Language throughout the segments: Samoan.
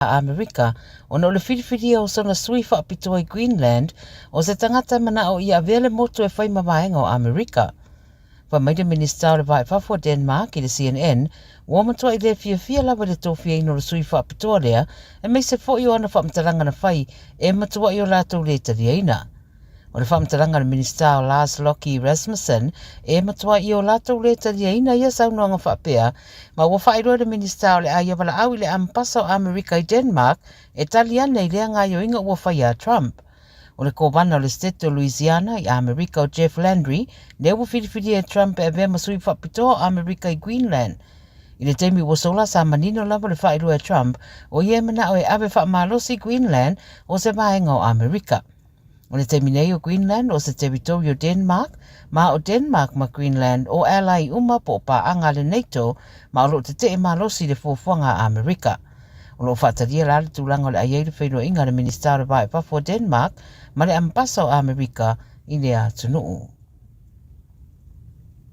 Amerika ona o le filifilia o sona sui faapitoa i Greenland o se tagata e mana'o ia avea le motu e fai ma vaega o Amerika. Fai mai le Minisita o le Va i Fafo o Denmark i le CNN, ua matua'i le fiafia lava i le tofiaina o le sui faapitoa lea, aemaise foi o ana faamatalaga na fai e matua'i o latou le taliaina. O le faamatalaga a le Minisita o Lars Lokke Rasmussen, e matuai o latou le taliaina ia saunoaga faapea, ma ua faailoa e le Minisita o le a ia valaau i le Amepasa o Amerika i Denmark e tali ane i lea gaoioiga ua faia a Trump. O le Kovana o le Setete o Louisiana i Amerika o Jeff Landry, lea ua filifilia e Trump e avea ma sui faapitoa o Amerika i Greenland. I le taimi ua sola, sa manino lava le faailoa e Trump, o ia e manao e ave faamalosi Greenland o se vaega o Amerika. O le taimi nei o Greenland o se teritori o Denmark, ma o Denmark ma Greenland o ally uma po o paaga a le NATO ma o lo o tete'e malosi i le fuafuaga a Amerika. O lo o faatalia la le tulaga o le a i ai le feiloaiga a le Minisita o le Va i Fafo o Denmark ma le Amepasa o Amerika i lea atunuu.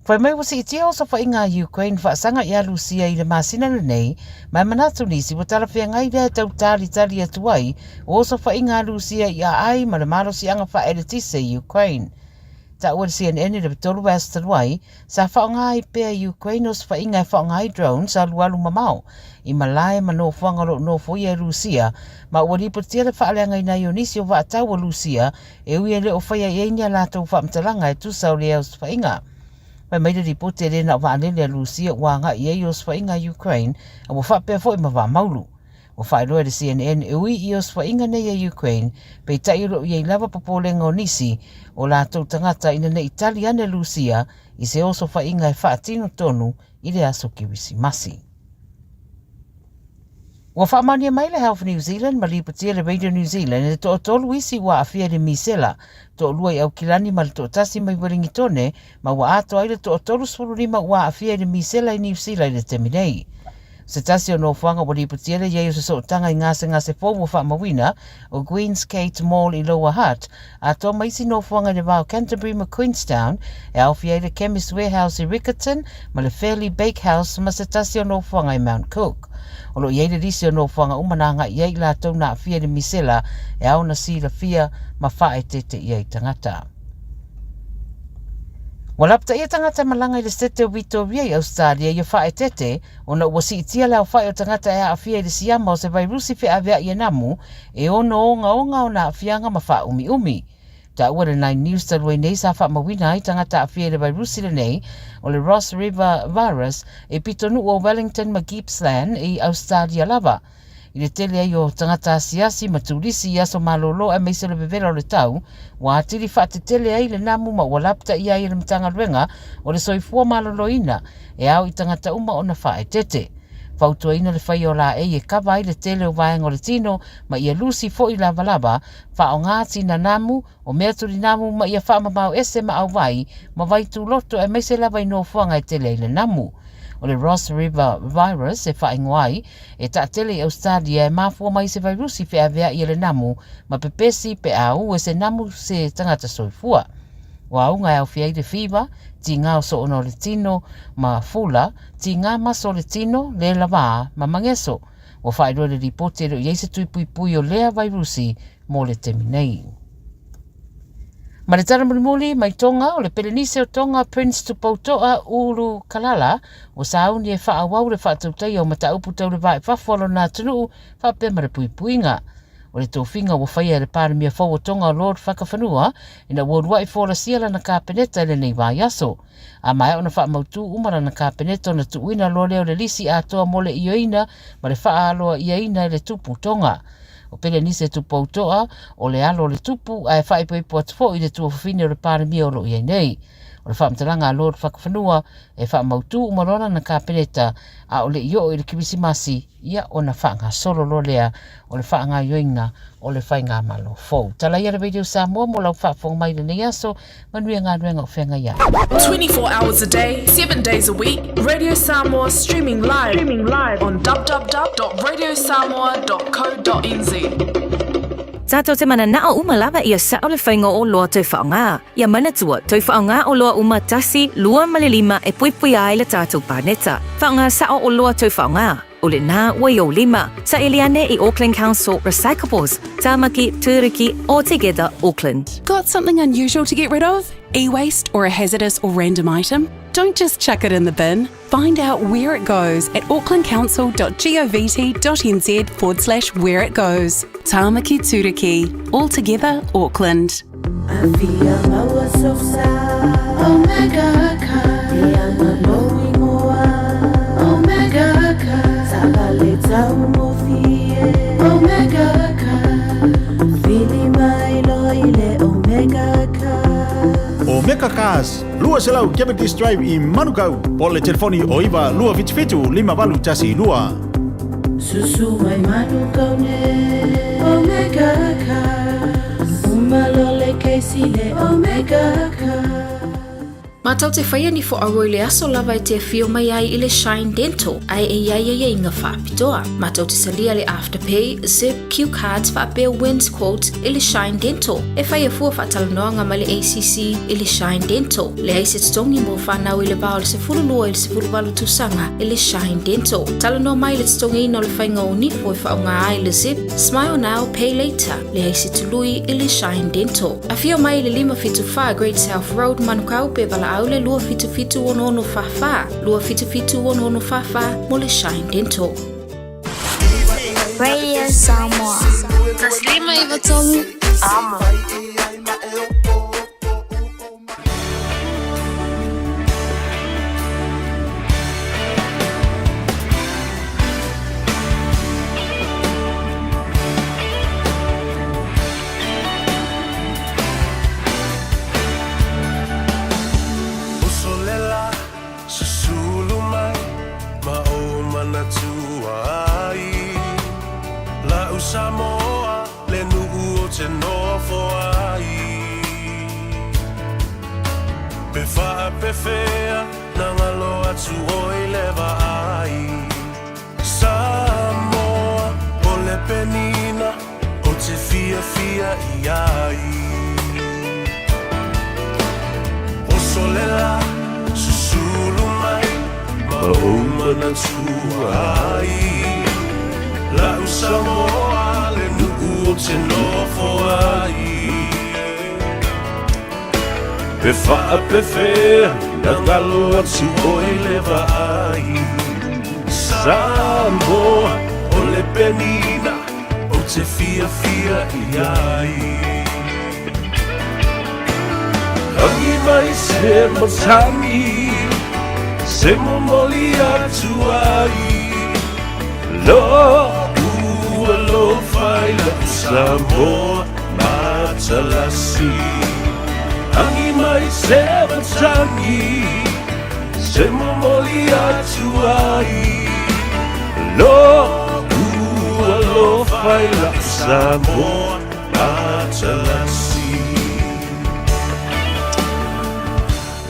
Fai mai ua siitia osofaiga a Ukraine faasaga ia Rusia i le masina lenei, ma e manatu nisi ua talafeagai lea e tau talitali atu ai o osofaiga a Rusia i aai ma le malosiaga faaeletise i Ukraine. Taua e le CNN i le 3 vaiaso talu ai, sa faaaoga ai pea e Ukraine osofaiga e faaaoga ai drones alualu mamao i malae ma nofoaga o lo o nofoia e Rusia, ma ua lipotia le faaleagaina ai o nisi o vaatau a Rusia e ui e le o faia i ai ni a latou faamatalaga e tusa o lea osofaiga. Fai mai le lipoti e le na o vaalele a Rusia ua agai i ai osofaiga a Ukraine, a ua faapea foi ma vaamaulu. Ua faailoa e le CNN e ui i osofaiga nei a Ukraine, peitai o lo o i ai lava popolega o nisi o latou tagata ina ne i tali ane Rusia i se osofaiga e faatino tonu i le aso Kerisimasi. Ua faamaonia mai le Health New Zealand ma lipotia le Radio New Zealand i le toatolu isi ua aafia i le misela, toalua i Aukilani ma le toatasi mai Welingitone, ma ua atoa ai le toa-35 ua aafia i le misela i Niu Sila i le taimi nei. O se tasi o nofoaga ua lipotia le i ai o se sootaga i gasegase fou ua faamauina, o Queensgate Mall i Lower Hutt, atoa ma isi nofoaga i le va o Canterbury ma Queenstown, e aofia ai le Chemist Warehouse i Riccarton ma le Fairlie Bakehouse ma se tasi o nofoaga i Mount Cook. O lo o i ai le lisi o nofoaga uma na agai i ai i latou na aafia i le misela e ao ona silafia ma faaeteete i ai tagata. Ua lapataia tagata e malaga i le Setete o Vitoria i Ausetalia ia faaeteete ona ua siitia le aofai o tagata e aafia i le siama o se vairusi feaveai e namu e ono ogaoga ona aafiaga ma faaumiumi. Taua le Nine News talu ai nei sa faamauina ai tagata aafia i le vairusi lenei o le Ross River Virus i pitonuu o Wellington ma Gippsland i Ausetalia lava. I le tele ai o tagata asiasi ma turisi i aso malolo aemaise o le vevela o le tau, ua atili faatetele ai le namu ma ua lapataia ai e le Matagaluega o le Soifua Maloloina e ao i tagata uma ona faaeteete. Fautuaina le faia o laei e kava ai le tele o vaega o le tino ma ia lusi foi lavalava, faaaoga tina namu, o mea tulinamu ma ia faamamao ese ma auvai ma vai tūloto aemaise lava i nofoaga e tele ai le namu. O le Ross River Virus e faaigoa ai, e taatele i Ausetalia e mafua mai i se vairusi feaveai e le namu ma pepesi pe a ū e se namu se tagata soifua. O auga e aofia ai le fiva, tīgā o soona o le tino ma fula, tīgā maso o le tino, le lavā ma mageso. Ua faailoa i le lipoti e le o i ai se tui puipui o lea vairusi mo le taimi nei. Ma le tala mulimuli mai Tonga, o le Pelenise o Tonga Prince Tupouto'a Ulu Kalala, ua sauni e faaauau le faatautaia o mataupu tau le va i fafo a lona atunuu faapea ma le puipuiga. O le tofiga ua faia e le Palemia fou o Tonga o Lord Fakafanua ina ua ulua'i folasia lana Kapeneta i lenei vaiaso. A maea ona faamautu uma lana Kapeneta ona tuuina loa lea o le lisi atoa mo le ioeina ma le faaaloa'iaina e le Tupu Tonga. O Pelenise Tupouto'a, o le alo o le Tupu, ae faaipoipo atu foi i le tuafafine o le Palemia o lo o i ai nei. O le faamatalaga a Lord Fakafanua, e faamautu uma loa lana Kapeneta, a o le i oo i le Kerisimasi, ia ona faagasolo loa lea o le faagaoioiga o le Faigamalo fou. Tala ia le Radio Samoa mo lau faafofoga mai i lenei aso, manuia galuega o feagai ai. 24 hours a day, 7 days a week, Radio Samoa streaming live, streaming live on www.radiosamoa.co.nz. Tātou te mananao uma lava ia sao le whainga o loa tau whaonga. Ia manatua, tau whaonga o loa uma tasi, lua ma le lima e puipui ai le tātou pāneta. Whaonga sao o loa tau whaonga. O lena ua i ou lima. Saili ane i Auckland Council Recyclables, Tāmaki, Tūruki, or Together Auckland. Got something unusual to get rid of? E-waste or a hazardous or random item? Don't just chuck it in the bin. Find out where it goes at aucklandcouncil.govt.nz forward slash where it goes. Tāmaki Tūruki, all together Auckland. Omega Cars, 200 Cavendish Drive i Manukau, po le telefoni o 9 277 5812. Susu mai Manukau ne Omega Cars Uma lo le Casey le Omega Cars. Mātou te whaia ni whoaua i le aso lava e te awhio mai ai i le Shine Dental, ai e iai ai inga whaapitoa. Mātou te salia le Afterpay, Zip, Q Cards whaapea Wins Quote i le Shine Dental. E whaia fua whaatalanoanga mai le ACC i le Shine Dental. Le ai se totongi mo whanau i le vā o le 12 i le 18 tausaga i le Shine Dental. Talanoa mai le totogiina o le faiga o nifo e faaaoga ai le Zip, Smile Now, Pay Later, leai se tului i le Shine Dental. Afio mai i le 574 Great South Road, Manukau, pe valaau le 277 6644, 277 6644 mo le Shine Dental. Radio Samoa. Taslima Ivatolu. Amo. Uso le la, susulu mai, ma ou manatua ai. La'u Samoa, le nu'u o te nofo ai. Pe faapefea na galo atu oi le vaai. Samoa, o le penina o te fiafia i ai. Oso le la, susulu mai, ma ou manatua ai. La'u Samoa, le nu'u o te nofo ai. Pe faapefea na galo atu oi le vaai. Samoa, o le penina o te fiafia i ai. Agi mai se matagi se momoli atu ai. Lo'u alofa i la'u Samoa matalasi. Agi mai se matagi se momoli atu ai. Lo'u alofa i la'u Samoa matalasi.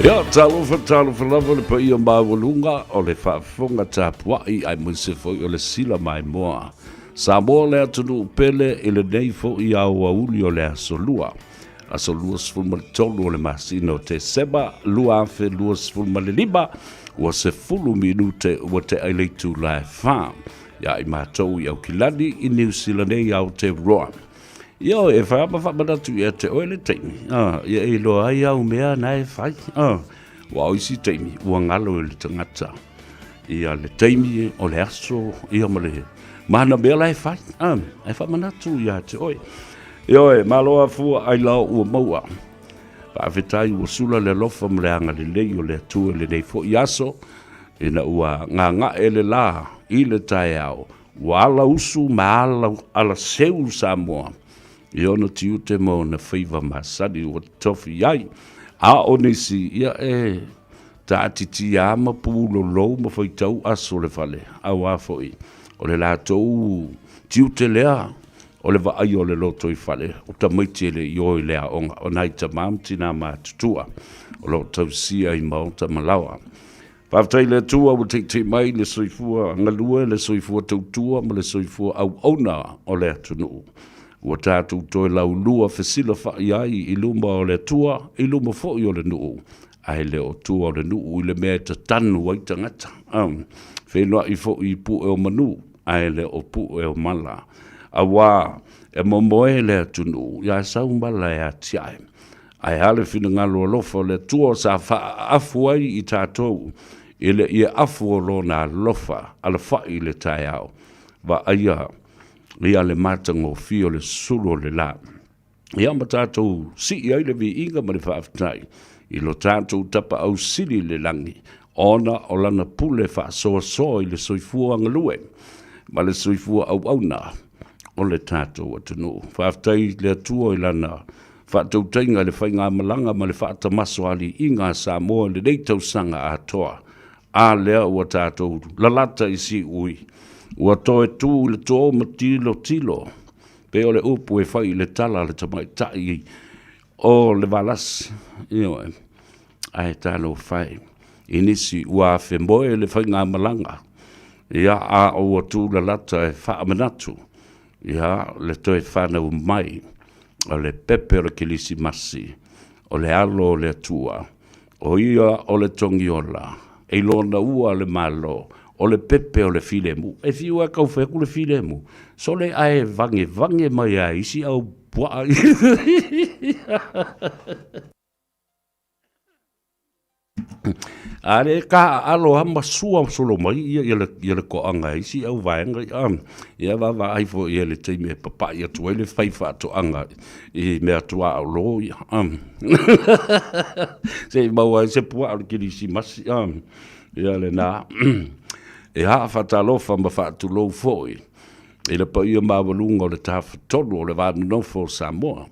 Ia, talofa, talofa lava le paia maualuga o le faafofoga tapuai aemaise foi o le sila maimoa. Samoa le atunuu pele i lenei foi aoauli o le aso Lua, aso 23 o le masina o Tesema 2025, ua 10 minute ua tea i le itula e 4 ia i matou i Aukilani i Niu Sila nei Aotearoa. Ioe, e whai ama whaamanatu ia te oe le taimi. Ah, ia e iloa ai au mea na e whai. Ah, ua o isi taimi, ua ngalo e le tangata. Ia le taimi o le aso, ia ma le mana mea la e whai. Ah, e whaamanatu ia te oe. Ioe, malo a fua ai lao ua maua. Faafetai ua sula le alofa ma le agalelei o le Atua i lenei foi aso, ina ua gaga'e le lā i le taeao, ua ala usu ma ala ala seu Samoa i ona tiute ma ona faiva masani ua tofi ai. A o nisi, ia e taatitia ma pulolou ma faitau aso le fale, auā foi o le latou tiute lea o le vaai o le lotoifale o tamaiti e le i o i le aoga o nai tamā ma tinā matutua o lo o tausia i maota ma laoa. Faafetai i le Atua ua teitei mai le soifua galue, le soifua tautua ma le soifua auauna o le atunuu. Ua tatou toe laulua fesilafa'i ai i luma o le Atua, i luma foi o le nuu. Ae le o tua o le nuu i le mea e tatanu ai tagata. Feiloai foi i pue o manu, ae le o pue o mala. Auā, e momoe le atunuu, ia sau mala e atiae. Ae a le finagalo alofa o le Atua sa faaaafu ai i tatou i le ieafu o Lona alofa alafai i le taeao, vaaia ia le matagofie o le sulu o le la. Ia ma tatou sii ai le viiga ma le faafetai i lo tatou Tapaau Sili i le lagi, ona o Lana pule faasoasoa i le soifua galue ma le soifua auauna o le tatou atunuu. Faafetai i le Atua i Lana faatautaiga i le faigamalaga ma le faatamasoaliiga a Samoa i lenei tausaga atoa. A lea ua tatou lalata i siui, ua toe tu i le to ma tilotilo Pei o le upu e fai i le tala a le tamaitai o le Valasi, ioe, ae talofa e i nisi ua afemoe le faigamalaga, ia, a ua tulalata e faamanatu, ia, le toe fanau mai o le pepe o le Kerisimasi, o le Alo o le Atua, O ia o le togiola, e lona ua le Malo, o le pepe o le filemu. E fiu e tau fai atu le filemu, sole ae vagevage mai a isi au puaa. A le ka aalo lava ma sua solo mai ia ia le, ia le toaga e isi au vaega ia, ia vaavaai foi i ai le taimi e papai atu ai le faifaatoaga i mea tuaolo ia. Se i maua ai se puaa o le kerisimasi. Ia lena. Ia, faatalofa ma faatulou foi i le paia maualuga o le Tafatolu o le Va Nonofo o Samoa,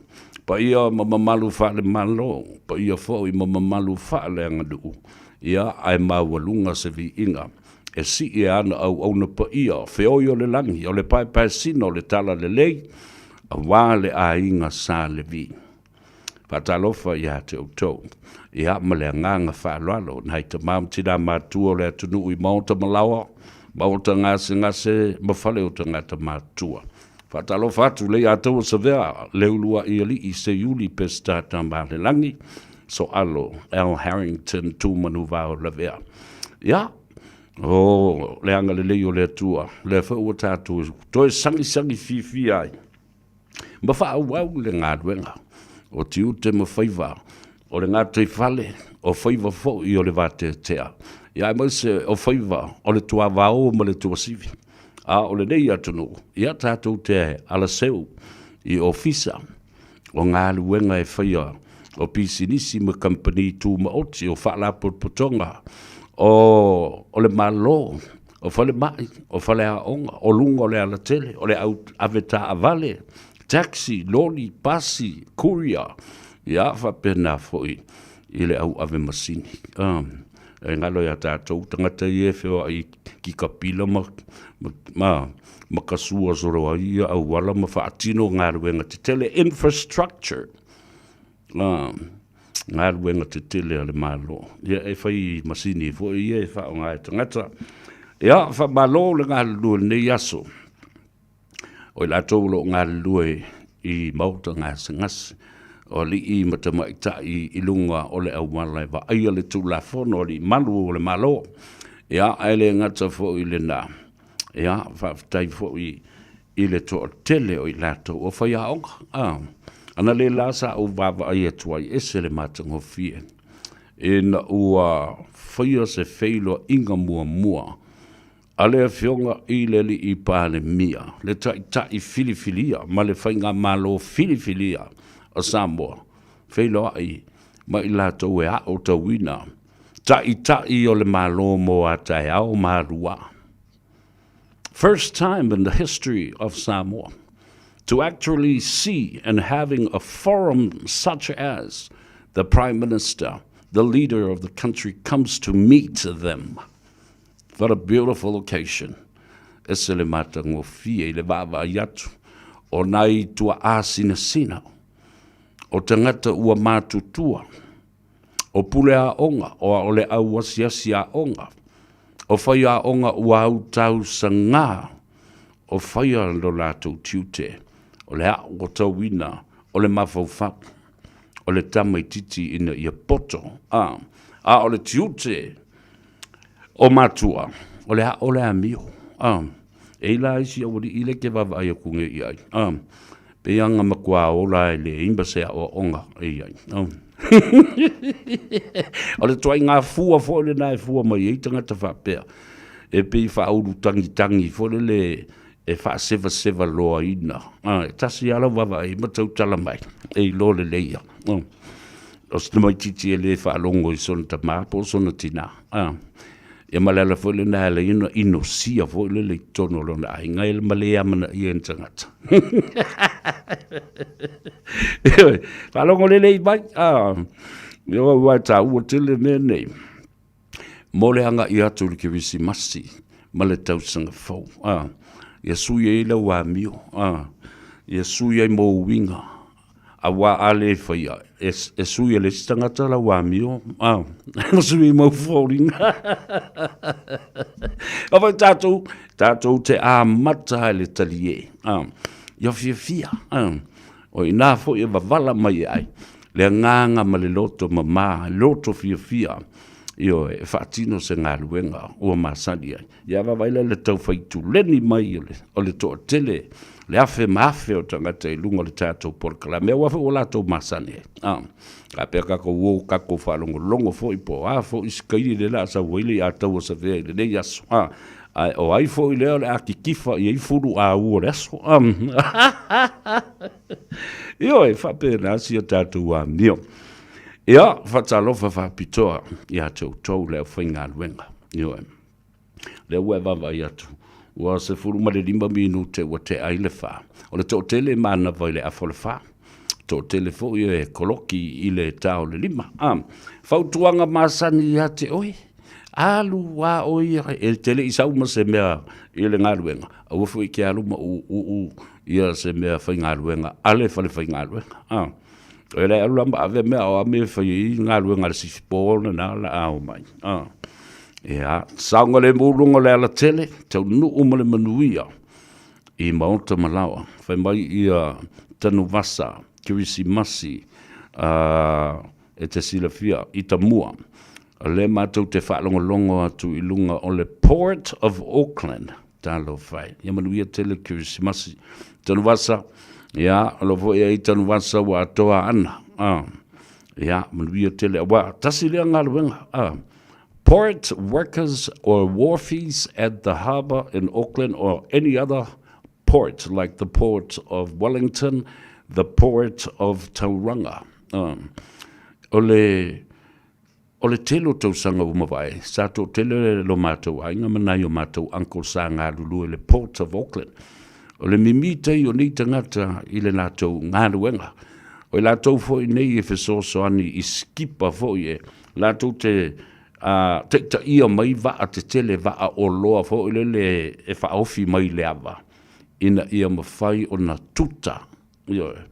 paia ma mamalu faale-Malo, paia foi ma mamalu faaleaganuu, ia, ae maualuga se viiga e sii e ana auauna paia, feoi o le lagi, o le paepaesina o le talalelei, aua le aiga Sa Levi. Faatalofa ia te outou, ia ma le agaga faaaloalo, nai tama ma tina matua o le atunuu i maota ma laoa, maota gasegase ma fale o tagata matutua. Faatalofa atu le ia taua savea, le uluai alii Seiuli Peseta Tamaalelagi, Soalo L. Harrington Tumanuvao Lavea. Ia, o le agalelei o le Atua, lea foi ua tatou toe sagisagi fiafia ai ma faaauau le galuega o tiute ma faiva o le gataifale, o faiva foi o le vateatea, ia aemaise o faiva o le tuavao ma le tuasivi. A o lenei atunuu, ia tatou te alaseu i ofisa o galuega e faia o pisinisi ma kamupani tumaoti, o faalapotopotoga o le Malo, o falemai, o faleaoga, o luga o le alatele, o le au avetaavale, taxi, loli, pasi, courier, ia faapena foi i le au ave masini. E galo ia tatou tagata ia e feoai kikapila ma, ma, ma kasua solo ai ia auala ma faatino galuega tetele, infrastructure. Galuega tetele a le Malo. Ia e fai masini foi ia e faaaoga e tagata. Ia, faamalo le galulue i lenei aso. O i latou o lo o galulue i maota gasegase, o alii ma tamaitai i luga o le auala e vaaia le Tulafono a alii malu o le Malo. Ia, ae le gata foi i lena, ia, faafetai foi i le toatele o i latou o faiaoga. A, ana le la sa ou vaavaai atu ai, ese le matagofie ina ua faia se feiloaiga muamua a le Afioga i le Alii Palemia, le Taitai filifilia ma le Faigamalo filifilia a Samoa, feiloai ma i latou e aotauina Taitai o le Malo mo a taeao ma aluā. First time in the history of Samoa to actually see and having a forum such as the Prime Minister, the leader of the country comes to meet them. What a beautiful occasion. Ese le matagofie i le vaavaai atu o nai tuaa sinasina o tagata ua matutua o pule aoga, o le au asiasi aoga, o faiaoga ua autausagā, o faia lo latou tiute, o le aotauina o le mafaufau. o le tamaititi ina ia poto. A, a o le tiute o matua, o le aʻo le amio. A, e i la isi aualii le ke vaavaai aku nei i ai. A, pei aga matua ola e leai ma se aoaoga e i ai. A. o le tuaiga fua foi lena e fua mai ai tagata faapea. E pei faaulu tagitagi foi lele e faasevaseva loaina. A, e tasi lava lau vaavaai ma tautala mai, e iloa lelei ia. O se tamaitiiti e le faalogo i sona tamā po o sona tinā. A, ia ma le ala foi lena e ala ai ona inosia foi lele i totonu o lona aiga e ma le amanaia e ni tagata. Ioe, faalogo lelei mai. A, ioe, aua e taua tele mea nei. Mo le agai atu i le Kerisimasi ma le tausaga fou. A, ia sui ai lau amio, a, ia sui ai mou uiga, auā a le faia, e, e sui e le isi tagata lau amio, a, ma sui ai mau foliga. A fai tātou, tātou te amata i le talie, a, ia fiafia, a, O i inā foi e wawala mai e ai, le agaga ma le loto mamā, loto fiafia, ioe, e faatino se galuega ua masani ai. Ia vaavaai la i le tau faituleni mai o le, o le toatele, le afe ma afe o tagata i luga o le tatou polokalame, aua foi ua latou masani ai. A, faapea tatou o tatou faalogologo foi po o a foi se kaili lea o le a sau ai le iataua savea i lenei aso. A, Ae o ai foi lea o le a kikifa i ai fulu āu o le aso? Ioe, faapena si o tatou amio. Ia, faatalofa faapitoa ia te outou le aufaigaluega. Ioe, lea ua e vaavaai atu, ua 15 minute ua tea ai le fa. O le toatele e manava i le afa o le fa. Toatele foi e koloki i le ta o le lima. A, fautuaga masani ia te oe, Alu a o ia, e te le i sau ma se mea i le galuega, aua foi e te alu ma uuuu ia se mea faigaluega a le fale faigaluega. A, e le alu la ma ave mea o a mea e fai ai galuega a le sifipo lena o le a omai. A, ia, saogalemu luga o le alatele, taunuu ma le manuia i maota ma laoa. Fai mai ia Tanuvasa, Kerisimasi, a, E te silafia, i ta mua, o lea matou te faalogologo atu i luga o le Port of Auckland. Talofa e. Ia manuia tele Kerisimasi. Tanuvasa, ia, o lo foi ai Tanuvasa ua atoa ana. Ah, ia, manuia tele. Aua, tasi lea galuega. Ah, port workers or wharfies at the harbour in Auckland or any other port like the port of Wellington, the port of Tauranga. O le, o le tele o tausaga ua mavae, sa toatele lo matou aiga ma nai o matou uncle sa galulue i le Port of Auckland. O le mimi tai o nei tagata i le latou galuega. O i latou foi nei e fesoasoani i skipa foi e latou te a, taitaia mai vaa tetele, vaa oloa foi lele e faaofi mai i le ava, ina ia mafai ona tuta, ioe,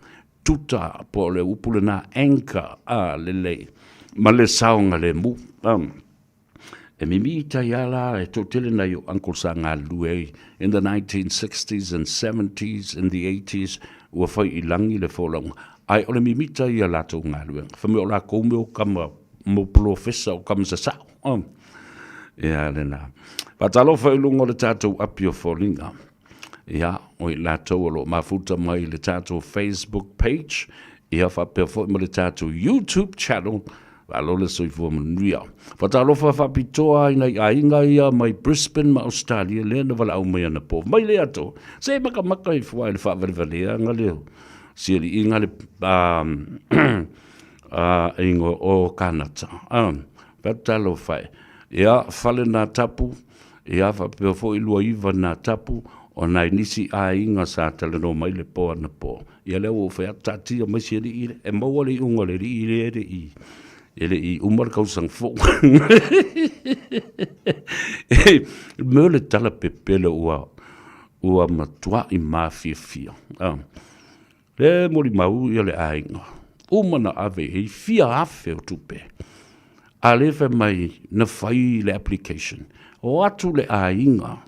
tuta po o le upu lena anchor, a, lelei, ma le saogalemu. A, e mimi i tai a la e toatele nai o uncle sa galulue ai in the 1960s and 70s and the 80s, ua fai i lagi le folauga, ae o le mimita ia latou galuega, fai mai o lakou mea o kama mo polofesa o kama sasao. Oh. Ia lena. Faatalofa i luga o le tatou api o foliga. Ia, o i latou o lo o mafuta mai i le tatou Facebook page, ia faapea foi ma le tatou YouTube channel, malo le soifua manuia. Faatalofa faapitoa i nai aiga ia mai Brisbane ma Australia lea na valaau mai anapo. Mai le ato, se makamaka i fua i le faavalevalea leo sialiiga le ingoa o Kanata. Faatalofa e. Ia, fale nā tapu, ia faapea foi 29 nā tapu o nai nisi aiga sa talanoa mai le po anapo. Ia lea ua ou fai atu, taatia mai si alii lea, e maua le iuga o le alii lea e le i, e le i uma le tausaga fou. Mea o le tala pepelo ua, ua matuai mafiafia. Le molimau ia le aiga, uma na ave i ai fia afe o tupe, a lea fai mai na fai le application. O atu le aiga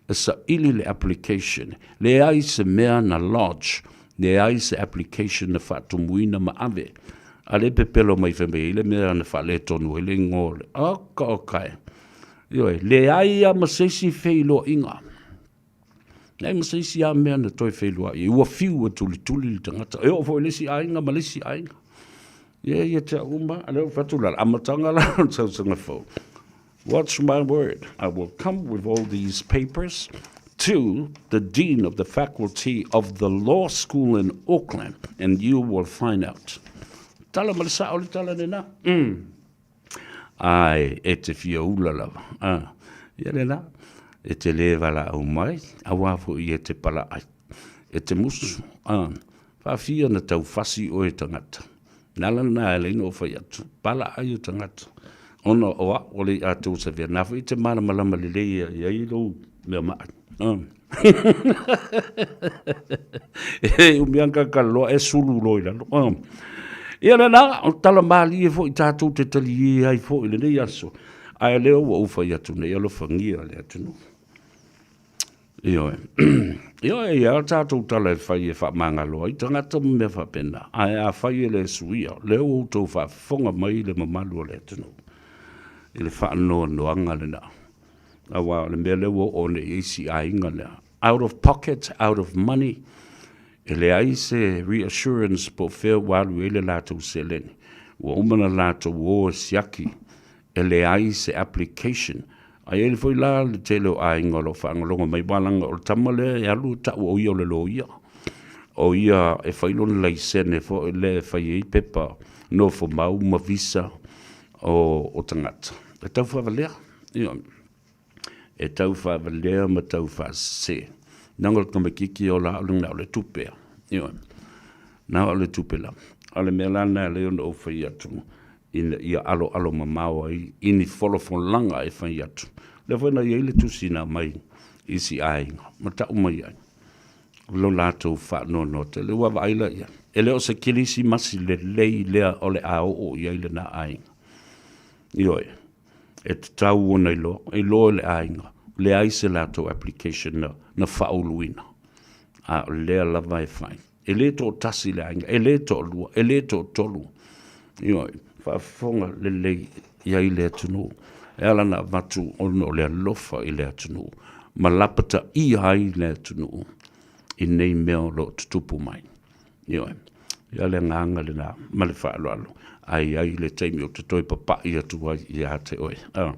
e saili le application, leai se mea na lodge, leai se application na faatumuina ma ave. A lea e pepelo mai fai mai ai le mea na faaletonu ai le igoa o le oka oka e. Ioe, leai lava ma se isi feiloaiga. Leai ma se isi lava mea na toe feiloai ai. Ua fiu e tulituli le tagata. E oo foi i le isi aiga ma le isi aiga. Ia, ia te au uma, a lea ua fai atu la le amataga la o le tausaga fou. Watch my word, I will come with all these papers to the Dean of the Faculty of the Law School in Auckland and you will find out. Tala ma le sao le tala lena. Mm. Ai, e te fia ula lava. Ah, ia lena, e te le valaau mai, auā foi e te palaai. E te musu, ah, faafia na taufasi oe tagata. Na ala lena e ala ai ona ou fai atu, palaai o tagata, ona o au o le i'a tou savea, na foi e te malamalama lelei i ai lou mea maʻi. Ah. E umi lava na loa e sulu loa i lalo. Ah. Ia lena, o tala malie foi tatou te talie ai foi i lenei aso, ae lea ua ou fai atu nei, alofagia le atunuu. Ioe. Ioe, e i ai lava tatou tala e fai e faamagalo ai tagata ma mea faapena, ae afai e le suia, lea ua outou faafofoga mai i le mamalu o le atunuu i le faanoanoaga lena. Aua o le mea lea ua oo nei i ai si aiga lea, out of pocket, out of money, e leai se reassurance po o fea ua alu i ai le latou seleni. Ua uma ona latou o e siaki e leai se application. Ae i ai foi la le tele o aiga o lo o faalogologo mai, aua leaga o le tama lea e alu e tau o ia o le loia, o ia e fai lona laisene foi lea e fai ai pepa nofomau ma visa o tagata. E tau faavalea, ioe, e tau faavalea ma tau faasese. Leaga o le tamaitiiti e ola au na o le tupe lava, ioe, na o le tupe lava. A o le mea la lena e ala ai ona ou fai atu, ina ia aloalo mamao ai i ni folafolaga e fai atu. O lea foi na i ai le tusi na aumai i isi aiga ma tau mai ai lo latou faanoanoa tele. Ua vaai la i ai, e le o se Kerisimasi lelei lea o le a oo i ai lena aiga. Ioe, e tatau ona iloa, iloa e le aiga, leai se latou application na, na faauluina, a o lea lava e fai. E le toatasi le aiga, e le toalua, e le toatolu. Ioe, faafofoga lelei i ai le atunuu. E ala ona avatu ona o le alofa i le atunuu ma lapataia ai le atunuu i nei mea o lo o tutupu mai. Ioe, ia le agaga lena ma le faaaloalo, ae i ai le taimi ou te toe papai atu ai ia te oe. Ah,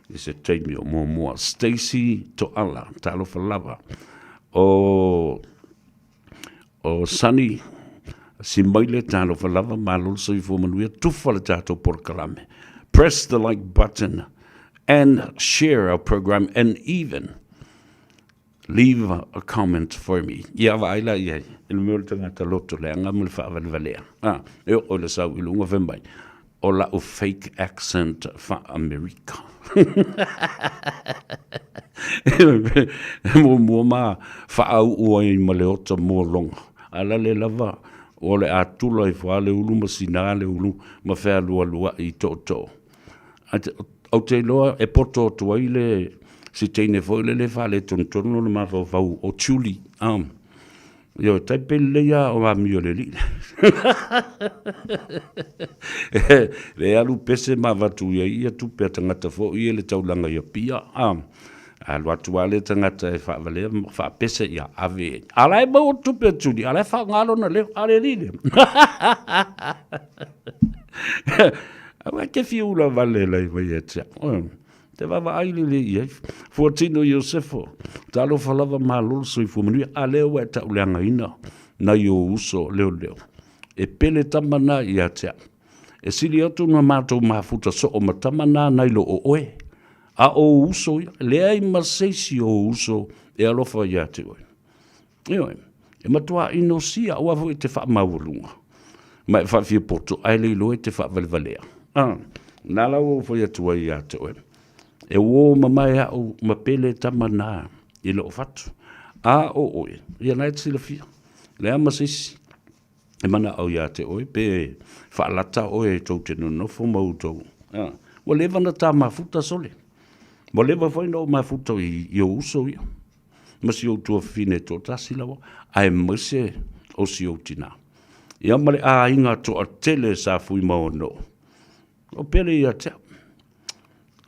i se taimi o muamua. Stacy Toala, talofa lava. O O Sonny Simaile, talofa lava, malo le soifua manuia, tufa le tatou polokalame. Press the like button and share our program and even leave a comment for me. Ia vaai la i ai, i le mea o le tagata loto leaga ma le faavalevalea. Ah, e oo i le sau i luga fai mai, o la'u fake accent faa-Amerika. E muamua ma faauu ai ma le ota mualoga, a la le lava o le a tula ifo lava le ulu ma sina le ulu ma fealualuai i tootoo. Ou te iloa e poto atu ai le si teine foi lele e faaletonu lona mafaufau o Julie. Ioe, tai pei lelei lava o amio le alii. Le alu pese ma avatu i ai ia tupe a tagata foi ia i le taulaga i Apia, a alu atu lava lea tagata e faavalea ma faapese ia ave i ai. A o la e maua tupe a Julie, a o la e faaaoga lona leo, a o le alii lea. Aua e te fia ula vale lai mai ia te au. Te vaavaai lelei i ai. Fuatino Iosefo, talofa lava malo le soifua manuia, a lea ua e tauleagaina nai ou uso leoleo. E pele tama na ia te au. E sili atu ona matou mafuta soo ma tama na nai lo o oe. A o ou uso ia, leai ma se isi o ou uso e alofa ia te oe. Ioe, e matua inosia aua foi e te faamaualuga ma e faafiapoto ae le iloa e te faavalevalea. A, na la ua ou fai atu ai ia te oe, e uō mamae au ma pele tama na i loo fatu. A o oe, ia na e te silafia, leai ma se isi e manao ia te oe pe faalata oe tou te nonofo ma outou. A, ua leva na ta mafuta sole. Ua leva foi na ou mafuta i ou uso ia. ma si ou tuafafine e toatasi lava, aemaise o si ou tinā. Ia ma le aiga toatele sa Fuimaono, o pele ia te au.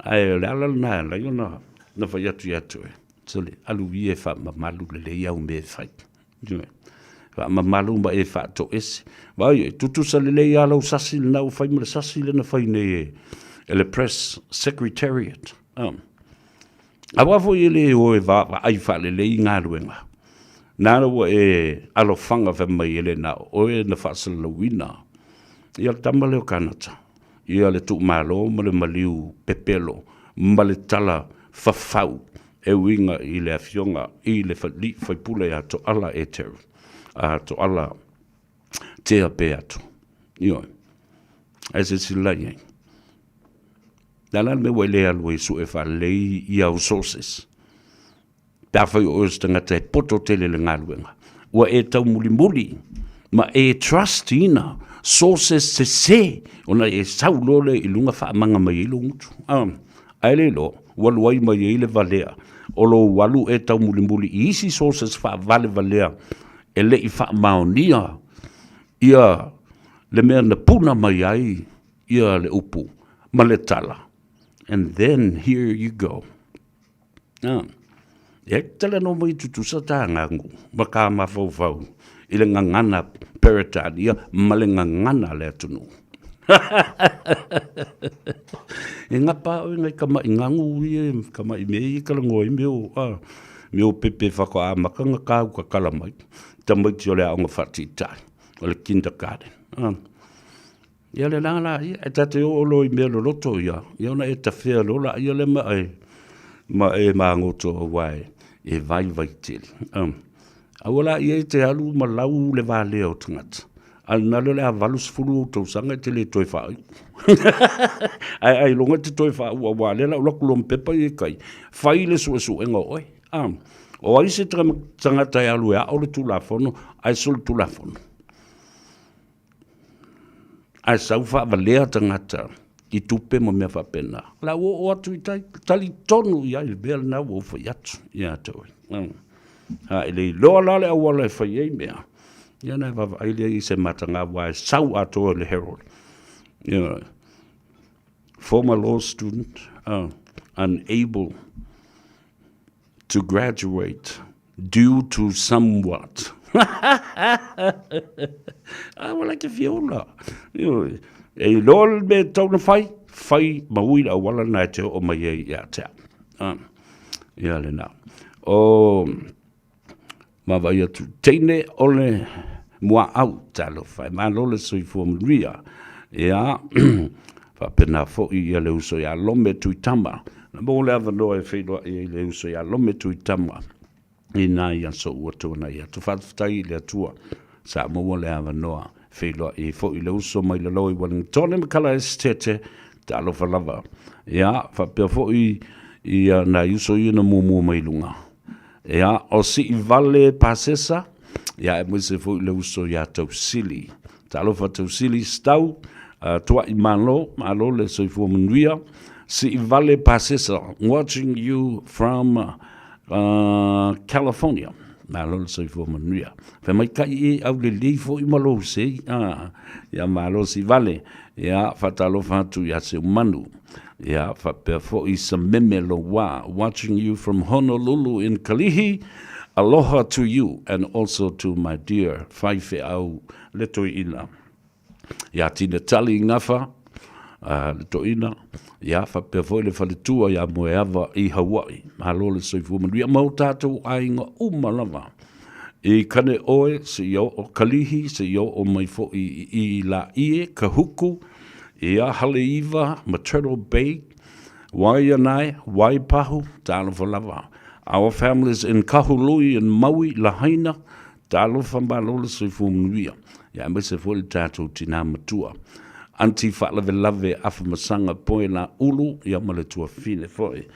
Ae o le ala lena e ala ai ona na fai atu ia te oe, sole, alu ia e faamamalu lelei au mea e fai. Ioe. Faamamalu ma e faatoese. Vaai e tutusa lelei lava lau sasi lena ua fai ma le sasi lea na fai nei e, e le Press Secretariat. Um. Aua foi e le o e vaavaai faalelei galuega. Nana ua e alofaga fai mai e le na o oe na faasalalauina ia le tama lea o Kanata, ia le tuumalo ma le maliu pepelo ma le tala fafau e uiga i le afioga i le alii faipule ia Toala Eteru, a Toala Tea Peato. Ioe. Ae silasila i ai. Le a la le mea ua e le alu ai e sue faalelei i au sources? Pe afai o oe o se tagata e poto tele i le galuega, ua e taumulimuli ma e trust ina sources sese ona e sau loa lea i luga faamaga mai ai lou gutu. Ae le iloa, ua alu ai mai ai le valea o lou alu e taumulimuli i isi sources faavalevalea e le i faamaonia ia le mea na puna mai ai ia le upu ma le tala. And then here you go. Ah. E talanoa mai tutusa ta gagu ma ka mafaufau i le gagana Peretania ma le gagana a le atunuu. E gapa oe ngai kamaʻi gagu ia kamaʻi mea ia talanoa ai mea o ah, mea o pepe faatoa amata ona kau kakala mai tamaiti o le aoga faataitai o le kindergarten. Ah. Ia le la la ia, e ta te oo loa i mea loloto ia, ia ona e tafea loa laia lea ma e, ma e magoto aua e, e vaivai tele. Um, aua laia e te alu ma lau le valea o tagata. A lena lea o le a 80 ou tausaga e te le toe faaiu. Ae ailoga e te toe faaiu aua lea la o laku loa ma pepa ia e kai, fai le suesuega o oe. Um, o ai se tagata e alu e ao le Tulafono ae solitulafono. Ae sau faavalea tagata i tupe ma mea faapena. O le a ou oo atu i tai, talitonu i ai le mea lena ua ou fai atu ia te oe. A e le iloa la le auala e fai ai mea, ia ona e vaavaai lea i se mataga aua e sau atoa le Herald. You know, former law student, unable to graduate due to somewhat. Ah, ua laite fia ola. E iloa le mea e tatau ona fai, fai ma ui le auala lena e te oo mai ai ia te au. Ah, ia lena. O vaavaai atu, teine o le muaau, talofa e malo le soifua manuia. Ia, faapena foi ia le uso ia Lome Tuitama. Na maua le avanoa e feiloai ai le uso ia Lome Tuitama i nai aso ua tuanai atu. Faafetai i le Atua sa maua le avanoa e feiloai ai foi le uso mai lalo i Wellingtone ma Kala Esetete, talofa lava. Ia, faapea foi ia nai uso ia na muamua mai luga. Ia, o Siivale Pasesa, ia aemaise foi le uso ia Tausili. Talofa Tausili Stau, Tuai Malo, malo le soifua manuia. Siivale Pasesa, watching you from California. Malo le soifua manuia. Fai mai kai e aulelei foi ma lou sei. Ah, ia malo Siivale. Ia, faatalofa atu ia Seumanu. Ia, faapea foi Sameme Lowa, watching you from Honolulu in Kalihi. Aloha to you and also to my dear faifeau le toeaina. Ia Tina Tali Gafa, le toeaina, ia, faapea foi le faletua ia Moeava i Hawaii. Malo le soifua manuia ma o tatou aiga uma lava. I Kaneohe seia oo Kalihi, seia oo mai foi i Laie, Kahuku, ia Haleiwa ma Turtle Bay, Waianae, Waipahu, talofa lava. Our families in Kahului and Maui, Lahaina, talofa malo le soifua manuia. Ia aemaise foi le tatou tinā matua. Aunty Faalavelave Afamasaga Poela Ulu, ia ma le tuafine foi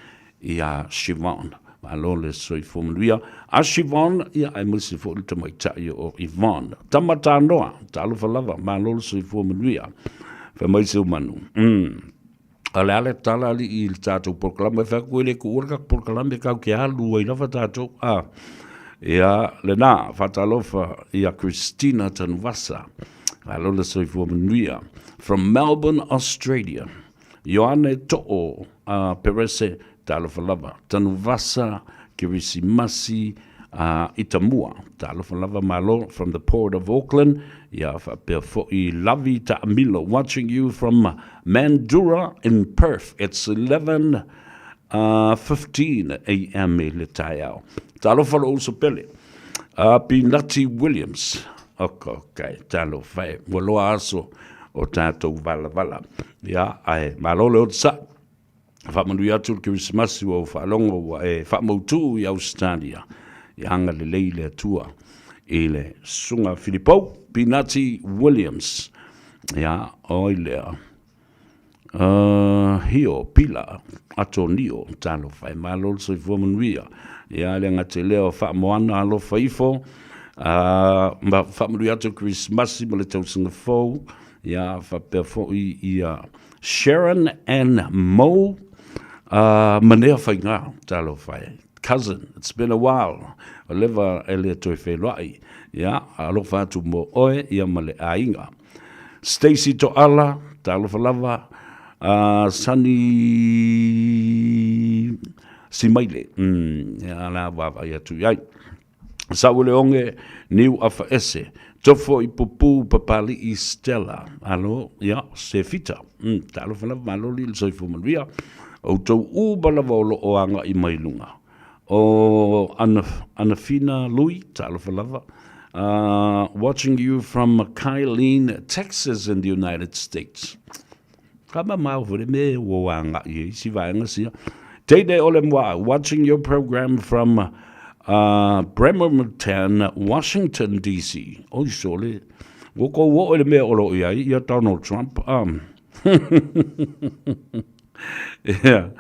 ia Siobhan. Malo le soifua manuia a Siobhan, ia aemaise foi le tamaitai o Yvonne. Tama Tanoa, talofa lava, malo le soifua manuia. Fai mai Seumanu, O le a le tala alii i le tatou polokalame, fai atu e le tuua le tatou polokalame tatou te alu ai lava tatou. A, ia, lena, faatalofa ia Christina Tanuvasa. Malo le soifua manuia. From Melbourne, Australia. Ioane To'o a Perese, talofa lava. Tanuvasa Kirisimasi a Itamua, talofa lava malo. From the Port of Auckland, ia faapea fo'i Lavi Ta'amilo, watching you from Mandurah in Perth. It's 11 15 am i le taeao. Talofa lo'u uso pele. A Pinati Williams. Ok, ok, talofa e. Ua loa aso o tātou valavala. Ia, ae malo le otasaʻi. Faamanuia atu le Kerisimasi ua ou faalogo ua e faamautū i Ausetalia. Ia agalelei le Atua i le Susuga Filipou Pinati Williams. Ia, oi lea. Hio, Pila, Atonio, talofa e malo le soifua manuia. Ia, le gata i lea o Faamoana alofa ifo, ma faamanuia atu le Kerisimasi ma le tausaga fou, ia, faapea foi ia Sharon and Mo, Manea Faiga, talofa e. Cousin, it's been a while, ua leva e le toe feiloai, ia, alofa atu mo oe, ia ma le aiga. Stacey Toala, talofa lava, a Sunny Simaile, ia la vaavaai atu i ai. Saueleoge Niu Afaese, Tofo i Pupu Papali'i Stella, alo, ia, Sefita, talofa lava, malo le soifua manuia, outou uma lava o lo o agai mai luga. O Ana, Anafina Lui, talofa lava, watching you from Killeen, Texas in the United States. Ka mamao foi le mea ua o agai ai isi vaega sia. Teine o le Moa, watching your program from Bremerton, Washington DC. Oi sole, ua kou oo i le mea o lo o i ai ia Donald Trump. Ia,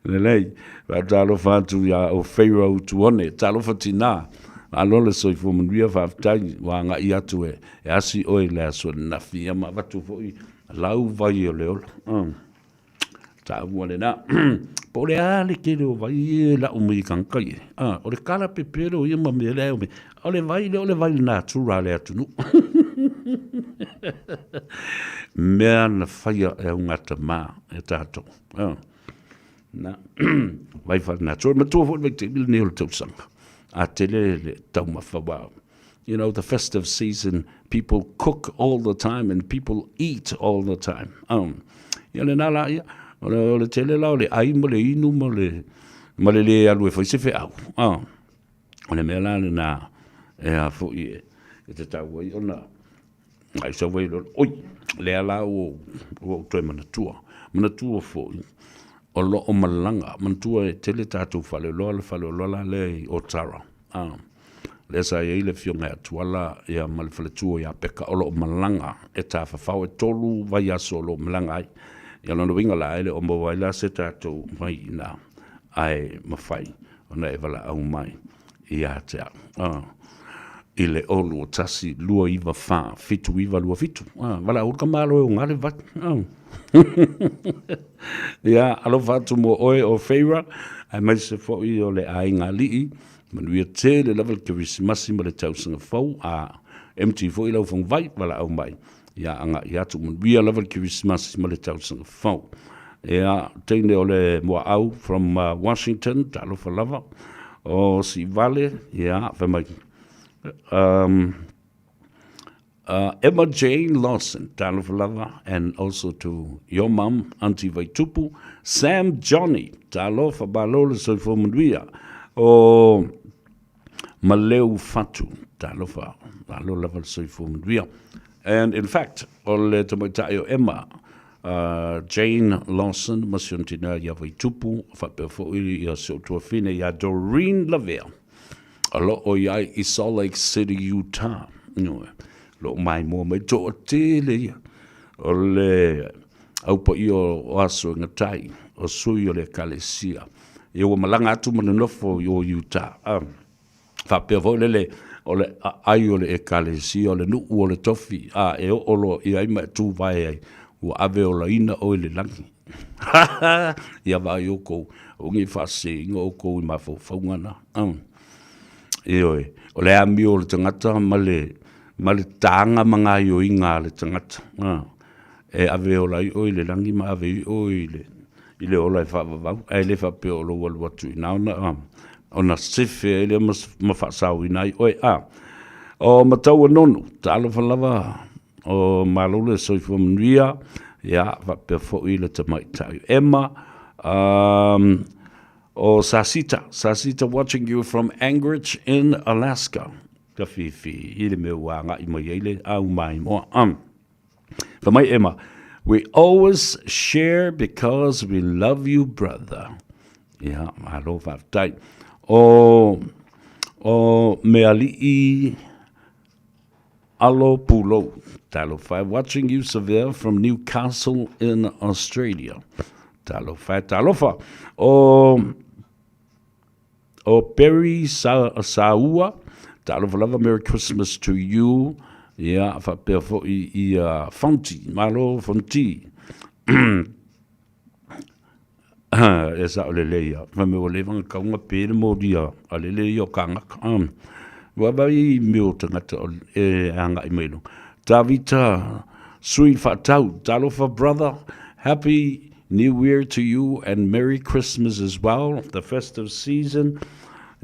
lelei. Faatalofa atu ia o Pharaoh Tuone. Talofa tinā. Malo le soifua manuia, faafetai ua agai atu e, e asi oe i le aso ananafi. Ia ma avatu foi lau vai o le ola. Taua lena. Po o le a le tele o vai e lau mai i tagata ia. Ah, o le kala pepelo ia ma mea lea e O le vai lea o le vai natura a le atunuu. Mea na faia e augatama e tātou. Na, vai wha natura. Matua foi le vaitaimi lenei o le tausaga. A tele le taumafa wā. You know, the festive season, people cook all the time and people eat all the time. Ia le nā la ia, o le, o le tele la o le ai ma le inu ma le, ma le le alu e fai se feau. O le mea la lena e a foi e, e tatau ai ona ai sau ai loa, oi, lea la ua ou toe manatua. Manatua foi, o lo o malaga, manatua e tele tatou faleoloa, le faleoloa la lea i Otara. Lea sa i ai le afioga ia Tuala ia ma le faletua ia Peka, o lo o malaga e tafafao e 3 vaiaso o lo o malaga ai. Ia lona uiga la, e le o maua ai la se tatou vai i ina, ae mafai ona e valaau mai ia te au. Ah, i le 0 1 2 9 4 7 9 2 7. Ah, valaau le tamalo e oga le vai. Ah. Ia, alofa atu mo oe o Feira, aemaise foi o le aiga alii, manuia tele lava le Kerisimasi ma le tausaga fou, a empty foi lau faguvai, valaau mai. Ia agai atu, manuia lava le Kerisimasi ma le tausaga fou. Ia, teine o le Muaau from Washington, talofa lava. O Siivale, ia, fai mai, Emma Jane Lawson, talofa lava, and also to your mum, Auntie Vaitupu, Sam Johnny, talofa, malo le soifua manuia. O Maleu Fatu, talofa, malo lava le soifua manuia. And in fact, o le tamaitai o Emma, Jane Lawson ma si ona tina ia Vaitupu, faapea foi ia si ou tuafine ia Doreen Lavea, o lo o i ai i Salt Lake City, Utah. Ioe, lo o maimoa mai toatele ia o le au paia o aso e gatai, o sui o le Ekalesia. Ia ua malaga atu ma nonofo i o Utah. Faapea foi lele, o le aai o le Ekalesia, o le nuu o le tofi, a e oo loa i ai ma e tuvae ai, ua ave olaina oe i le lagi. Ia vaai oukou, aua ne i faaseseina oukou i mafaufauga na. Ioe, o le amio o le tagata ma le, ma le tāga ma gaioiga a le tagata, a, e ave ola ai oe i le lagi ma ave ai oe i le, i le ola e faavavau, ae le faapea o lou alu atu i ina ona, ona sefe ai lea ma, ma faasaoina ai oe. A, o Matauanonu, talofa lava, o malo le soifua manuia, ia, faapea foi le tamaitai Emma, um, o Sasita, Sasita watching you from Anchorage in Alaska. Ka whiwhi i le mea ua agai mai ai le au maimoa. Um. Fa mai Emma, we always share because we love you brother. Ia, malo whaatai. O, o Meali'i Alo Pulou. Talofa, watching you Severe from Newcastle in Australia. Talofa, talofa. O, O Perry Sa, Saua, talofa lava, Merry Christmas to you. Ia, faapea foi ia Fonti, malo Fonti. e sao lelei ia. Fai mai ua leva ona taunga pe le moli a, a lele ia o kānaka. Um, ua vai i mea o tagata o, e agai mai luga. Tavita Sui Whaatau, talofa brother, happy New Year to you and Merry Christmas as well, the festive season.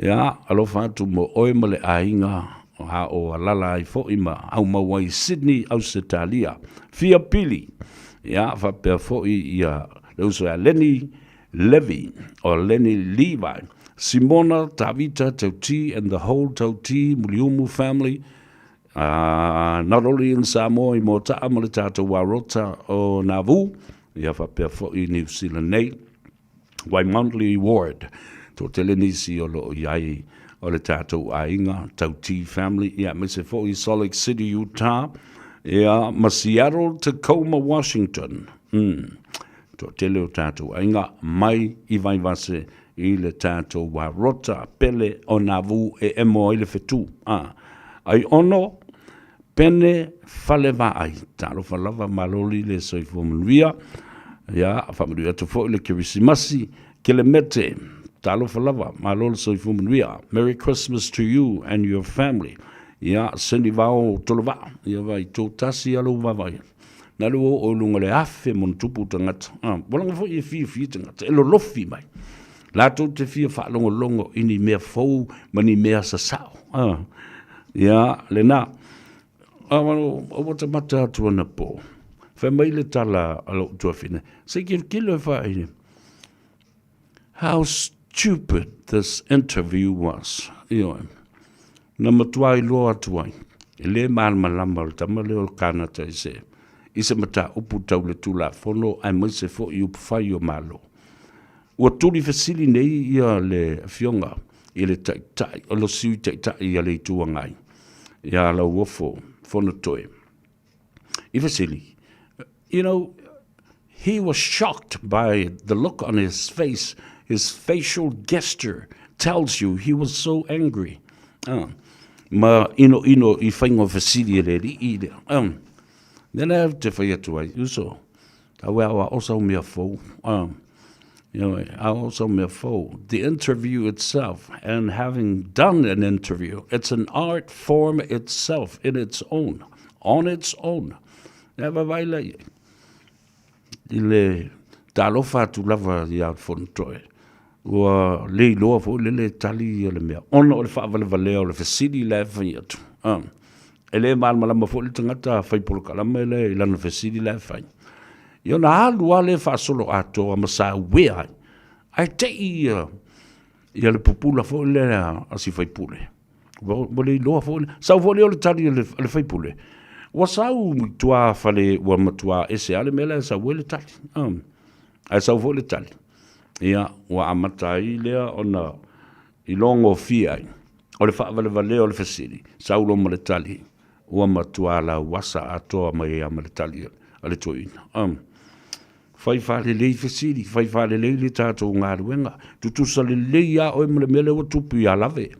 Ia, alofa atu mo oe ma le aiga, a o alala ai foi ma aumau ai Sydney, Ausetalia. Fia pili. Ia, faapea foi ia le uso ia Lenny Levy, or Lenny Levi, Simona, Tavita, Tauti and the whole Tauti Muliumu family, Not only in Samoa i Moata'a ma le tātou Warota o Nauvoo, ia faapea foi i Niu Sila nei, Waimaunley Ward, toatele nisi o lo o i ai o le tātou aiga, Tauti family, ia aemaise foi i Salt Lake City, Utah, ia ma Seattle, Tacoma, Washington. Mm. Toatele o tātou aiga mai i Vaivase i le tātou Warota pele o Nauvoo e emo ai le whetū. A, ai ono, pene fale vaai. Talofa lava maloli le soifua manuia. Ia, whaamanuia atu foi le Kerisimasi, Kelemete. Talofa lava, malo le soifua manuia. Merry Christmas to you and your family. Ia, seni vao tolova'a. Ia vai tō tasi a lou vavai. Na le o o lunga le afe mo tupu tagata. Ah, wala foi e fiafia tagata, e lolofi mai. Latou te fia faalogologo i ni mea fou ma ni mea sasao. Ah, ia, lena. Ah, ua tamata atu anapo. Fai mai le tala a lou tuafine. Se kilokilo e faaile. How stupid this interview was. Ioe. Na matua iloa atu ai. E le malamalama o le tama lea o Kanata i se, i se mataupu tau le Tulafono aemaise foi i upufai o Malo. Ua tuli fesili nei ia le Afioga i le Taitai, o le Sui Taitai a le Itu Agai, ia Lauofo Fonotoe. I fesili, you know, he was shocked by the look on his face, his facial gesture tells you he was so angry. Ah, ma ino ino i whainga fesili e le alii lea. Um, Nena te whai atu ai, uso, Awe ao a osa mea fou. A osa mea fou. The interview itself, and having done an interview, it's an art form itself, in its own, on its own. E vaavaai la i ai. I le talofa atu lava ia Fonotoe, ua le iloa foi le le tali ia le mea, ona o le faavalevalea o le fesili la e fai atu. E le malamalama foi le tagata fai polokalame lea i lana fesili la e fai. Ia ona alu lava lea faasoloatoa ma sauea ai, ae te i ia, ia le pupula foi lea a si faipule. Ua, ua le iloa foi, sau foi lea o le tali a le, a le faipule. Ua sau i tuafale ua matua ese lava le mea la e sau ai le tali. Um, ae sau foi le tali. Ia, ua amata ai lea ona Iloagofie ai, o le faavalevalea o le fesili, sau loa ma le tali, ua matua lauasa atoa mai ai lava ma le tali a le toeaina. Um, fai faalelei fesili, fai faalelei le tatou galuega, tutusa lelei lava oe ma le mea lea ua tupu ia Lave.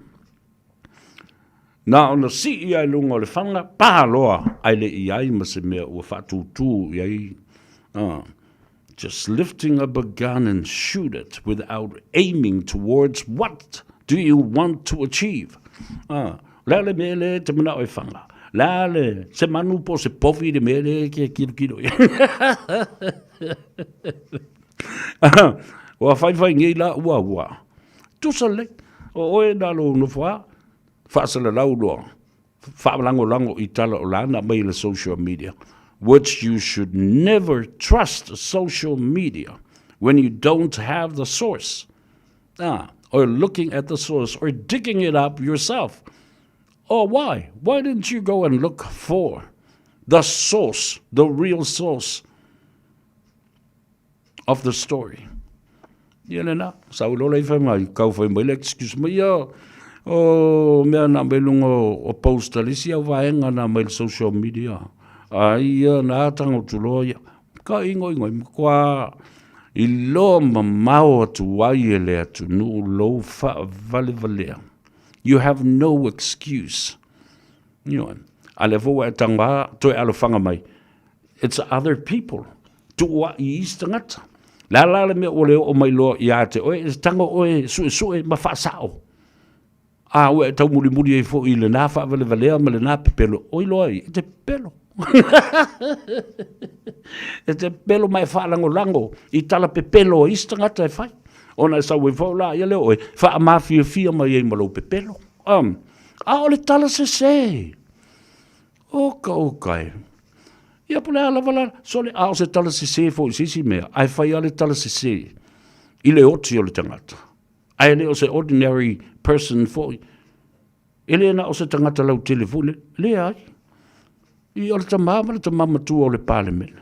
Na ona sii lava i luga o le faga, pa loa, ae le i ai ma se mea ua faatūtū i ai. Uh, Just lifting up a gun and shoot it without aiming towards what do you want to achieve? Ah, o le a le mea lea e te manao e faga? Le a le, se manu po o se povi le mea lea e te kilokilo i ai. Ua faifai nei la ua ua. Tusa lelei, o oe na lou nofo lava, faasalalau loa, faalagolago i tala o la na aumai i le social media, which you should never trust social media when you don't have the source. Ah, or looking at the source or digging it up yourself. Or why? Why didn't you go and look for the source, the real source of the story? Ia lena, sau loa le fai mai, kau fai mai le excuse mai ia, o mea na mai lunga o post a le isi au vaega na mai le social media. Ai ia na tanga tu loa ia. Ka ingo ingo i matua iloa mamao atu ai e le atunuu lou faavalevalea. You have no excuse. Ioe. A lea foi ua e tago lava toe alofaga mai. It's other people. Tuua'i i isi tagata. Le a la le mea ua le oo mai loa ia te oe, e tago oe e suesue ma faasao. A ua e taumulimuli ai foi i lena faavalevalea ma lena pepelo, oi loa ai, e te pepelo. E te pepelo ma e faalagolago i tala pepelo a isi tagata e fai. Ona e sau ai foi la ia lea oe, faamafiafia mai ai ma lou pepelo. Um, a o le tala sese. Oka oka e. Ia po o le a lava la, sole, a o se tala sese foi i se isi mea, ae fai lava le tala sese i le oti o le tagata. Ae le o se ordinary person foi. E le na o se tagata lautele foi le, leai. I o le tama ma le tama matua o le Palemene.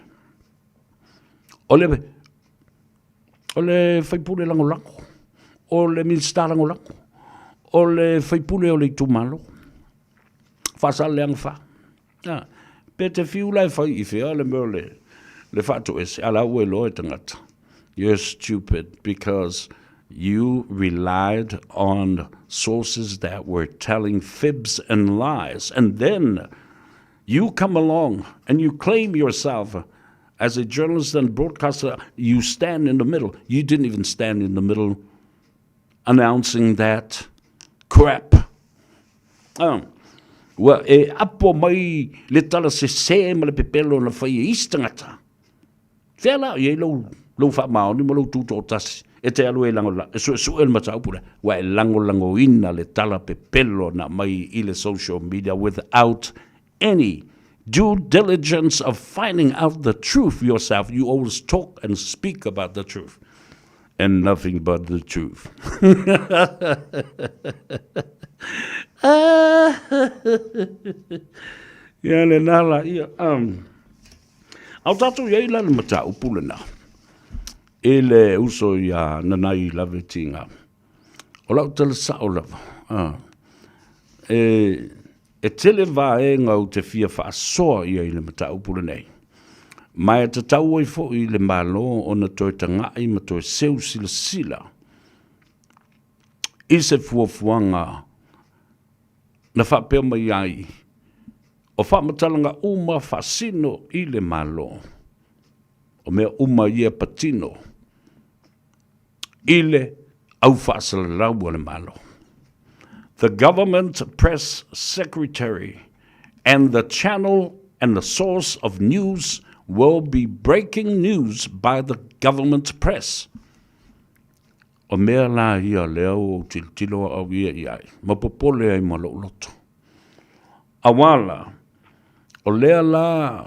O le, o le faipule lagolago, o le Minisita lagolago, o le faipule o le itumalo, Faasaleleaga 4. Ah, pe te fiu la e fai i fea le mea o le, le faatoese, a la ua iloa e tagata. You're stupid because you relied on sources that were telling fibs and lies and then you come along and you claim yourself as a journalist and broadcaster, you stand in the middle. You didn't even stand in the middle announcing that crap. Ah, ua e apo mai le tala sesē ma le pepelo na fai e isi tagata. Fea la i ai lou, lou faamaoni ma lou tutoatasi e te alu e lagola, e suesue le mataupu lea, ua e lagolagoina le tala pepelo na aumai i le social media without any due diligence of finding out the truth yourself. You always talk and speak about the truth and nothing but the truth. Ia lena la ia. Um, A o tatou i ai la le mataupu lena i le uso ia Nanai Lavetiga. O lau tala sao lava, a, e, e tele vaega ou te fia faasoa i ai i le mataupu lenei. Ma e tatau ai foi i le Malo ona toe taga'i ma toe seu silasila i se fuafuaga na faapea mai ai, o faamatalaga uma faasino i le Malo, o mea uma ia patino i le aufaasalalau a le Malo. The Government Press Secretary and the channel and the source of news will be breaking news by the Government Press. O mea la ia lea ua ou tilotilo au ia i ai, ma popole ai ma lou loto. Auā la, o lea la,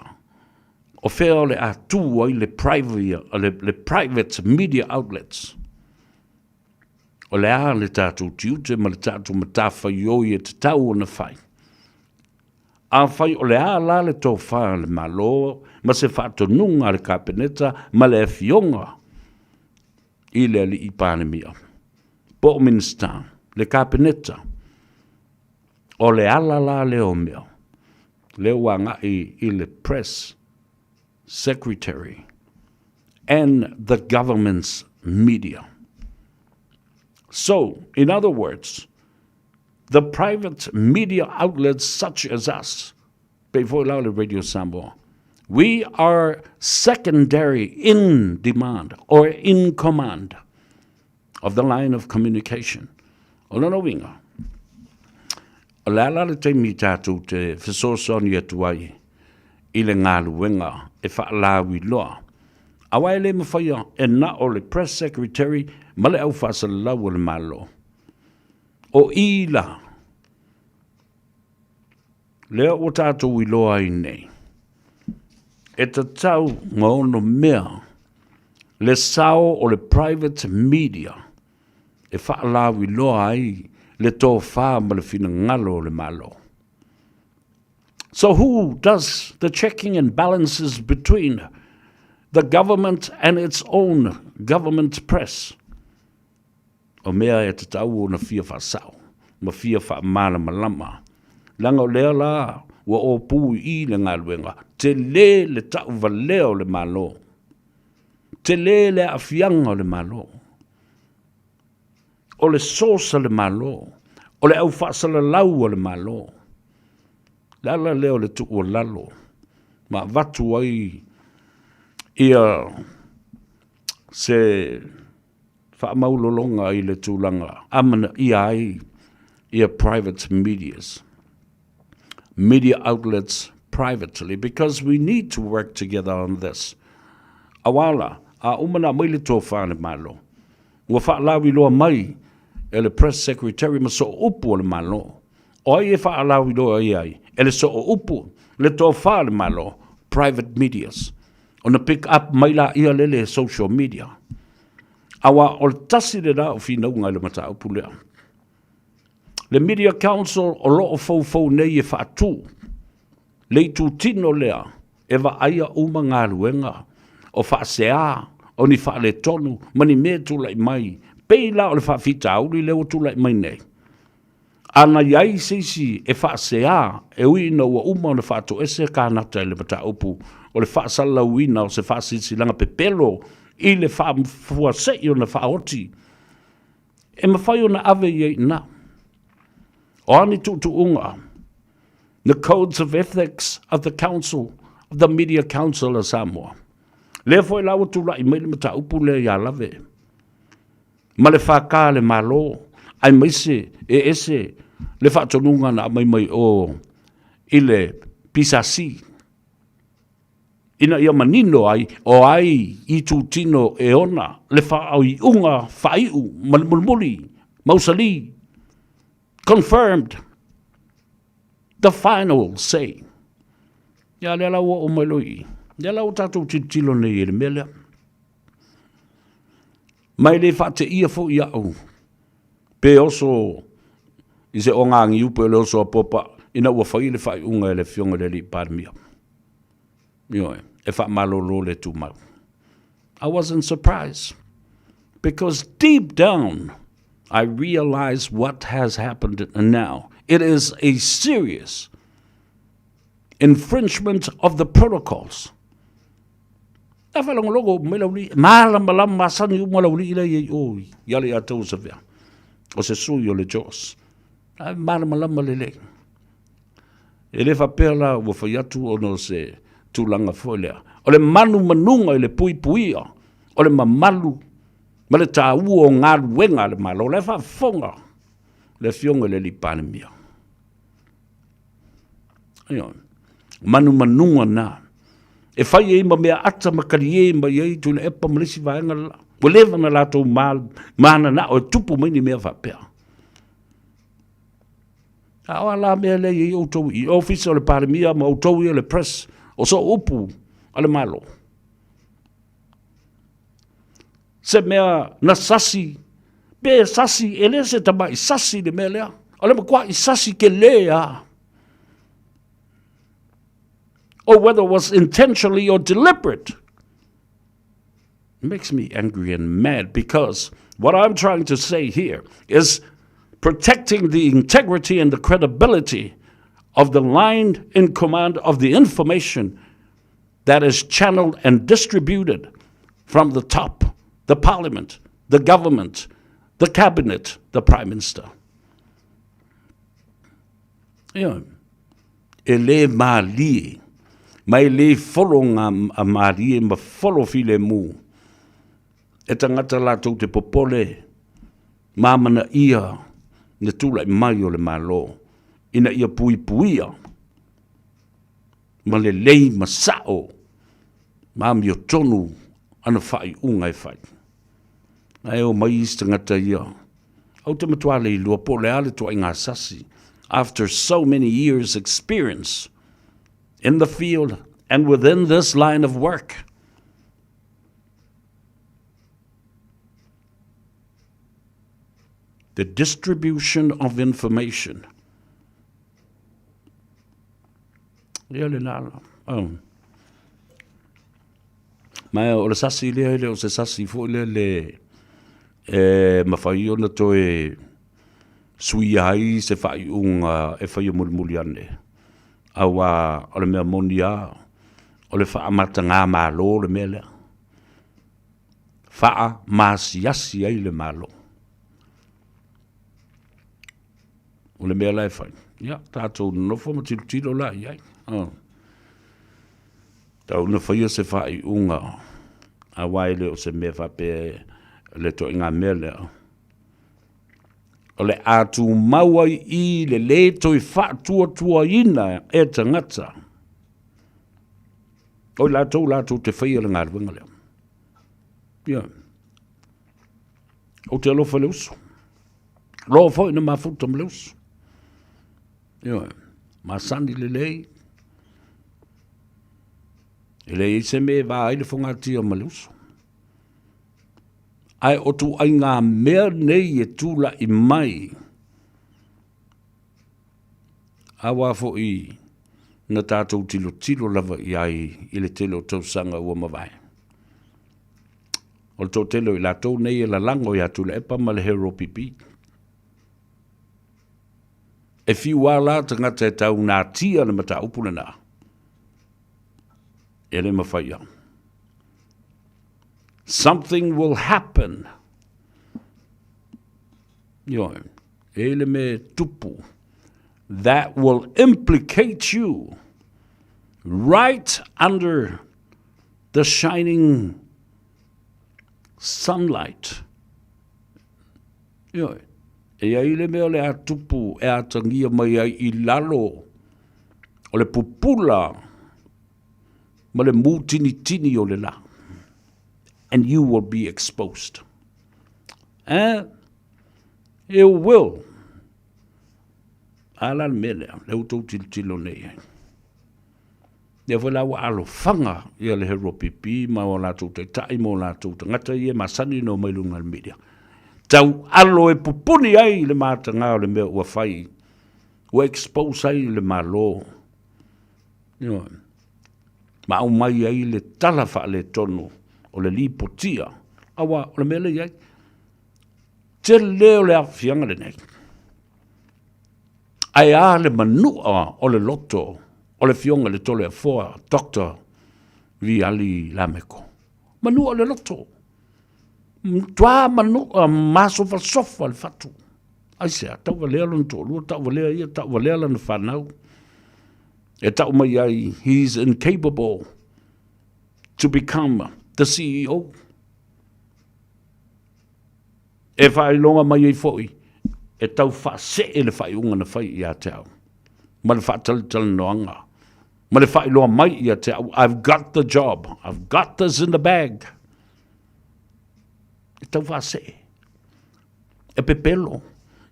o fea o le a tū ai le private, le, le private media outlets. O le a le tātou tiute ma le tātou matawhaioi e tatau ona fai. Afai o le a la le tofā a le Malo ma se faatonuga a le Kapeneta ma le Afioga i le Alii Palemia, po o Minisita, le Kapeneta, o le ala la lea o mea, lea ua agai i le Press Secretary and the government's media. So, in other words, The private media outlets such as us, pei foi la o le Radio Samoa, we are secondary in demand or in command of the line of communication. O lona uiga, O le a la le taimi tatou te fesoasoani atu ai i le galuega e faalauiloa, aua e le mafaia e na o le Press Secretary ma le au faasalalau a le Malo. O i la, lea ua tatou iloa ai nei, e tatau ma ono mea le sao o le private media e faalauiloa ai le tofa ma le finagalo o le Malo. So who does the checking and balances between the government and its own government press? O mea e tatau ona fia faasao ma fia faamalamalama, leaga o lea la ua ōpū i i le galuega, tele le tauvalea o le Malo, tele le aafiaga o le Malo, o le source a le Malo, o le au faasalalau a le Malo. Le ala lea o le tuualalo ma avatu ai ia se faamaulologa i le tulaga amanaia ai ia private medias, media outlets privately because we need to work together on this. Aua la, a uma ona aumai le tofa a le Malo, ua faalauiloa mai e le Press Secretary ma sooupu o le Malo. O ai e faalauiloa i ai? E le sooupu, le tofa a le Malo, private medias. Ona pick up mai laia lele e social media. Aua o le tasi lena o finauga i le mataupu lea. Le Media Council o lo o foufou nei e faatu le itutino lea e vaaia uma galuega o faasea, o ni faaletonu ma ni mea e tulai mai, pei la o le faafitauli lea ua tulai mai nei. A na i ai se isi e faasea, e ui ina ua uma ona faatoese kānata i le mataupu o le faasalalauina o se faasilasilaga pepelo i le faafuasei ona faaoti, e mafai ona ave i ai i ina. O a ni tuutuuga, the codes of ethics of the council, of the Media Council of Samoa. Lea foi la ua tulai mai le mataupu lea ia Lave ma le FK a le Malo, aemaise e ese le faatonuga na aumai mai o i le PSC. Ina ia manino ai o ai itutino e ona le faaiuga faaiu ma le mulimuli, mausali, confirmed the final say. Ia lea la ua oo mai loa i i. Lea la ua tatou tilotilo nei i le mea lea. Ma e le faateia foi au pe oso i se ogagiu pe o le oso a Popa ina ua fai le faaiuga e le Afioga i le Alii Palemia. Ioe, e faamalolo le tumau. I wasn't surprised because deep down I realize what has happened now. It is a serious infringement of the protocols. A faalogologo mai laulii, malamalama masani uma laulii la i ai o i ale ia tau savea. O se sui o le Jaws. A malamalama lelei. E le faapea la ua fai atu ona o se tulaga foi lea. O le manumanuga i le puipuia o le mamalu ma le taua o galuega a le Malo. O la e faafofoga le Afioga i le Alii Palemia. Ioe. Manumanuga na. E fai ai ma mea ata ma kalie mai ai Tuilaepa ma le isi vaega le la. Ua leva ona latou mananao e tupu mai ni mea faapea. A o a la mea lea e i ai outou i ofisa o le Palemia ma outou ia le press o sooupu a le Malo? Se mea na sasi, pe sasi, e le se tamai sasi le mea lea. O le matuai sasi tele lava. Or whether it was intentionally or deliberate. It makes me angry and mad because what I'm trying to say here is protecting the integrity and the credibility of the line in command of the information that is channeled and distributed from the top, the parliament, the government, the cabinet, the prime minister. Ioe. E le mālie, ma e le folo ngā mālie ma folo filemu e tagata latou te popole ma amanaia le tulai mai o le Malo. ina ia puipuia ma lelei ma sa'o ma amiotonu ana faaiuga e fai. Ae omai isi tagata ia, ou te matua le iloa po o le a le tuaiga sasi after so many years experience in the field and within this line of work. The distribution of information. Ia le la. Oh. Ma o le sasi lea e le o se sasi foi lea le e mafai ona toe suia ai se faaiuga e faia mulimuli ane. Auā o le mea moni lava, o le faamatagā Malo le mea lea. Faamasiasi ai le Malo. O le mea la e fai, ia, tatou nonofo ma tilotilo la i ai. Oh. Tau na faia se faaiuga, aua e le o se mea faapea le toaiga mea lea. O le a tumau ai i le lē toe faatuatuaina e tagata. O i latou latou te faia le galuega lea. Ia. Ou te alofa i le uso. Loa foi na mafuta ma le uso. Ia. Masani lelei. E leai se mea e va ai le fogatia ma le uso. Ae o ituaiga mea nei e tulai mai, aua foi na tatou tilotilo lava i ai i le tele o tausaga ua mavae. O le toatele o i latou nei e lalago ia Tuilaepa ma le Hero PP. E fiu lava la tagata e tau natia le mataupu lena, e le mafai au. Something will happen. Ioe, e le me tupu. That will implicate you right under the shining sunlight. Ioe, e i ai le mea o le a tupu e atagia mai ai i lalo o le pupula ma le mūtinitini o le lā. And you will be exposed. And you will. A la le mea lea, lea ua tou tilotilo nei ai. Lea foi la ua alofaga ia le Hero PP ma o latou taitai ma o latou tagata ia e masani ona omai i luga o le media. Tau alo e pupuni ai le mataga o le mea ua fai, ua expose ai le Malo. Ioe. Ma aumai ai le tala faaletonu o le lipotia, aua o le mea lea e i ai, tele o le aafiaga lenei. Ae a le manua o le loto o le Afioga i le Toleafoa Doctor Viali Lameko. Manua o le loto. Matua manua masofasofa le fatu. Aisea, tauvalea lona toalua, tauvalea ia, tauvalea lana fanau. E tau mai ai, he is incapable to become the CEO. E faailoga mai ai foi, e tau faasee le faaiuga na fai ia te au, ma le faatalatalanoaga, ma le faailoa mai ia te au, I've got the job, I've got this in the bag. E tau faasee. E pepelo,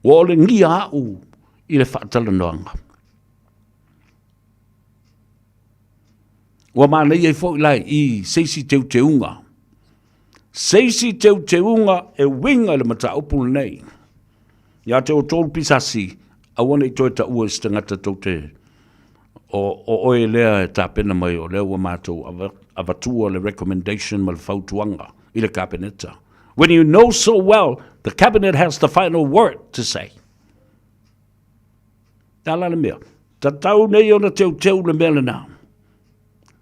ua olegia au i le faatalanoaga. Ua manaia ai foi la i se isi teuteuga. Se isi teuteuga e uiga i le mataupu lenei. Ia te outou le PSC, aua ne i toe taua i se tagata tou te o, o oe lea e tapena mai o lea ua matou avatua le recommendation ma le fautuaga i le Kapeneta. When you know so well the cabinet has the final word to say. Te ala le mea. Tatau nei ona teuteu le mea lena.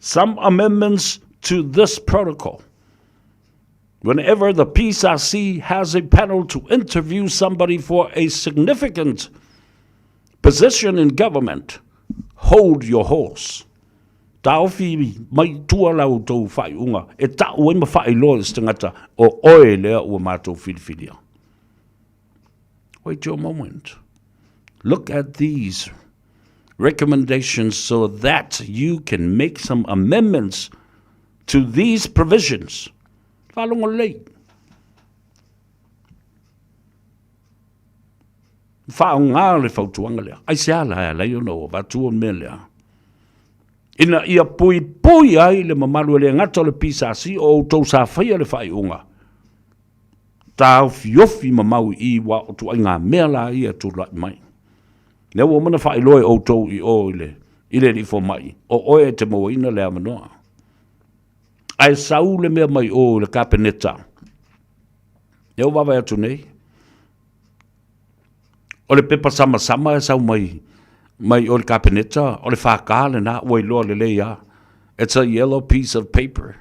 Some amendments to this protocol. Whenever the PSRC has a panel to interview somebody for a significant position in government, hold your horse. Taofi mai tua la outou faaiuga e ta'u ai ma faailoa i se tagata o oe lea ua matou filifilia. Wait your moment. Look at these. recommendations so that you can make some amendments to these provisions. Faalogo lelei. Faaaoga le fautuaga lea. Aisea la e ala ai ona ua avatu le mea lea? Ina ia puipui ai le mamalu e le gata o le PSC o outou sa faia le faaiuga, taofiofi ma mau i i aua o ituaiga mea la ia e tulai mai. Lea ua uma ona faailoa e outou i o i le i le alii fomai, o oe e te mauaina le avanoa. Ae sau le mea mai o i le Kapeneta, lea ua vaavaai atu nei, O le pepa samasama e sau mai mai o le Kapeneta, o le FK lena ua iloa lelei lava. It's a yellow piece of paper.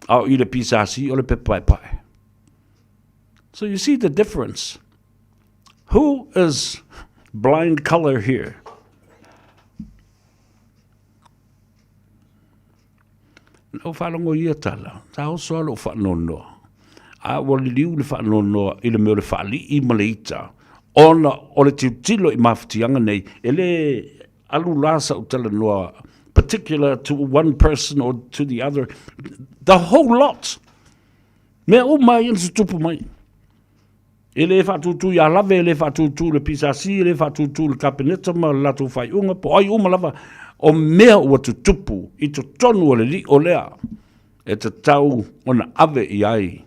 A o i le PSC o le pepa paepae. So you see the difference. Who is blind color here? Na ou faalogo i ia tala, sa oso lava lou faanoanoa, a ua liliu le faanoanoa i le mea o le faalii ma le ita, ona o le tilotilo i mafatiaga nei, e le alu la sau talanoa particular to one person or to the other, the whole lot. Mea uma ia na tutupu mai. E le faatūtū ia Lave, e le faatūtū i le PSC, e le faatūtū i le Kapeneta ma le latou faaiuga, po o ai uma lava, o mea ua tutupu i totonu o le lio lea e tatau ona ave i ai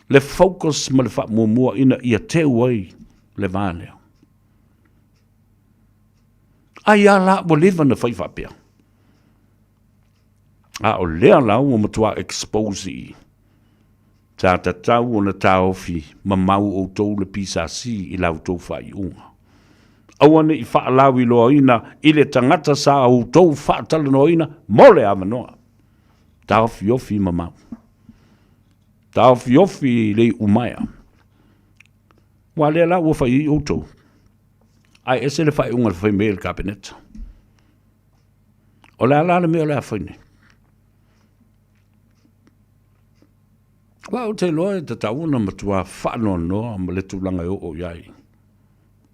le focus ma le faamuamua ina ia teu ai le va lea. Ai a la ua leva na fai faapea. A o lea la ua matua expose i i. Sa tatau ona taofi mamau outou le PSC i la outou faaiuga. Aua ne i faalauiloaina i le tagata sa outou faatalanoaina mo le avanoa. Taofiofi mamau. Taofiofi le iumaea. Aua lea la ua fai ai outou. Ae ese le faaiuga na fai mai e le Kapeneta. O le a la le mea o le a fai nei? Aua ou te iloa e tatau ona matua faanoanoa ma le tulaga e oo i ai.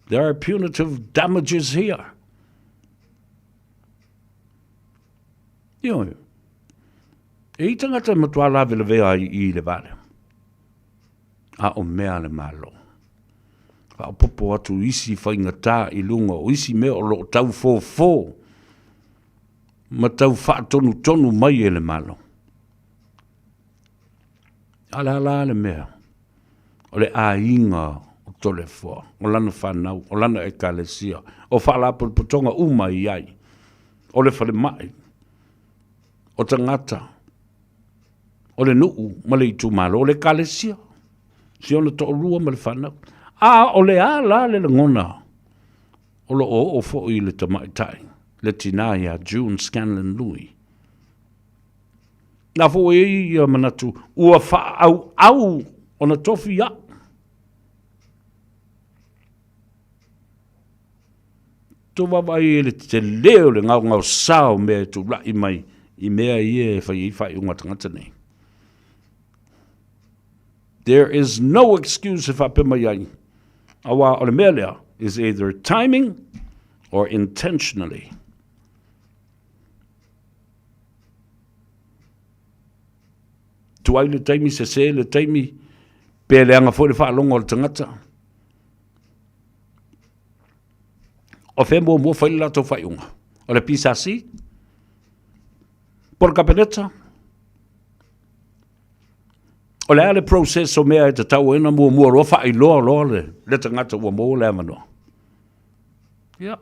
There are punitive damages here. Ioe. E i tagata e matua lavelavea ai i le vale. A o mea a le Malo. Faaopoopo atu isi faigata i luga o isi mea o lo o tau fofo ma tau faatonutonu mai e le Malo. A o le a la le mea? O le aiga o Toleafoa, o lana fanau, o lana ekalesia, o faalapotopotoga uma i ai, o le falemai, o tagata, o le nuu ma le itumalo, o le ekalesia, si ona toalua ma le fanau. A o le a la le lagona o lo o oo foi i le tamaitai, le tinā ia June Scanlon Lui. Na foi ai ia manatu ua faaauau ona tofi au. Tou vaavaai i le tele o le gaogaosa o mea e tulai mai i mea ia e fai ai faaiuga a tagata nei. There is no excuse e faapea mai ai, aua o le mea lea is either timing or intentionally. Tuai le taimi, sese le taimi, pe leaga foi le faalogo a le tagata. O fea muamua fai le latou faaiuga? O le PSC? Po o le Kapeneta? O le a le process o mea e tatau ai ona muamua loa faailoa loa le, le tagata ua maua le avanoa? Ia,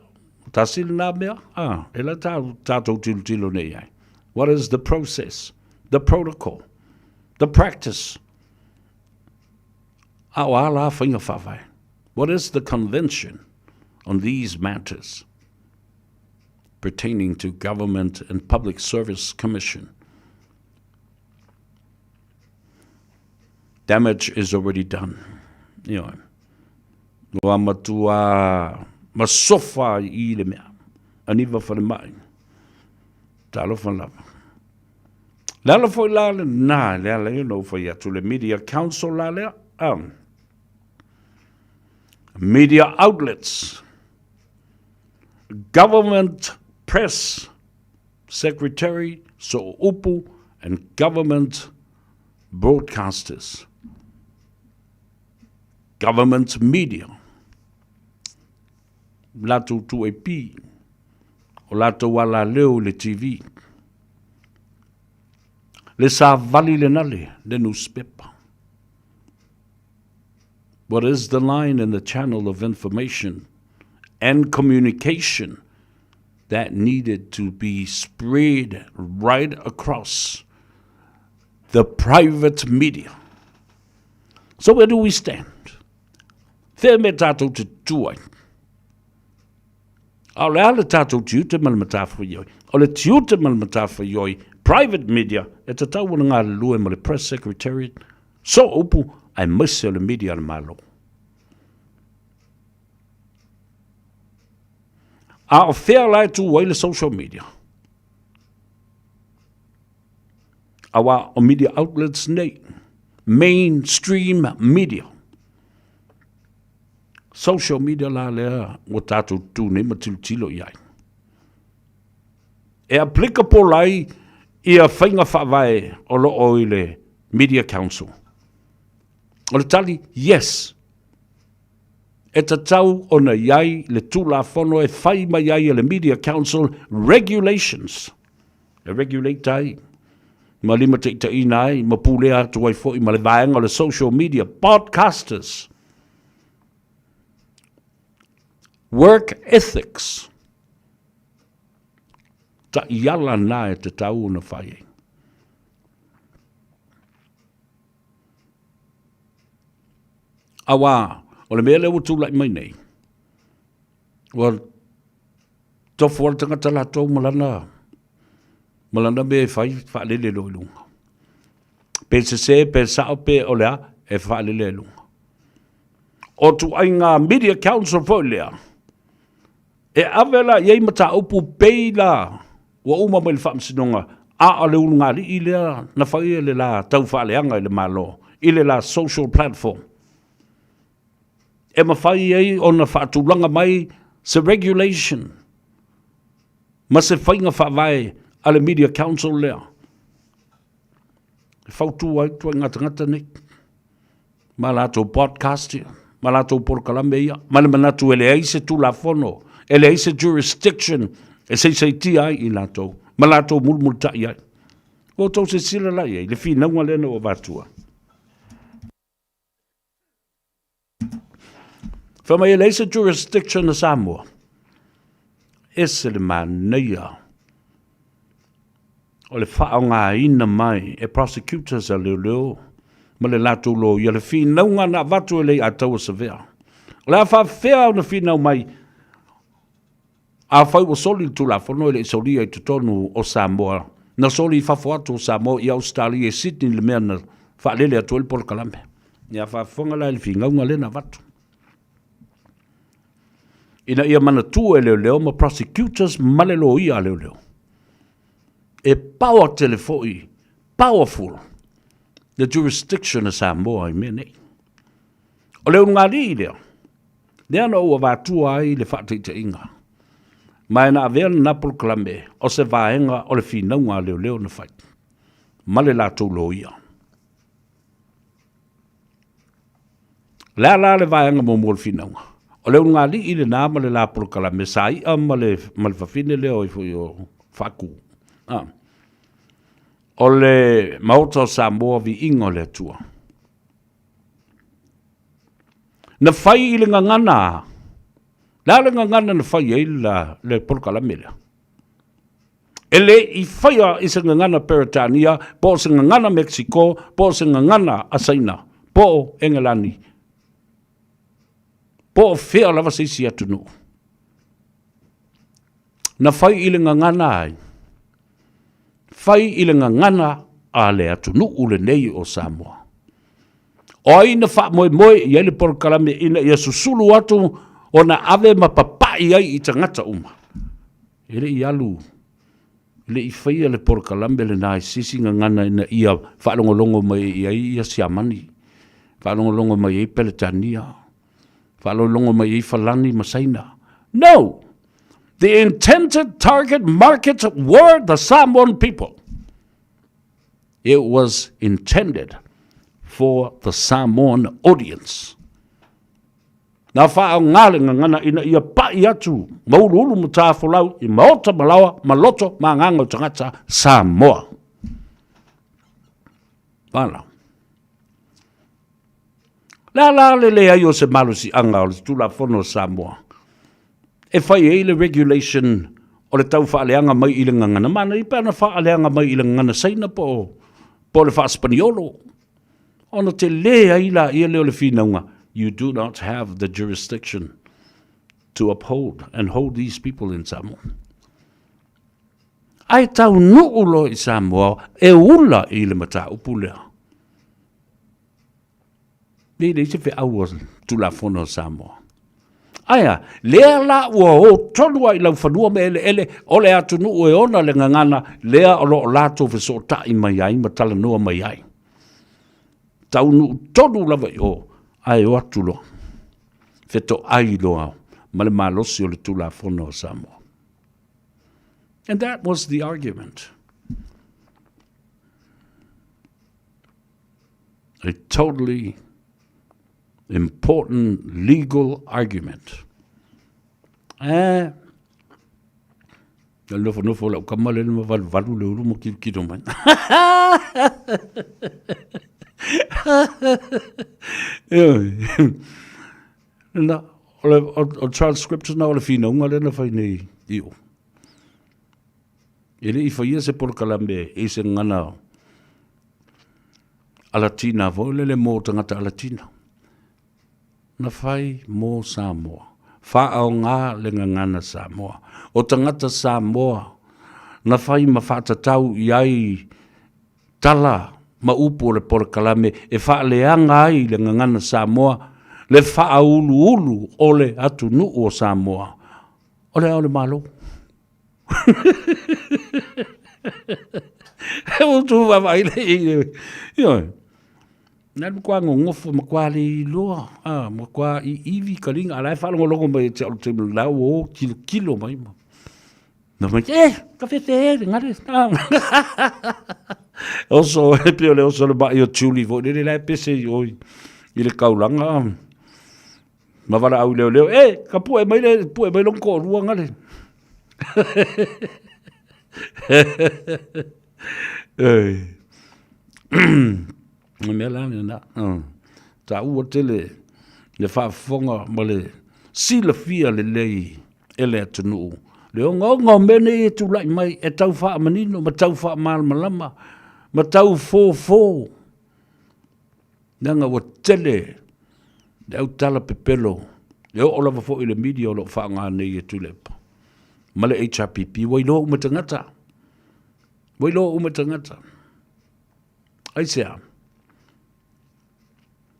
tasi lena mea, ah, e la tātou tilotilo nei ai. What is the process? The protocol? The practice? A o a la faiga faavae? What is the convention on these matters pertaining to Government and Public Service Commission? Damage is already done. Ioe. Ua matua masofa i le mea. Aniva falemai. Talofa lava. Le ala foi la lena, le ala i ona ou fai atu le Media Council la lea. Media outlets. Government Press Secretary, So'oupu, and Government Broadcasters. Government Media. Latou 2AP, o latou alaleo i le TV. Le savali lena le, le newspaper. What is the line and the channel of information and communication that needed to be spread right across the private media? So where do we stand? Whea me tātou te tuai? A o le a le tātou tiute ma le matawhaioi? O le tiute ma le matawhaioi, private media, e tatau ona galulue ma le Press Secretariat, so upu, aemaise o le media a le Malo. A o fea la e tū ai le social media? Aua o media outlets nei, mainstream media. Social media la lea ua tātou tū nei ma tilotilo i ai. E applicable ai ia faiga faavae o lo o i le Media Council. O le tali, yes. E tatau ona i ai le Tulafono e fai mai ai e le Media Council regulations e regulate ai ma limataitaiina ai ma pulea atu ai foi ma le vaega o le social media podcasters work ethics taʻiala na e tatau ona fai ai. Auā, o le mea lea ua tulai mai nei, ua tofu lava le tagata latou ma lana, ma lana mea e fai, faalele loa i luga. Pe sese, pe sao, pe o le a, e faalele i luga. O ituaiga Media Council foi lea, e ave la i ai mataupu pei la ua uma mai le Faamasinoga, a o le ulugalii lea na fai e le la taufaaleaga i le Malo, i le la social platform, e mafai ai ona faatulaga mai se regulation ma se faiga faavae a le Media Council lea e fautua ai ituaiga tagata nei. ma latou podcast ia, ma latou polokalame ia, ma le manatu e leai se Tulafono, e leai se jurisdiction e saisaitia ai i latou, ma latou mulimulitai ai. Ua outou silasila la i ai, le finauga lea na ou avatua. Fai mai e leai se jurisdiction a Samoa. Ese le manaia o le faaaogaina mai e prosecutors a leoleo ma le latou loia le finauga na avatu e Leiataua Savea. O le a faafefea ona finau mai afai ua soli le Tulafono e le i solia i totonu o Samoa, na soli i fafo atu o Samoa i Ausetalia i Sydney le mea na faalele atu ai le polokalame. Ia faafofoga la i le finauga lea na avatu. Ina ia manatua e leoleo ma prosecutors ma le loia a leoleo. E power tele foi, powerful the jurisdiction a Samoa i mea nei. O le ulugalii lea, lea na ou avatua ai le faataitaiga. Ma e na avea lena polokalame o se vaega o le finauga a leoleo na fai ma le latou loia. O le a la le vaega muamua o le finauga? O le ulugalii lena ma le la polokalame sa i'a ma le, ma le fafine lea o ifo i o Faaku. Ah. O le Maota o Samoa viiga o le Atua. Na fai i le gagana a. Le a le gagana na fai ai la, le polokalame lea? E le i faia i se gagana Peretania, po o se gagana Mexico, po o se gagana a Saina, po o Engelani, po o fea lava se isi atunuu. Na fai i le gagana ai? Fai i le gagana a le atunuu lenei o Samoa. O ai na faamoemoe i ai le polokalame ina ia susulu atu ona ave ma papai ai i tagata uma? E le i alu, e le i faia le polokalame lena i se isi gagana ina ia faalogologo mai i ai ia Siamani, faalogologo mai ai Peretania, faalogologo mai ai Falani ma Saina. No! The intended target market were the Samoan people. It was intended for the Samoan audience. Na faaaoga le gagana ina ia pa'i atu ma uluulu ma tafolau i maota ma laoa ma loto ma agaga o tagata Samoa. Vala. Le a la le leai o se malosi'aga o le Tulafono a Samoa e fai ai le regulation o le tau faaleaga mai i le gagana manaia pe ana faaleaga mai i le gagana Saina po o, po o le Faasepaniolo ona telē ai laia lea o le finauga, you do not have the jurisdiction to uphold and hold these people in Samoa. Ae taunuu loa i Samoa e ula i le mataupu lea. E leai se feau o Tulafono a Samoa. Ae a, lea la ua o tonu lava i laufanua ma eleele o le atunuu e ona le gagana lea o lo o latou fesootai mai ai ma talanoa mai ai. Taunuu tonu lava i o, ae o atu loa, fetoai loa ma le malosi o le Tulafono a Samoa. And that was the argument. A totally important legal argument. Eh, le nofonofo lau kama le ma valuvalu le ulu ma kilokilo mai. Na, o le o transcription na o le finauga lea na fai nei i o. E le i faia se polokalame i se gagana Alatina foi lele mo tagata Alatina. Na fai mo Samoa. Faaaoga le gagana Samoa. O tagata Samoa na fai ma faatatau i ai tala ma upu o le polokalame e faaleaga ai le gagana Samoa le faauluulu o le atunuu o Samoa. O le Ao o le Malo. E ua tu vaavaai le i le, ioe. Na matua gogofo, matua le iloa, a, matua iivi kaliga, a o la e faalogologo mai ia te au i le taimi la ua o tilotilo mai ma. Na fai mai, eh, ka fefe e le gale. Oso, e pei o le oso o le ma'i o Julie foi lele la e pese i o i le kaulaga. Ma valaau i leoleo, e, ka pue mai le, pue mai lona toalua gale. O mea la lena, taua tele le faafofoga ma le silafia lelei e le atunuu le ogaoga o mea nei e tulai mai e tau faamanino ma tau faamalamalama ma tau fofo Leaga ua tele le autala pepelo, e oo lava foi i le media o lo o faaaoga nei e Tuilaepa ma le HRPP, ua iloa uma e tagata, ua iloa uma e tagata. Aisea?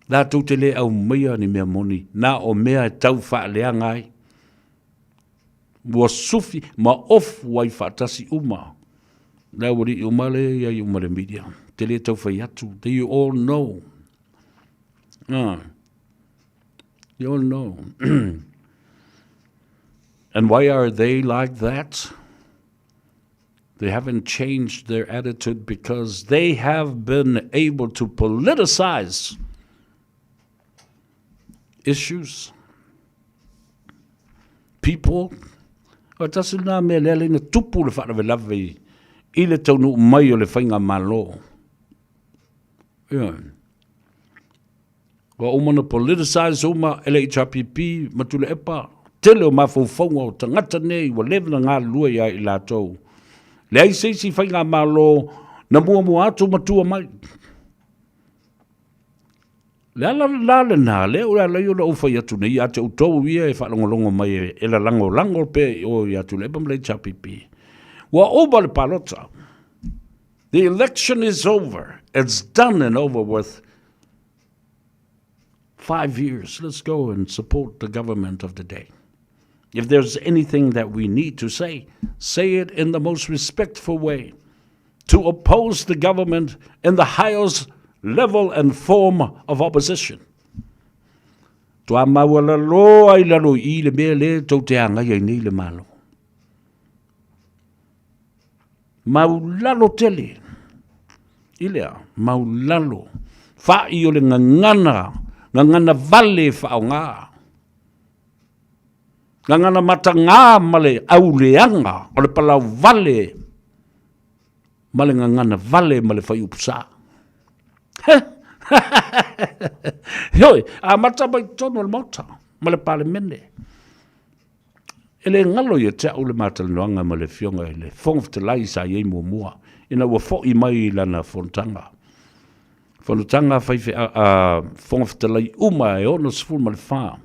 Latou te le aumaia ni mea moni, na o mea e tau faaleaga ai. Ua sufi ma ofu ai faatasi uma le aualii uma lea e i ai uma i le media. Te le tau fai atu. They all know. You all know. And why are they like that? They haven't changed their attitude because they have been able to politicize issues, people. O tasi lena mea lea lea na tupu le faalavelave i le taunuu mai o le faigamalo. Yeah. Ua uma na politicize uma e le HRPP ma Tuilaepa, tele o mafaufauga o tagata nei ua leva na galulue ia i latou. Leai se isi faigamalo na muamua atu ma tua mai. Le ala la lena, lea ua ala ai ona ou fai atu nei ia te outou ia e faalogologo mai e lalagolago pea i o ia Tuilaepa ma le HRPP. Ua ova le palota. The election is over. It's done and over with. 5 years. Let's go and support the government of the day. If there's anything that we need to say, say it in the most respectful way. To oppose the government in the highest level and form of opposition. Toa maualaloa i lalo i i le mea lea tou te agai ai nei le Malo. Maulalo tele. I lea, maulalo. Fa'i o le gagana, gagana vale e faaaoga. Gagana matagā ma le auleaga o le palau vale ma le gagana vale ma le faiupu sa. Ioe, amata mai totonu o le Maota ma le Palemene. E le galo ia te au le matalanoaga ma le Afioga i le Fofoga Fetalai sa i ai muamua ina ua foi mai i lana fonotaga. Fonotaga faifeau, a Fofoga Fetalai uma e 64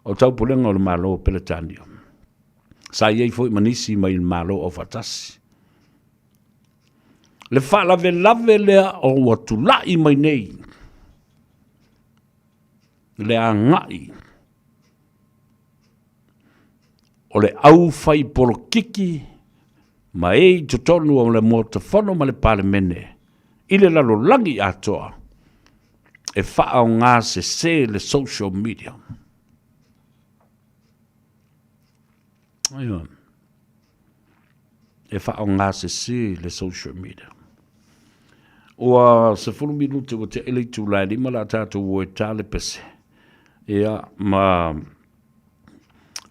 o Taupulega o le Malo o Peretania. Sa i ai foi ma nisi mai le Malo Aufaatasi. Le faalavelave lea o ua tulai mai nei le agai o le aufai polokiki ma e i totonu o le Maota Fono ma le Palemene i le lalolagi atoa e faaaoga sese le social media. Ioe. E faaaoga sese le social media. Ua 10 minute ua tea i le itula e 5 la tatou o e ta le pese. Ia, ma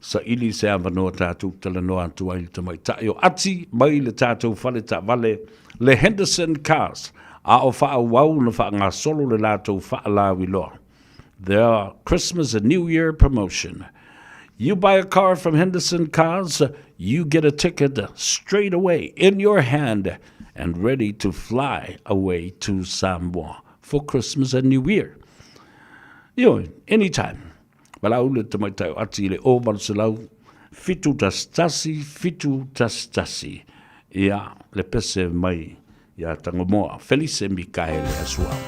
saili se avanoa tatou talanoa atu ai i le tamaitai o Ati mai le tatou fale taavale le Henderson Cars, a o faaauau ona faagasolo le latou faalauiloa. Their Christmas and New Year promotion. You buy a car from Henderson Cars, you get a ticket straight away in your hand and ready to fly away to Samoa for Christmas and New Year. Ioe, anytime. Valaau le tamaitai o Ati i le 0800 711 711. Ia, le pese mai ia Tangomoa. Felice Mikaele as well.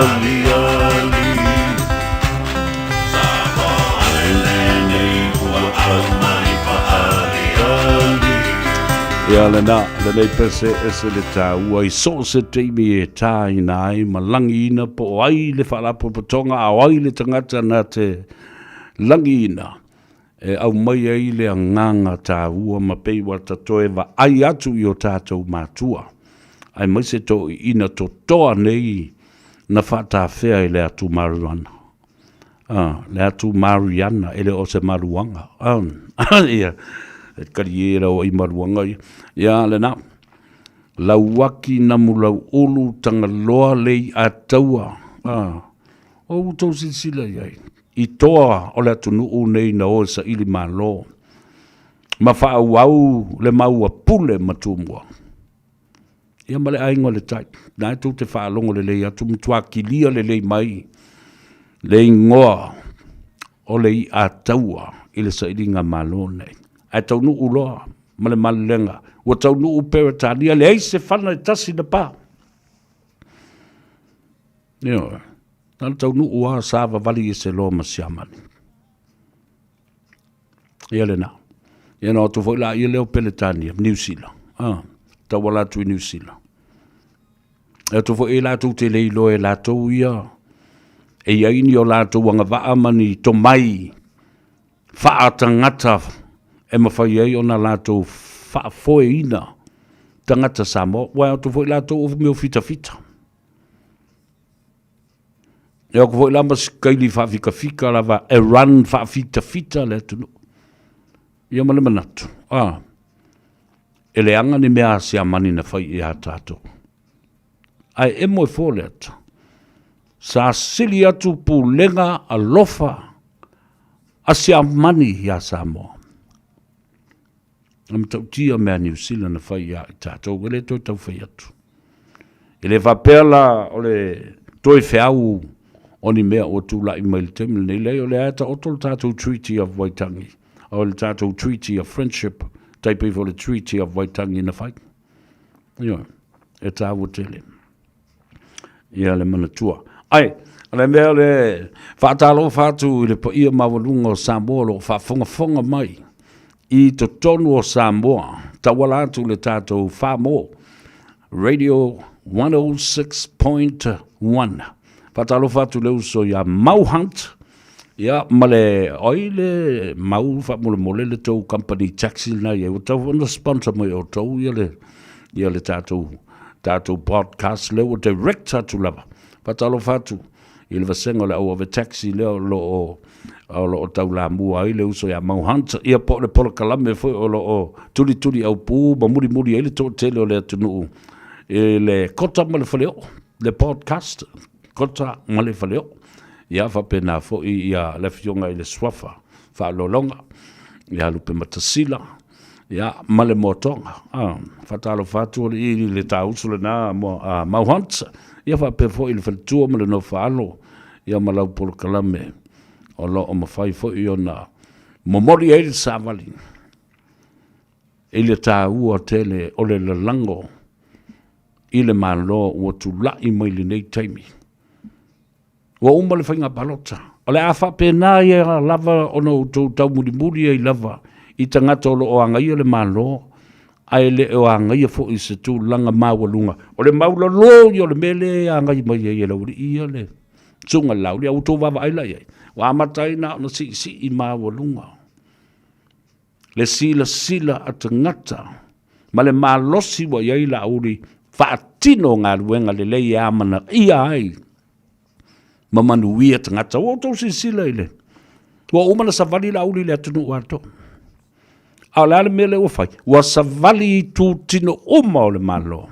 Fa'aaliali. Samoa lenei ua aumai fa'aaliali. Ia lena, lenei pese ese le tāua i so o se taimi e tāina ai ma langiina po o ai le faalapotopotoga a o ai le tagata na te langiina e aumai ai le agaga tāua ma pei ua ta toe vaai atu i o tātou matua, aemaise toeaiina totoa nei na faatafea i le atu Mariana. Ah, le atu Mariana, e le o se maluaga. Ah, ia, e kali e lau i maluaga ia. Ia, lena, lauaki namu lau ulu tagaloa lei ataua. Ah, o outou silasila i ai i toa o le atunuu nei na o e saili malo ma faaauau le maua pule ma Tumua. Ia ma le aiga o le tai, na e tou te faalogo lelei atu, matua kilia lelei mai le igoa o le i'a taua i le sailiga malo nei. Ae taunuu loa ma le malelega, ua taunuu Peretania, leai se fana e tasi na pa. Ioe. Na o le taunuu lava sa vavali ese loa ma Siamani. Ia lena. Ia na o atu foi laia lea o Peretania, Niu Sila. Ah, tauala atu i Niu Sila. E atu foi e latou te le iloa e latou ia e i ai ni o latou agavaa ma ni tomai faatagata e mafai ai ona latou faafoeina tagata Samoa. Ua atu foi latou o mea o fitafita. E atu foi la ma si kaili faafikafika lava e run faafitafita le atunuu. Ia ma le manatu, a, e leaga ni mea a Siamani na fai ia tatou. Ae emo e fo le ata. Sa sili atu pulega alofa a Siamani iā Samoa. Na matautia mea a Niu Sila na fai ia i tatou, e le toe tau fai atu. E le faapea la o le toe feau o ni mea ua tulai mai i le taimi lenei, leai o lea e taoto le tatou Treaty of Waitangi, o le tatou Treaty of Friendship, tai pei foi o le Treaty of Waitangi na fai. Ioe, e tāua tele. Ia le manatua. Ai, o le mea o le faatalofa atu i le paia maualuga o Samoa o lo o faafogafoga mai i totonu o Samoa, tauala atu le tatou Famo Radio 106.1. Faatalofa atu le uso ia Mau Hunt, ia ma le, oi le Mau faamolemole le tou company taxi lena i ai, ua tatau foi ona sponsor mai e outou ia le, ia le tatou tatou podcast lea ua direct atu lava. Faatalofa atu i le vasega o le au ave taxi lea o lo o o lo o taulamua ai le uso ia Mau Hunt, ia po o le polokalame foi o lo o tulituli aupū ma mulimuli ai le toatele o le atunuu i le Kota ma le Faleoo, le podcast Kota ma le Faleoo. Ia faapena foi ia le afioga i le Suafa Faaaloaloga ia Lupematasila, ia, ma le moatoga. Ah, faatalofa atu alii i le tāuso lena mo a Mau Hunt, ia faapea foi i le faletua ma le nofoaalo, ia ma lau polokalame o lo o mafai foi ona momoli ai le savali i le tāua tele o le lalago i le Malo ua tulai mai lenei taimi. Ua uma le faiga palota. O le a faapena ia lava ona outou taumulimuli ai lava i tagata o lo o agaia le Malo, ae le o agaia foi i se tulaga maualuga. O le maualalo ia o le mea lea e agai mai ai e le aualii ia le susuga i le Laauli, a ua outou vaavaai la i ai, ua amata ai na ona siisii maualuga le silasila a tagata ma le malosi ua i ai Laauli faatino galuega lelei e amanaia ai ma manuia tagata. Ua outou silasila i le, ua uma ona savali Laauli i le atunuu atoa. A o le a le mea lea ua fai? Ua savali i itutino uma o le Malo.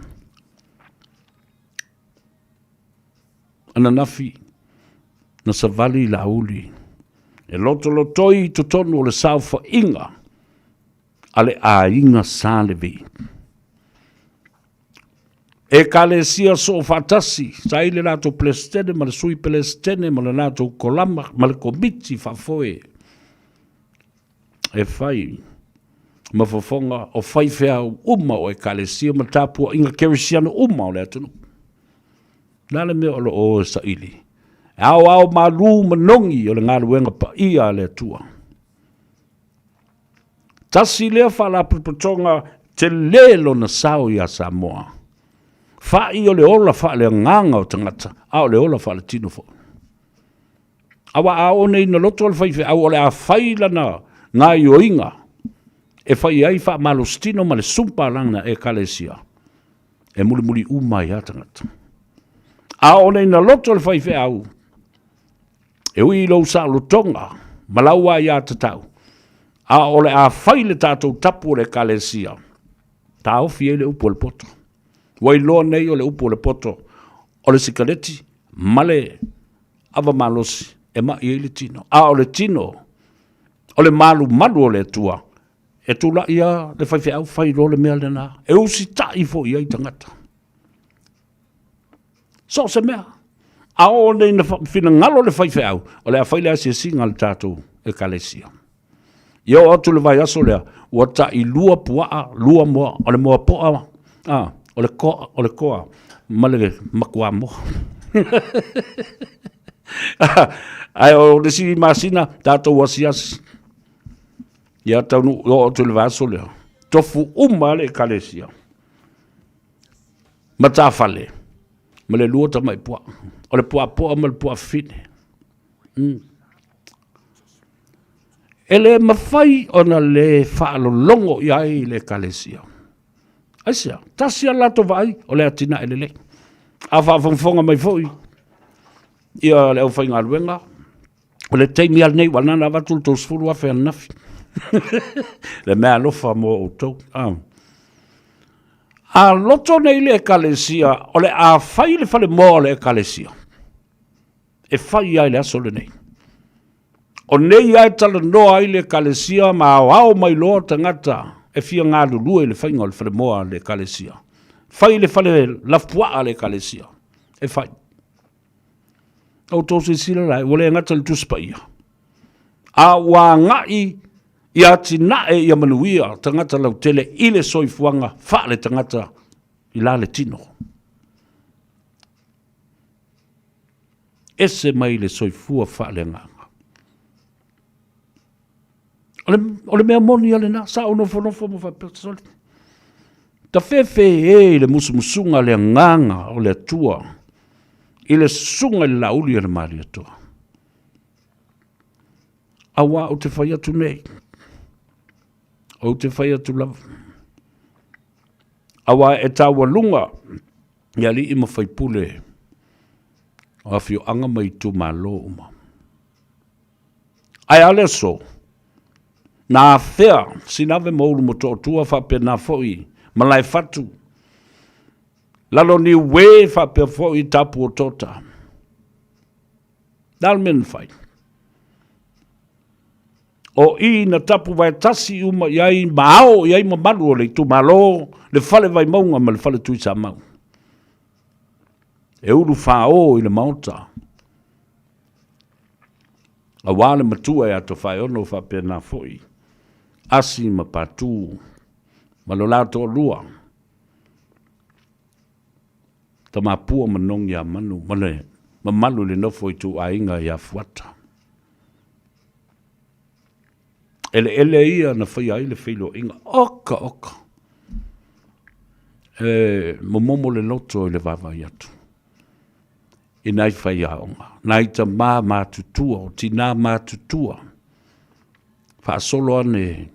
Ananafi, na savali Laauli e lotolotoi i totonu o le saofaiga a le aiga Sa Levi. Ekalesia Soofaatasi, sa i le latou Peresetene ma le Sui Peresetene ma le latou Kolama ma le Komiti Faafoe e fai ma fofoga o faifeau uma o Ekalesia ma tapuaiga kerisiano uma o le atunuu. Le a le mea o lo o e saili? E aoao malū manogi o le galuega paia a le Atua. Tasi lea faalapotopotoga telē lona sao iā Samoa. Fa'i o le ola faaleagaga o tagata, a o le ola faaletino foi. Aua a oo nei ina loto le faifeau o le a fai lana gaoioiga e fai ai faamalositino ma le sumpa a lana Ekalesia, e mulimuli uma ai lava tagata. A oo nei ina loto le faifeau, e ui i lou saolotoga ma lau aiatatau, a o le a fai le tatou tapu o le Ekalesia, taofi ai le upu a le poto. Ua iloa nei o le upu a le poto o le sikaleti ma le ava malosi e ma'i ai le tino. A o le tino, o le malumalu o le Atua, e tula'i lava le faifeau fai loa le mea lena, e usita'i foi i ai tagata. So o se mea. A oo nei ina finagalo le faifeau, o le a fai le asiasiga a le tatou Ekalesia. Ia oo atu le vaiaso lea, ua ta'i lua puaa, lua moa, o le moa poa, a, o le koa, o le koa ma le makuamoa. Ae o le isi masina, tatou asiasi. Ia taunuu, oo atu i le vaiaso lea, tofu uma lava le Ekalesia. Matafale ma le lua tamai puaa. O le puaa poa ma le puaa fafine. E le mafai ona le faalologo i ai le Ekalesia. Aisea? Tasi a latou vaai o le atinae lelei. A faafogafoga mai foi ia le aufaigaluega, o le taimi lava lenei, ua na avatu le $30,000 ananafi. Le mea alofa mo outou. A loto nei le Ekalesia o le a fai le falemoa o le Ekalesia, e fai ai le aso lenei. O nei lava e talanoa ai le Ekalesia ma aoao mai loa tagata e fia galulue i le faiga o le falemoa a le Ekalesia. Fai le fale lafupuaa a le Ekalesia, e fai. Outou silasila la, ua le gata i le Tusi Paia, a ua agai ia atinae ia manuia tagata lautele i le soifuaga faale-tagata i la le tino. Ese mai le soifua faaleagaga. O le, o le mea moni a lena, sa ou nofonofo ma faapea, sole. Tafefe e i le musumusuga le agaga o le Atua i le susuga i le Laauli a le Malietoa. Auā ou te fai atu nei, ou te fai atu lava, auā e taualuga i alii ma faipule o afioaga ma itumalo uma. Ae a le aso, na afea Sinave ma Ulumotootua faapena foi Malaefatu, Laloniue faapea foi Tapuotota. Le a le mea na fai? O i na tapu vaetasi uma i ai ma ao i ai mamalu o le itumalo, le fale Vaimauga ma le fale Tuisamau. E ulu fāō i le maota. Auā le matua ia Tofaeono faapena foi Asi ma Patu ma lo la toalua, Tamapua ma Nogiamanu ma le mamalu i le nofo ituaiga ia Fuata. Eleele ia na faia ai le feiloaiga, oka oka, e momomo le loto i le vaavaai atu i nai faiaoga, nai tamā matutua, o tinā matutua, faasolo ane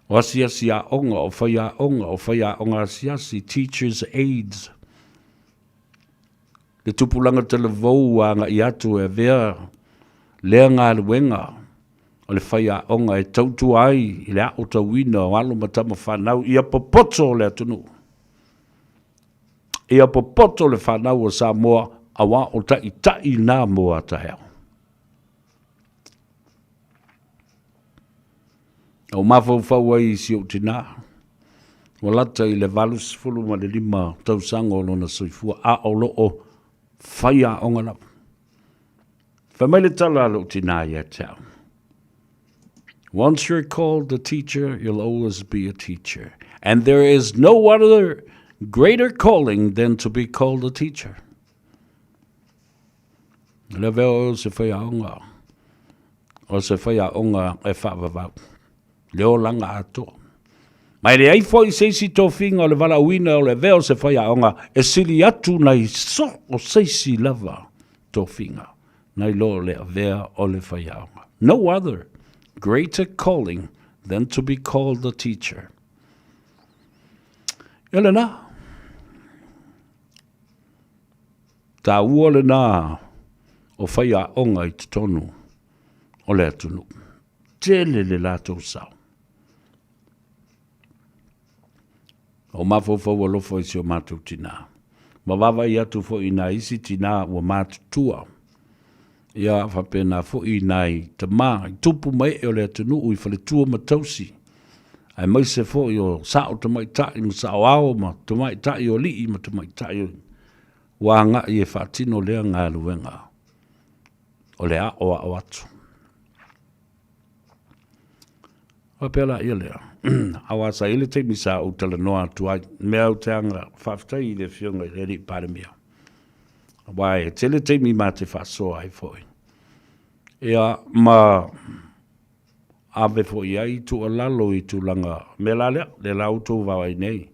o asiasi aoga, o faiaoga, o faiaoga asiasi, teachers aides, le tupulaga talavou ua agai atu e avea lea galuega o le faiaoga e tautua ai i le aotauina o alo ma tama fanau ia popoto le atunuu. Ia popoto le fanau o Samoa auā o taitai na mo a taeao. Na ou mafaufau ai i si ou tinā, ua lata i le 85 tausaga o lona soifua, a o lo o fai aoga lava. Fai mai le tala a lou tinā ia te au, Once you're called a teacher, you'll always be a teacher. And there is no other greater calling than to be called a teacher. Le avea oe o se faiaoga, o se faiaoga e faavavau, le olaga atoa. Ma e leai foi se isi tofiga o le valaauina o le avea o se faiaoga e sili atu nai so o se isi lava tofiga nai lo le avea o le faiaoga. No other greater calling than to be called a teacher. Ia lena. Taua lena o faiaoga i totonu o le atunuu. Tele le latou sao. O mafaufau alofa i si o matou tinā. Ma vaavaai atu foi i nai isi tinā ua matutua. Ia faapena foi i nai tamā i tupu ma ee o le atunuu i faletua ma tausi, aemaise foi o sao tamaitai ma sao ao ma tamaitai o alii ma tamaitai o ua agai e faatino lea galuega o le aoao atu. Faapea laia lea, aua sa i ai le taimi sa ou talanoa atu ai, mea ou te aga faafetai i le Afioga i le Alii Palemia, aua e tele taimi ma te faasoa ai foi. Ia, ma ave foi i ai tuualalo i tulaga, mea la lea, lea la outou vaai nei,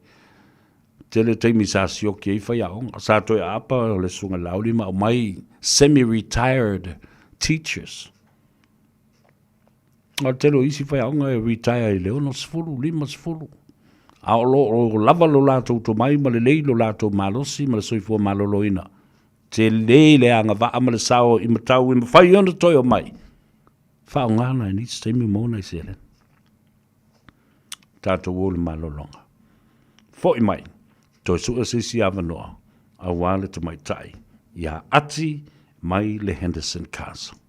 tele taimi sa sioki ai faiaoga, sa toe aapa o le Susuga Laauli ma aumai semi-retired teachers. O le tele o isi faiaoga e retire i le 60, 50, a o lo o lava lo latou tomai ma lelei lo latou malosi ma le soifua maloloina. Tele le agavaa ma le sao i matau e mafai ona toe omai, faaaoga nai nisi taimi maua nai seleni. Tatou o i le malologa. Foi mai, toe sue se isi avanoa aua le tamaitai ia Ati mai le Henderson Castle.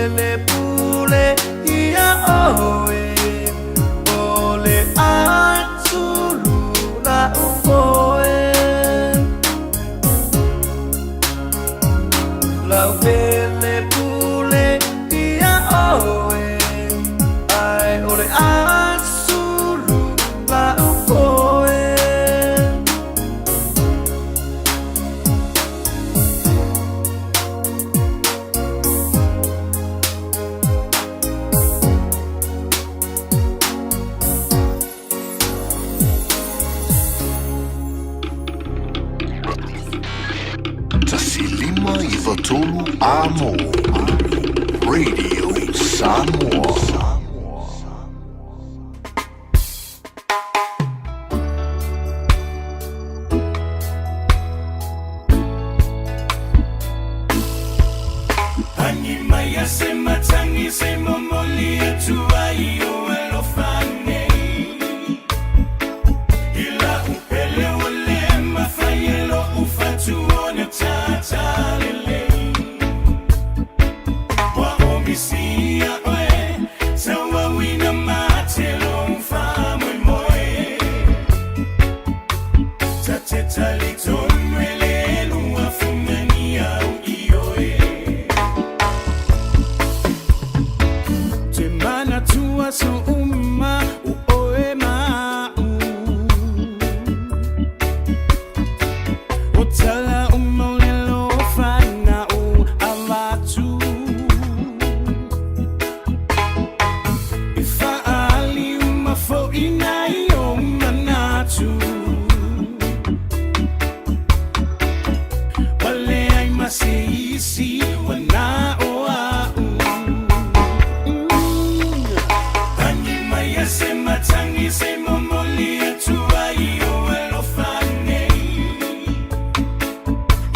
pele pule ia oe o le atsulu la ufoe Lau pele pule ia oe ai o le atsulu la ufoe. 153 Amo Radio Samoa. Pani mai a se matangi se momoli atu ai o alofa nei. I la upele o le mafai e lo ufatu o na tatalelei. Wa omisia oe, taua wina matelo mfa moe. Tate tali tonwele lua fungani au ioe. Te mana tua so uma o oe ma'u. O tala o maulelo o whana o avatu. E whaali uma fo ina i o manatu. Wale ai mase isi wana o au. Pani mai a se matangi se momoli atu ai o alofa nei.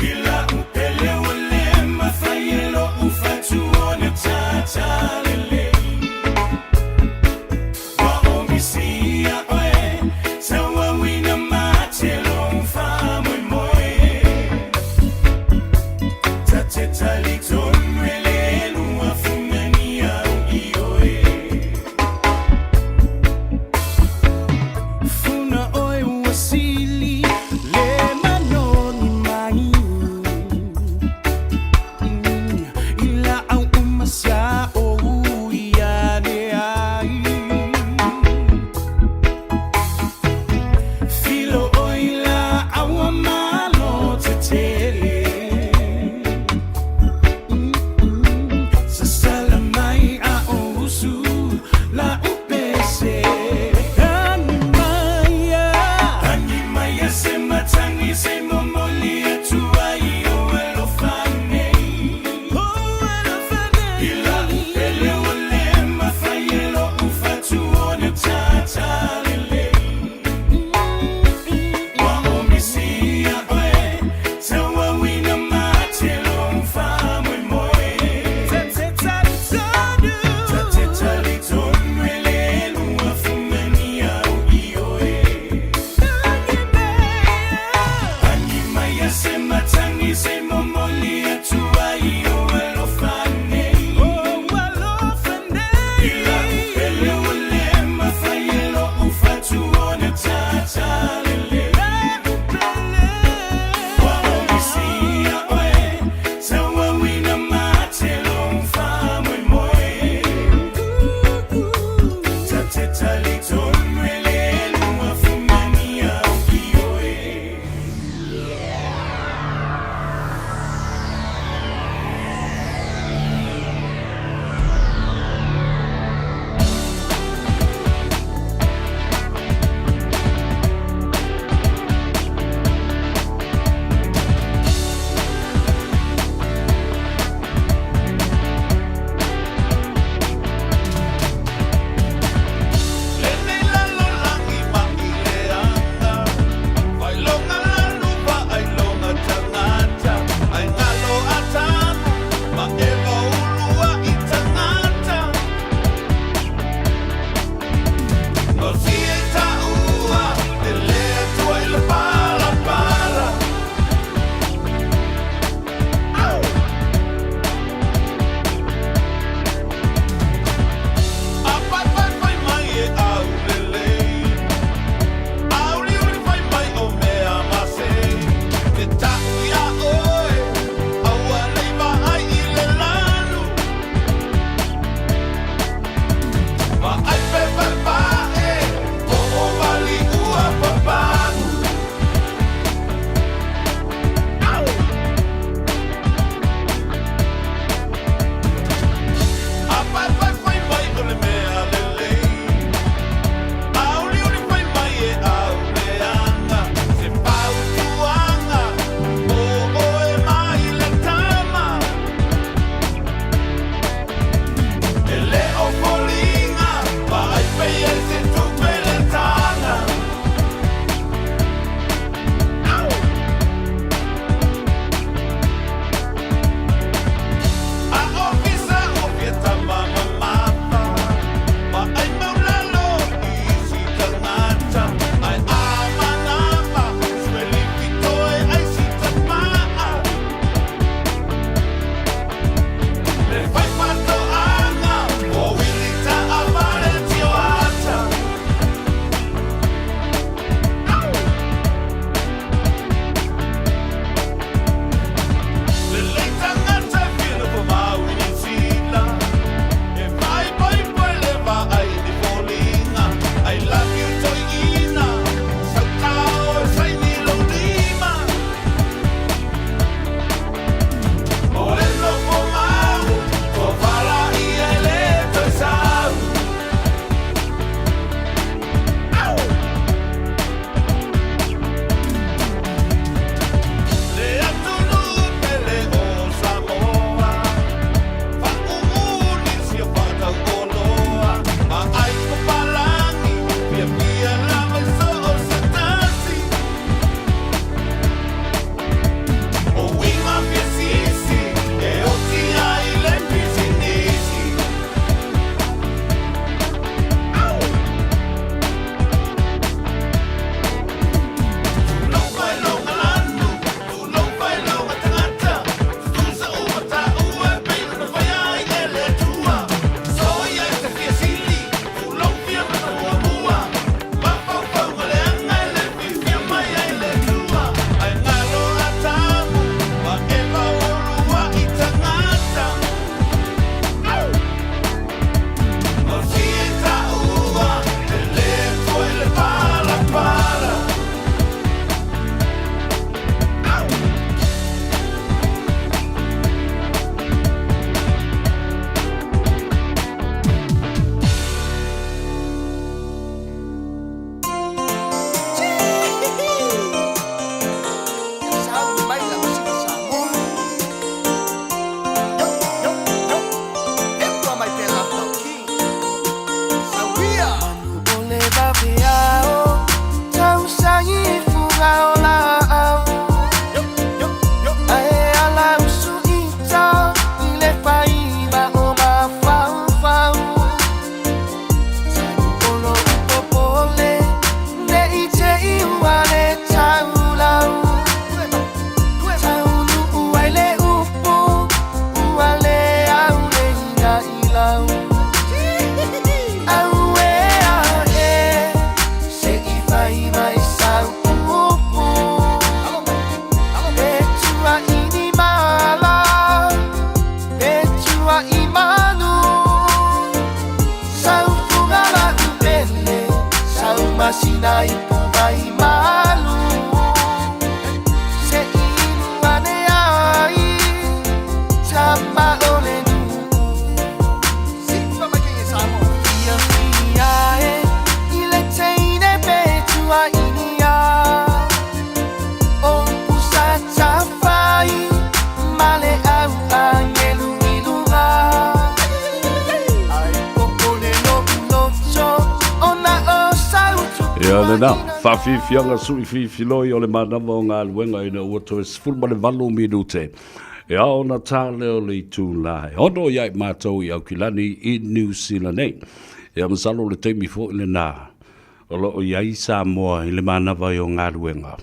I la upele o le mafai e lo ufatu o na tatalelei. Wa omisia oe, taua wina matelo mfa moe. Tate tali tonwele lua fungani au ioe. Funa oe wasili le manoni mai. Ila au umasia o uia ne ai. Filo o ila aua malo te tele. Sasala mai a o usu la upese. Ani maia. Ani maia se matangi se momoli atu ai o alofa nei. O alofa nei. I la upele o le mafai e lo ufatu o na tatalelei. Wa omisia oe, taua wina matelo mfa moe. Tate tali tonwele lua fungani au ioe. Ani mai a se matangi se momoli atu ai o alofa nei. ina ipu vai malu Se inu ane ai Tama o le nuu Fia fia e I le teine pe tua inia O pusa tafai Ma le au angelu i luga Ai popole lo'u loto Ona o sautu Ia lena, faafiafiaga suifiifiloi o le manava o galuega ina ua toe 18 minute e ao ona tā lea o le itula e ono ia i matou i Aukilani i Niu Sila nei. Ia masalo o le taimi foi lena o lo o i ai Samoa i le manava o galuega.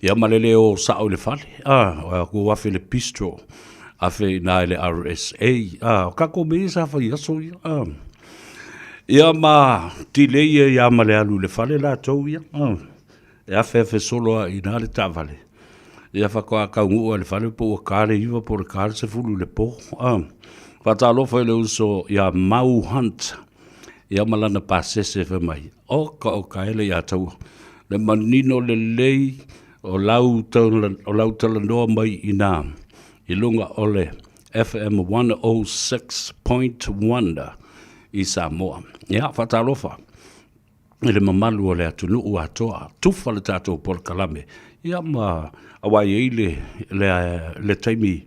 Ia ma le lē o sao i le fale, a, o afe i le bistro, afe i ina i le RSA, a, o kākou mea ia sa fai i aso ia, a. Ia ma delay ai lava ma le alu i le fale latou ia, a, e afeafe solo lava i ina le taavale. Ia faatoa taunuu lava i le fale po ua ta le 9 po o le ta le 10 i le po, a. Faatalofa i le uso ia Mau Hunt, ia ma lana pasese fai mai, Oka oka e le ia taua. Le manino lelei o lau o lau talanoa mai inā i luga o le FM 106.1 i Samoa. Ia, faatalofa i le mamalu o le atunuu atoa. Tufa le tatou polokalame. Ia ma aua e i ai le, le, le taimi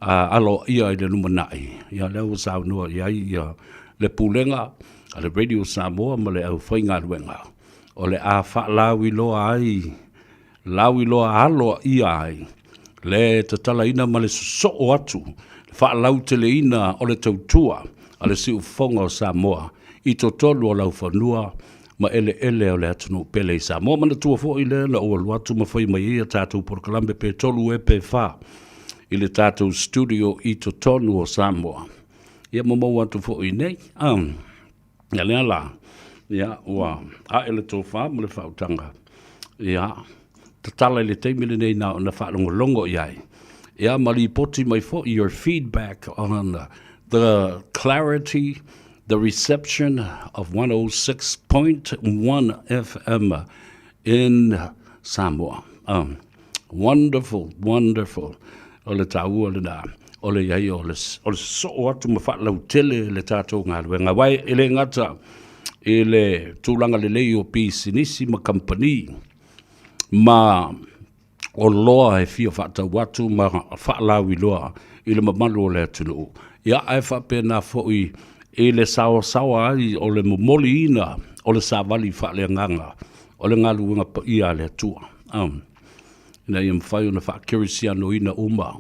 aloaia i le lumanai. Ia lea ua saunoa i ai ia le Pulega a le Radio Samoa ma le aufaigaluega o le a faalauiloa ai, lauiloa aloaia ai le tatalaina ma le sosoo atu, le faalauteleina o le tautua a le Siufofoga o Samoa i totonu o laufanua ma eleele o le atunuu pele i Samoa. Manatua foi lea na ou alu atu ma fai mai ai a tatou polokalame pe tolu ea pe fa i le tatou studio i totonu o Samoa. Ia ma maua atu foi i nei. Ia lea la, ia ua ae le tofa ma le faautaga. Ia, tatala i le taimi lenei na ona faalogologo i ai. Ia ma lipoti mai foi your feedback on the clarity, the reception of 106.1 FM in Samoa. Wonderful, wonderful. O le taua lena, o le i ai o le, o le sosoo atu ma faalautele le tatou galuega. Aua e le gata i le tulaga lelei o pisinisi ma kamupani ma oloa e fia faatau atu ma faalauiloa i le mamalu o le atunuu. Ia, ae faapena foi i le saoasaoa ai o le momoliina o le savali faaleagaga o le galuega paia a le Atua, ina ia mafai ona faakerisianoina uma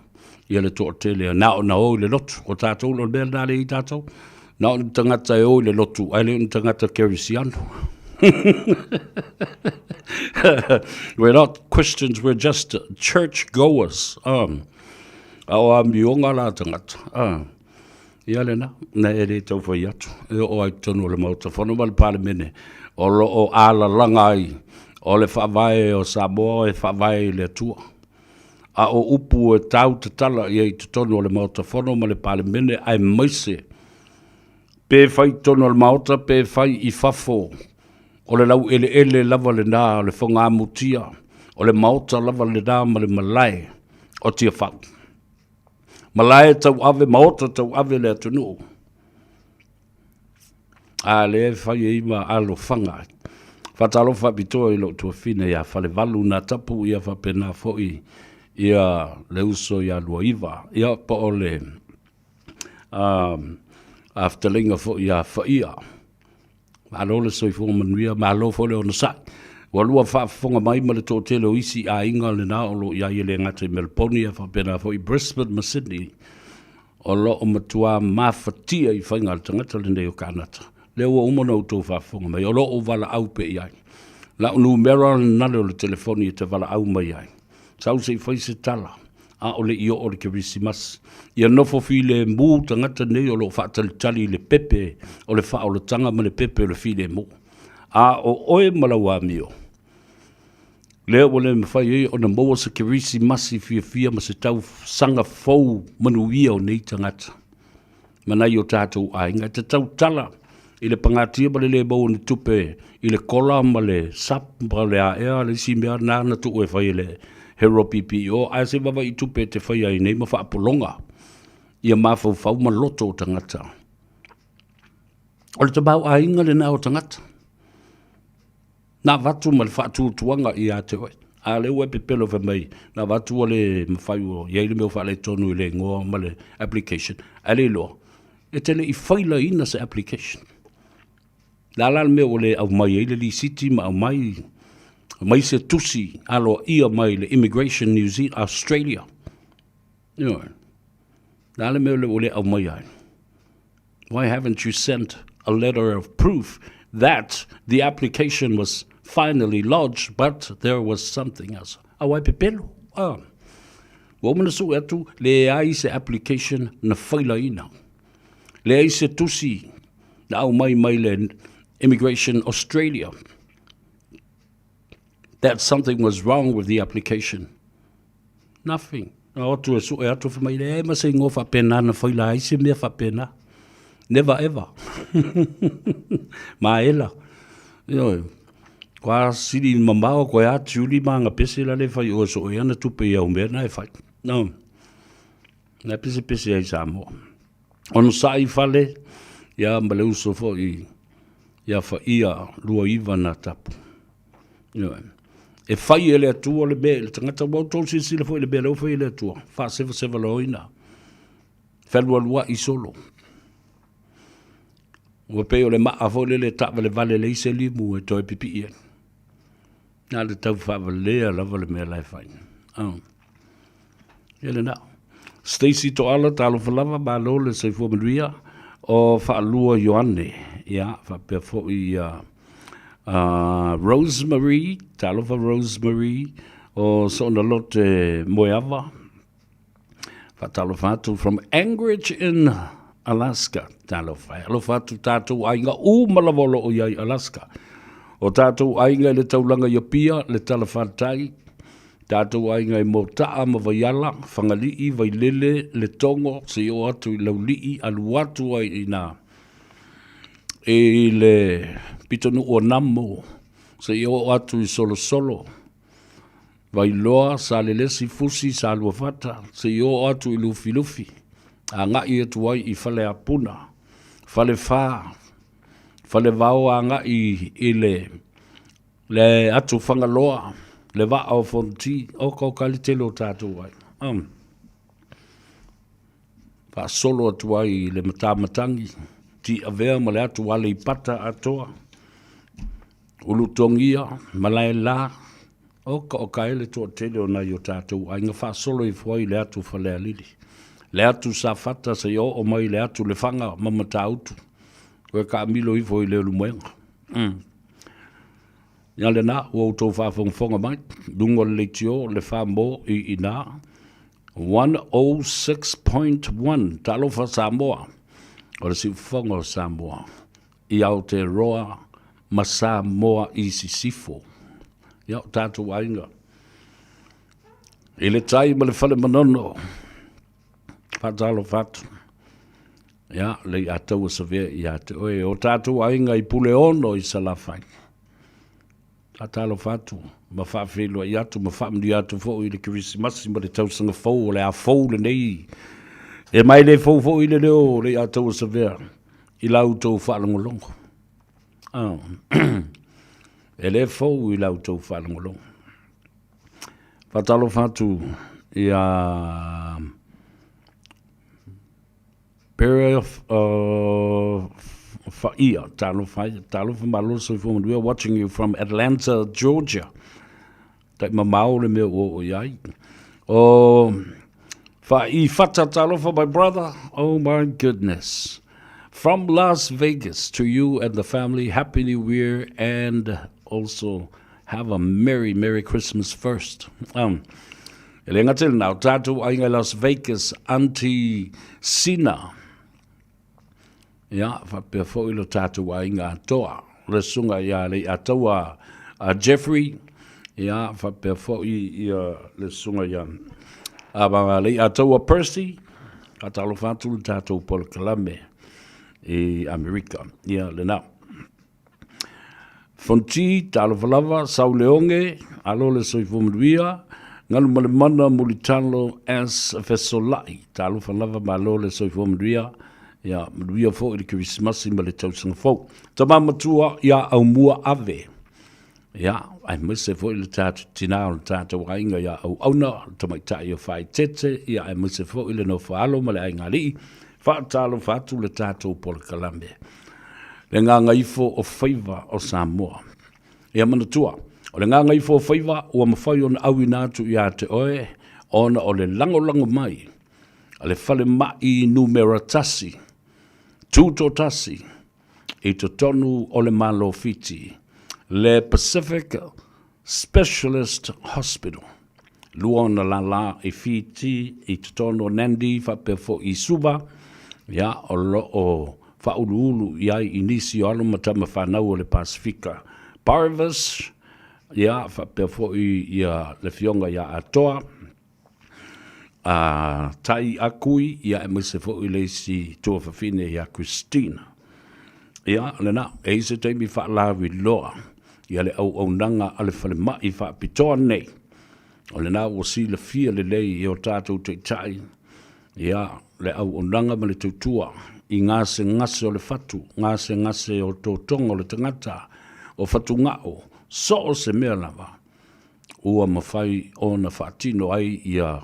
ia le toatele, na ona o i le lotu. O tatou, o le mea lena lea e i ai tatou, na o ni tagata e o i le lotu, ae le o ni tagata kerisiano. We're not Christians, we're just church goers. A o amioga la tagata. Ia lena, na e le tau fai atu, e oo ai totonu o le Maota Fono ma le Palemene, o lo o alalaga ai o le faavae o Samoa e faavae i le Atua. A o upu e tau tatala i ai totonu o le Maota Fono ma le Palemene aemaise pe fai i totonu o le Maota pe fai i fafo, o le laueleele lava lena o le fogamutia, o le Maota lava lena ma le malae o Tiafau. Malae tauave, maota tauave le atunuu. A lea e fai ai ma alofaga. Faatalofa faapitoa i lou tuafine ia Falevalu na tapu ia faapena foi ia le uso ia Luaiva. Ia po o le a fetalaiga foi ia Faia. Malo le soifua manuia, malo foi le onosai. Ua lua faafofoga mai ma le toatele o isi aiga lena o lo o i ai e le gata i Melbourne ae faapena foi i Brisbane ma Sydney. O lo o matua mafatia i faiga a le tagata lenei o Kanata. Lea ua uma ona outou faafofoga mai, o lo o valaau pea i ai. Lau numera lenale o le telefoni e te valaau mai ai. Sau se i fai se tala, a o le i oo le Kerisimasi. Ia nofo filemu tagata nei o lo o faatalitali i le pepe o le faaolataga ma le pepe o le filemu. A o oe ma lau amio, lea ua le mafai ai ona maua se Kerisimasi fiafia ma se tausaga fou manuia o nei tagata ma nai o tatou aiga. E te tautala. I le pagatia ma le le maua o ni tupe i le kola ma le sap ma le aea le isi mea na na tuu e fai e le Hero PPO, ae se vavaii tupe e te faia ai nei ma faapologa ia mafaufau ma loto o tagata. O le tamaoaiga lena o tagata. Na avatu ma le faatuatuaga ia te oe. A lea ua e pepelo fai mai, na avatu ua le mafai ua i ai le mea ua faaletonu i le igoa ma le application, ae le iloa, e te le i failaina se application. Le a la le mea ua le aumai ai le lisiti ma aumai mai se tusi aloaia mai le Immigration New Zealand, Australia. Ioe. Le a le mea ua le aumaia ai? Why haven't you sent a letter of proof that the application was finally lodged but there was something else? Aua e pepelo. Ah. Ua uma na sue atu, leai se application na failaina. Leai se tusi na aumai mai le Immigration Australia that something was wrong with the application. Nothing. Na o atu e sue atu fai mai, leai ma se ingoa faapena na faila ai se mea faapena. Never ever. Maela. Ioe. Koa sili mamao, koe a tiuli ma anga pese la le fai oe so oe ana tupe i au mea na e fai. No. Na pese pese ai Samoa. Ono sa'i fale, ia ma le uso foi ia faia 29 na tapu. Ioe. E fai e le Atua le mea i le tagata, ua outou silasila foi i le mea lea ua fai e le Atua, faasevaseva loaina, fealualuai solo. Ua pei o le maa foi lele e taavalevale leai se limu e toe pipii ai. Na le tau faavalea lava le mea la e fai. Oh. Ia lena. Stacy Toala, talofa lava, malo le soifua manuia. O Faalua Ioane, ia, faapea foi ia Rosemary, talofa Rosemary, o Soona Lote Moeava. Faatalofa atu from Anchorage in Alaska. Talofa e. Alofa atu tātou aiga uma lava o lo o i ai Alaska. O tātou aiga i le taulaga i Apia, le Talafatai, tātou aiga i Mota'a ma Vaiala, Fagali'i, Vailele, Letogo, seia oo atu i Laulii, alu atu ai i nā i le pitonuu o Namo, seia oo atu i Solosolo, Vailoa, Salelesi, Fusi, Saluafata, seia oo atu i Lufilufi, agai atu ai i Faleapuna, Falefa, Falevao agai i le le atu Fagaloa, le vaa o Fonoti, oka oka le tele o tatou ai. Um. Faasolo atu ai i le Matamatagi, Tiavea ma le atu Aleipata atoa, Ulutogia, Malaela, oka oka e le toatele o nai o tatou aiga faasolo ifo ai i le atu Falealili, le atu Safata seia oo mai i le atu Lefaga ma Matautu, toe taamilo ifo i Leulumoega. Ia lena, ua outou faafogafoga mai, luga o le leitio, le fa-mo i ina, 106.1, Talofa Samoa, o le siufofoga o Samoa, i Aotearoa ma Samoa i Sisifo. Ia, o tatou aiga, i le tai ma le fale manono, faatalofa atu. Ia, le iataua savea ia te oe, o tatou aiga i Puleono i Salafai. Faatalofa atu ma faafeiloai atu ma faamanuia atu foi i le Kerisimasi ma le tausaga fou o le a fou lenei. E mai le fou foi le leo o le Iataua Savea i la outou faalogologo. Oh. E le fou i la outou faalogologo. Faatalofa atu ia Pere Faia, talofa ia, talofa malo le soifua manuia, watching you from Atlanta, Georgia. Tai mamao le mea ua oo i ai. O Fa'i Fata, talofa my brother, oh my goodness. From Las Vegas to you and the family, Happy New Year and also have a merry, merry Christmas first. E le gata i lena, o tātou aiga i Las Vegas, Aunty Sina, ia, faapea foi lo tātou aiga atoa, le susuga ia Leiataua a Jeffrey, ia, faapea foi ia le susuga ia a Leiataua Percy, faatalofa atu le tātou polokalame. i Amerika. Ia, lena. Fonti, talofa lava, Sauleoge, alo le soifua manuia, Galumalemana Mulitalo S. Fesolai, talofa lava, malo le soifua manuia, ia manuia foi le Kerisimasi ma le tausaga fou. Tama matua ia Aumua Ave, ia, aemaise foi le tatou tina o le tatou aiga ia Auauna, le tamaitai o Faaeteete, ia aemaise foi le nofo alo ma le aiga alii, faatalofa atu le tatou polokalame. Le gagaifo o faiva o Samoa. Ia manatua, o le gagaifo o faiva ua mafai ona auina atu ia te oe ona o le lagolago mai a le falemai numera tasi, tutoatasi i totonu o le Malo Fiti, le Pacific Specialist Hospital. Lua ona lālā i Fiti, i totonu o Nandi faapea foi i Suva, ia, o lo o faauluulu i ai i nisi o alo ma tama fanau o le Pasefika. Parvis, ia, faapea foi ia le Afioga ia Atoa, a Tai Akui, ia aemaise foi le isi tuafafine ia Christina. Ia, lena, e i ai se taimi faalauiloa ia le auaunaga a le falemai faapitoa nei. O lena ua silafia lelei e o tatou taitai, ia, le auaunaga ma le tautua i gasegase o le fatu, gasegase o totoga o le tagata, o fatugao, so o se mea lava ua mafai ona faatino ai ia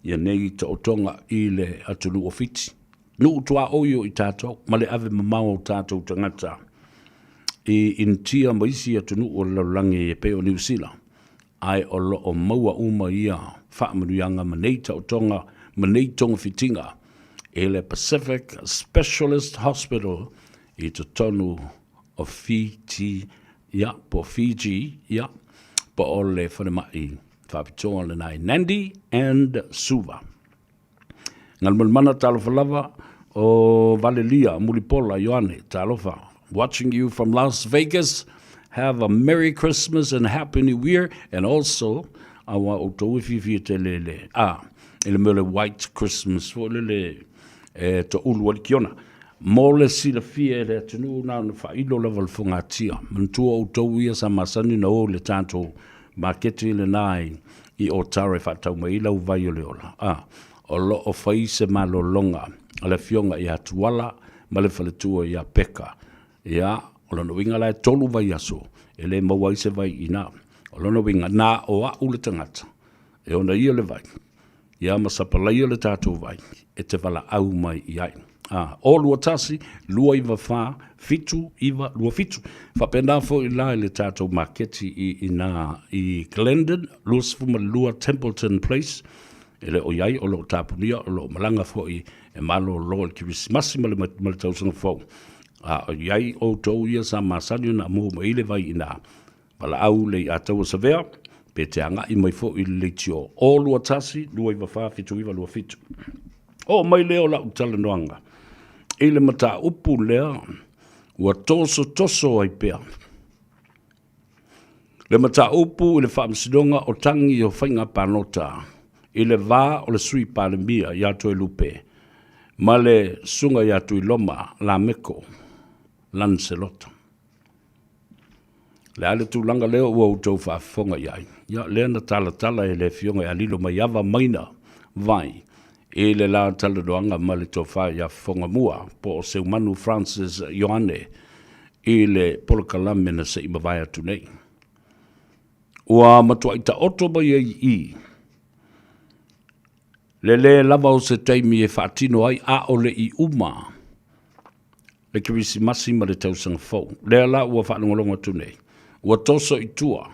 ia nei taotoga i le atunuu o Fiti. Nuu tuaoi o i tatou ma le ave mamao o tatou tagata i Initia ma isi atunuu o le lalolagi e pei o Niu Sila, ae o lo o maua uma ia faamanuiaga ma nei taotoga ma nei togafitiga i le Pacific Specialist Hospital i totonu o Fiti, ia, po o Fiji, ia, po o le falemai faapitoa lena i Nandi and Suva. Galumalemana talofa lava o Valelia Mulipola Ioane, talofa. Watching you from Las Vegas. Have a Merry Christmas and Happy New Year. And also, aua outou e fiafia tele le, a, i le mea o le White Christmas foi lele e toulu ai le kiona. Mo le silafia e le atunuu na ona faailo lava le fogatia. Manatua outou ia sa masani ona o i le tatou maketi lena i Otara e faatau mai ai lau vai o le ola. A, o lo o fai se malologa a le Afioga ia Tuala ma le faletua ia Peka. Ia, o lona uiga la e tolu vaiaso e le maua ai se vai i ina. O lona uiga, na o a'u le tagata e ona ia le vai. Ia ma sapalaia le tatou vai e te valaau mai i ai. A, o 21 294 7927. Faapena foi la i le tatou maketi i ina i Glendon, 22 Templeton Place, e le o i ai, o lo o tapunia, o lo o malaga foi e malolo i le Kerisimasi ma le, ma le tausaga fou. A o i ai outou ia sa masani ona amuo mai le vai ina, Valaau le Iataua Savea, pe te agai mai foi i le leitio o 21 294 7927. Oo mai lea o lau talanoaga i le mataupu lea ua tosotoso ai pea le mataupu i le Faamasinoga o Tagi o Faiga Palota i le va o le Sui Palemia ia Toelupe ma le Susuga ia Tuiloma Lameko Lancelot. Le a le tulaga lea ua outou faafofoga i ai? Ia, lea na talatala e le Afioga ia Lilomaiava Maina Vai i le la talanoaga ma le Tofa ia Fofogamua po o Seumanu Francis Ioane i le polokalame na se i mavae atu nei. Ua matuai taoto mai ai i i le lē lava o se taimi e faatino ai a o le i uma le Kerisimasi ma le Tausaga Fou. Lea la ua faalogologo atu nei, ua toso i tua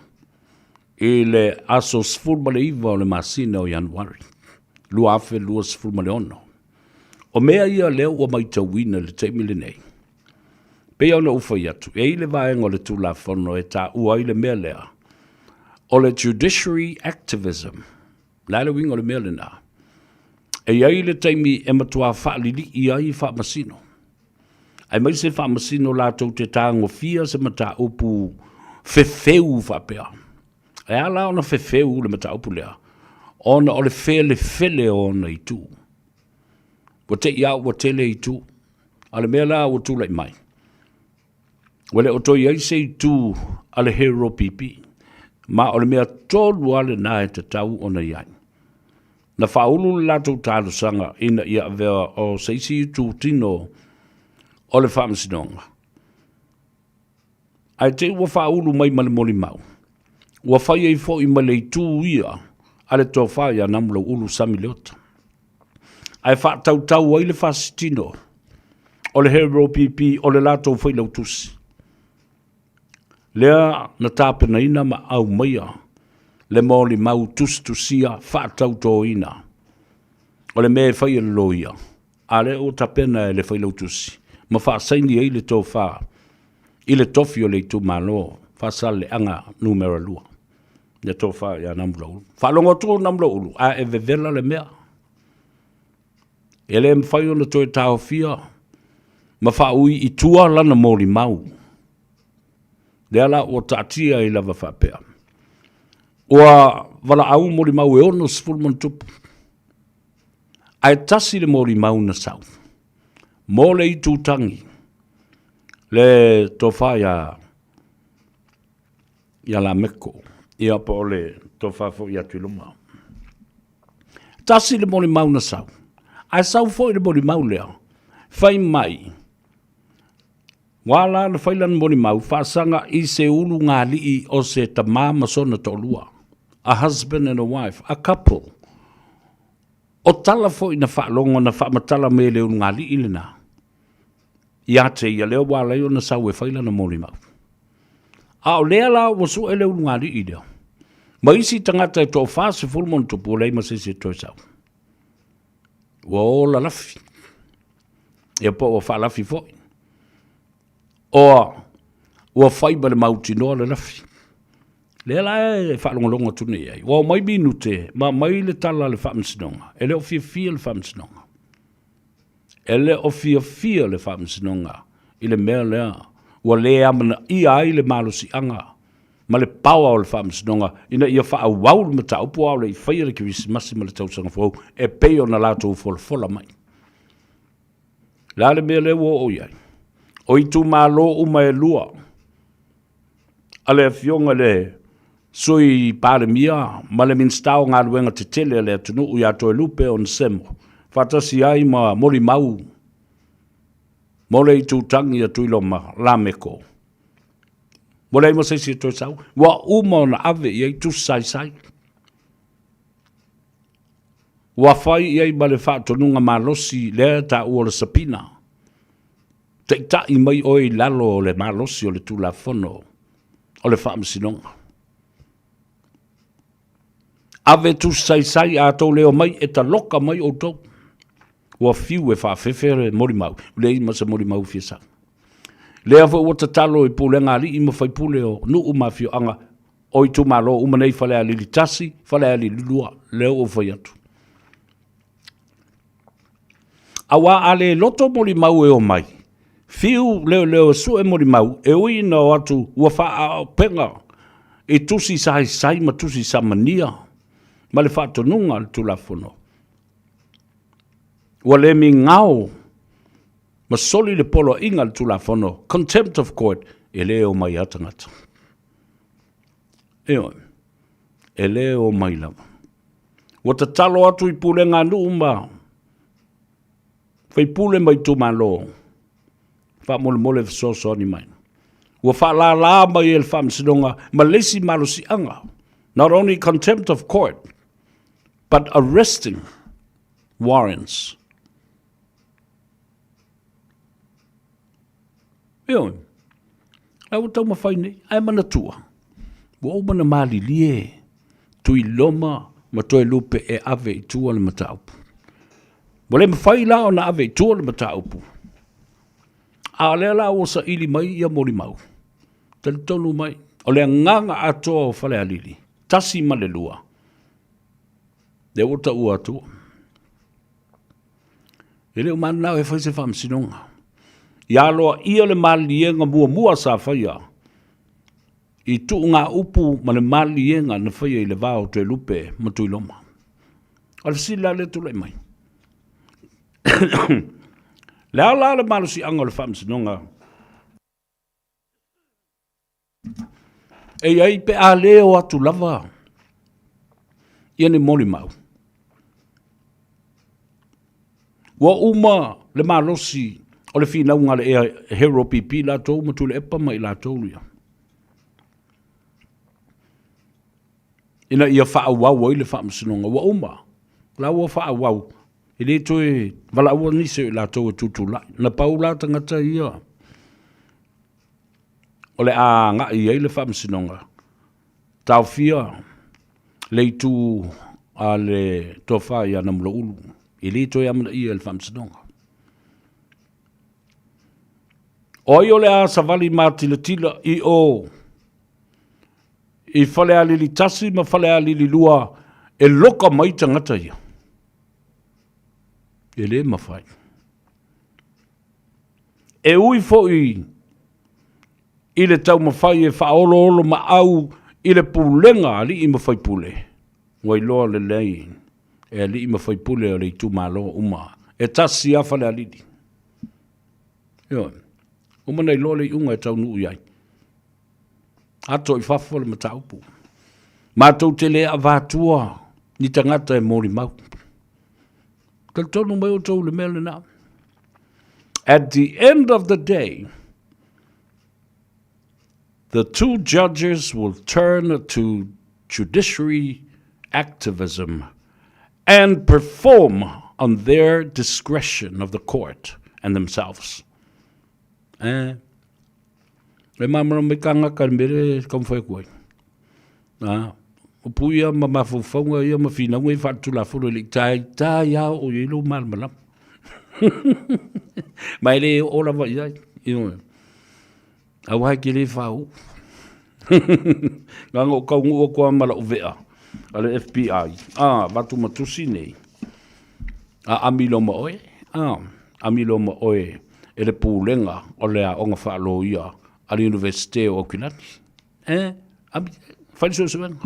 i le aso 19 o le masina o Ianuari 2026. O mea ia lea ua matauina i le taimi lenei, pei ona ou fai atu, e i ai le vaega o le Tulafono e taua ai le mea lea, o le Judiciary Activism. O le a le uiga o le mea lena? E i ai le taimi e matua faalilii ai faamasino, aemaise faamasino latou te tagofia se mataupu fefeu faapea. E ala la ona fefeu le mataupu lea, ona o le felefele o ona itu. Ua te i lava ua tele itu. A o le mea la ua tulai mai, ua le o toe i ai se itu a le Hero PP, ma o le mea tonu lava lena e tatau ona i ai. Na faaulu le latou talosaga ina ia avea o se isi itutino o le Faamasinoga, ae te i ua faaulu mai ma le molimau, ua fai ai foi ma le itu ia a le Tofa ia Namulauulu Sami Leota, ae faatautau ai le fasitino o le Hero PP o le latou failautusi, lea na tapenaina ma aumaia le molimau tusitusia faatautoina o le mea e fai e le loia, a lea ua tapena e le failautusi ma faasaini ai le tofa i le tofi o le itumalo Faasaleleaga Numera 2, le tofa ia Namulauulu. Faalogo atu Namulauulu, a e vevela le mea. E le mafai ona toe taofia ma faaui i tua lana molimau. Lea la ua taatia ai lava faapea. Ua valaau molimau e 60 ma ona tupu. Ae tasi le molimau na sau. Mo le itutagi, le tofa ia ia Lameko, ia po o le tofa foi ia Tuiloma. Tasi le molimau na sau, ae sau foi le molimau lea, fai mai, ua la na fai lana molimau, faasaga i se ulugalii o se tama ma sona toalua, a husband and a wife, a couple. O tala foi na faalogo na faamatala mai e le ulugalii lena, ia te ia lea ua ala ai ona sau e fai lana molimau. A o lea la ua sue le ulugalii lea, ma isi tagata e toa 40 ma ona tupu, ua leai ma se isi e toe sau. Ua o lalafi, ia po ua faalafi foi. Oa, ua fai ma le mautinoa le lafi. Lea la e faalogologo atu nei ai. Ua omai minute ma aumai le tala a le Faamasinoga. E le o fiafia le Faamasinoga. E le o fiafia le Faamasinoga i le mea lea ua le amanaia ai le malosiaga ma le power o le Faamasinoga ina ia faaauau le mataupu a o le i faia le Kerisimasi ma le Tausaga Fou e pei ona latou folafola mai. O le a le mea lea ua oo i ai? O itumalo uma e lua a le Afioga i le Sui Palemia ma le Minisita o Galuega Tetele a le atunuu ia Toelupe Onesemo, faatasi ai ma molimau mo le itutagi a Tuiloma Lameko. Ua leai ma se isi e toe sau. Ua uma ona ave i ai tusi saisai. Ua fai i ai ma le faatonuga malosi lea e taua o le sapina. Taitai mai oe i lalo o le malosi o le Tulafono o le Faamasinoga. Ave tusi saisai a tou le omai e taloka mai outou. Ua fiu e faafefe le molimau, leai ma se molimau fia sau. Lea foi ua tatalo i pulega a alii ma faipule o nuu ma afioaga o itumalo uma nei Falealili 1, Falealili 2, lea ua ou fai atu. Aua a le loto molimau e omai, fiu leoleo e sue molimau, e ui ina o atu ua faaauupega i tusi saisai ma tusi samania ma le faatonuga a le Tulafono. Ua le migao ma soli le poloaiga a le Tulafono, contempt of court, e le omai lava tagata. Ioe, e le omai lava. Ua tatalo atu i pulega a nuu ma faipule ma itumalo, faamolemole fesoasoani mai. Ua faalala mai e le Faamasinoga ma le isi malosiaga, not only contempt of court, but arresting warrants. Ioe, la ua taumafai nei, ae manatua, ua uma ona malilie Tuiloma ma Toelupe e ave i tua le mataupu. Ua le mafai la ona ave i tua le mataupu, a o lea la ua saili mai ia molimau, talitonu mai, o le agaga atoa o Falealili, 1 ma le 2, lea ua taua atua. E le o mananao e fai se faamasinoga. Ia aloaia le maliliega muamua sa faia i tuugaupu ma le maliliega na faia i le va o Toelupe ma Tuiloma. O le fesili la lea tulai mai. Le a la le malosiaga o le Faamasinoga e i ai pe a le o atu lava ia ni molimau. Ua uma le malosi o le finauga a le ea Hero PP latou ma Tuilaepa ma i latou ia. Ina ia faaauau ai le faamasinoga. Ua uma. La ua faaauau. E le toe valaua nisi o i latou e tutulai. Na pau la tagata ia o le a agai i ai le faamasinoga, taofia le itu a le tofa ia Namulauulu, e le toe amanaia e le faamasinoga. O ai o le a savali matilatila i o i Falealili 1 ma Falealili 2 e loka mai tagata ia? E le mafai. E ui foi i le taumafai e faaoloolomaau i le pulega a alii ma faipule, ua iloa lelei e alii ma faipule o le itumalo uma, e tasi lava Falealili. Ioe. Uma ona iloa le iuga e taunuu i ai. Ato i fafo le mataupu. Matou te le avatua ni tagata e molimau. Talitonu mai outou i le mea lena. At the end of the day, the two judges will turn to judiciary activism and perform on their discretion of the court and themselves. Eh, e māmala mai kāngaka le mere taumafai atu ai. A, o pu ia ma mafaufauga ia ma finauga ia faaletulafono e le i taitai lava oo i ai lou malamalama. Ma e le oo lava i ai. Ioe. Aua e te le faauu. Na ona ou taunuu atu lava ma lau vea a le FBI, a, avatu ma tusi nei, aami loa ma oe, a, ami loa ma oe e le Pulega o le Aoga Faaloia a le Iunivesite o Aukilani. E, ami, fai le suesuega.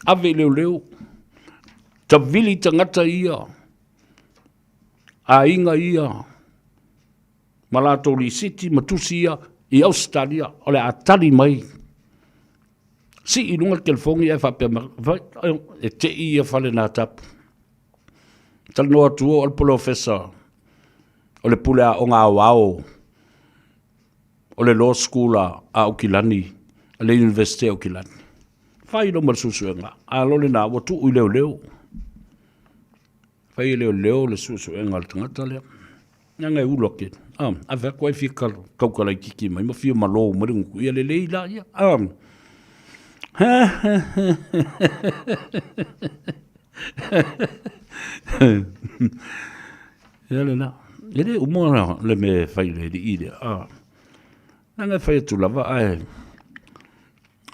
Ave i leoleo, tavili tagata ia, aiga ia, ma latou lisiti ma tusi ia i Ausetalia, o le a tali mai. Sii i luga le telefoni ae faapea mai, e tei ia fale na tapu. Talanoa atu o le polofesa o le pule aoga aoao o le Law School a Aukilani, a le Universite o Aukilani. Fai lo ma le suesuega, a lo lena ua tuu i leoleo. Fai e leoleo le suesuega a le tagata lea. Leaga e ulu ake. Ah, ave atu ai fia tautala itiiti mai ma fia malo mai le gutu. Ia lelei la ia. Ah. Ia lena. E le uma le mea e fai i le alii lea. Ah. Leaga e fai atu lava ae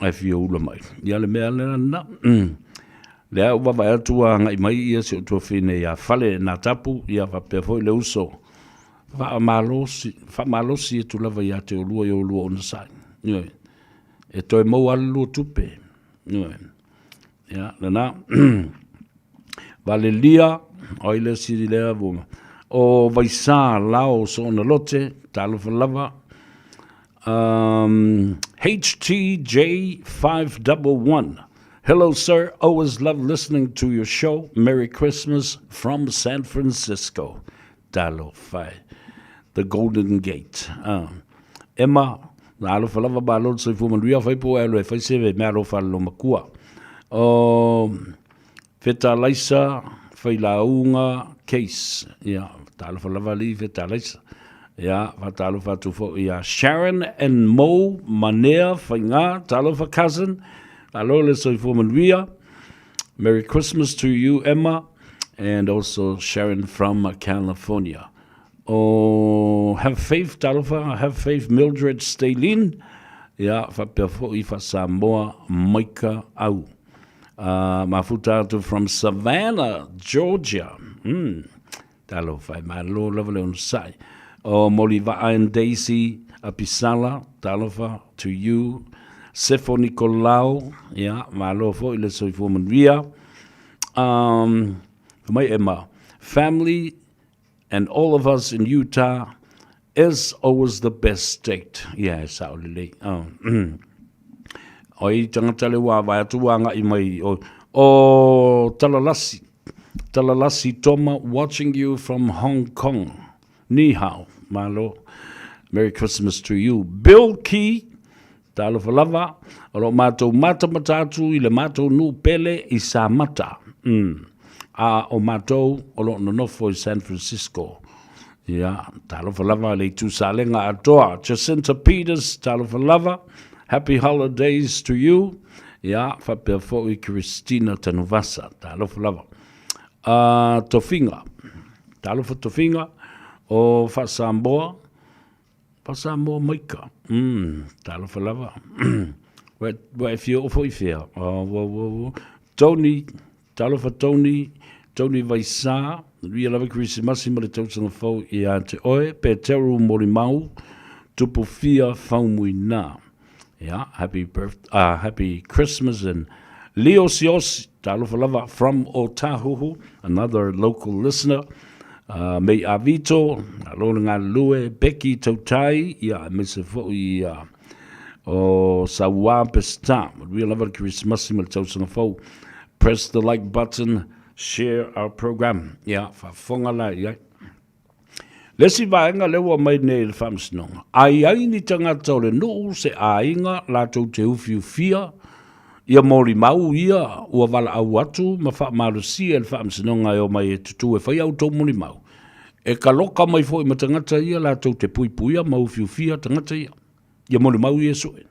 ae fia ula mai. Ia le mea lea lena. Lea ua vaavaai atu ua agai mai ia si ou tuafafine ia Fale Natapu, ia faapea foi le uso faamalosi, faamalosi atu lava ia te oulua i oulua onosai. Ioe. E toe maua lava le lua tupe. Ioe. Ia, lena. Valelia, o ai le sili lea ua. O Vaisā Lao Soona Lote, talofa lava. HTJ511. Hello, sir. Always love listening to your show. Merry Christmas from San Francisco. Talofa e. The Golden Gate. Emma, na alofa lava malo le soifua manuia, fai po e alu e fai se mea alofa a le loomatua. O Fetalaisa Failauga Case. Ia, talofa lava alii Fetalaisa. Ia, faatalofa atu foi ia Sharon and Mo Manea Faiga, talofa cousin. Malo le soifua manuia. Merry Christmas to you Emma and also Sharon from California. O Have Faith, talofa, Have Faith Mildred Stalin, ia, faapea foi Faa-Samoa Maika Au. Mafuta atu from Savannah, Georgia. Talofa e malo lava le onosai. O Molivaa and Daisy Apisala, talofa to you. Sefo Nicolau, ia, malo foi le soifua manuia. Mai Emma, family. and all of us in Utah is always the best state. Yeah, e sao lelei. Oh. O i tangata le wā vai atu wā ngai mai o, o Talalasi. Talalasi Toma watching you from Hong Kong. Ni hao, malo. Merry Christmas to you. Bill Key, talofa lava, o lo mātou matamata atu i le mātou nuu pele i Samata. Mm. A o mātou o lo nonofo i San Francisco. Ia, talofa lava le itu salega atoa. Jacinta Peters, talofa lava. Happy holidays to you. Ia, faapea foi Christina Tanuvasa, talofa lava. Uh, Tofiga, talofa Tofiga, o Faasamoa, Faasamoa Maika. Mm, talofa lava. Ua, ua e fia oo foi i fea? Oh, ua, ua, ua. Tony, Talofa Tony, Tony Vaisā, manuia lava Kerisimasi ma le tausaga fou ia te oe, Peteru Molimau, Tupu Fia Faumuina. Yeah, happy birth, happy Christmas and Leo Siosi, talofa lava from Otahuhu, another local listener. Mei Avito, alo le galulue, Becky Tautai, ia, aemaise foi ia o Sauā Pesita. Manuia lava le Kerisimasi ma le tausaga fou. Press the like button, share our program. Ia, faafofoga la i ai. Le isi vaega lea ua mai nei i le faamasinoga, a i ai ni tagata o le nuu se aiga latou te ufiufia ia molimau ia ua valaau atu ma faamalosia e le faamasinoga e omai e tutū e fai a outou molimau, e kaloka mai foi ma tagata ia latou te puipuia ma ufiufia tagata ia, ia molimau ia e sue.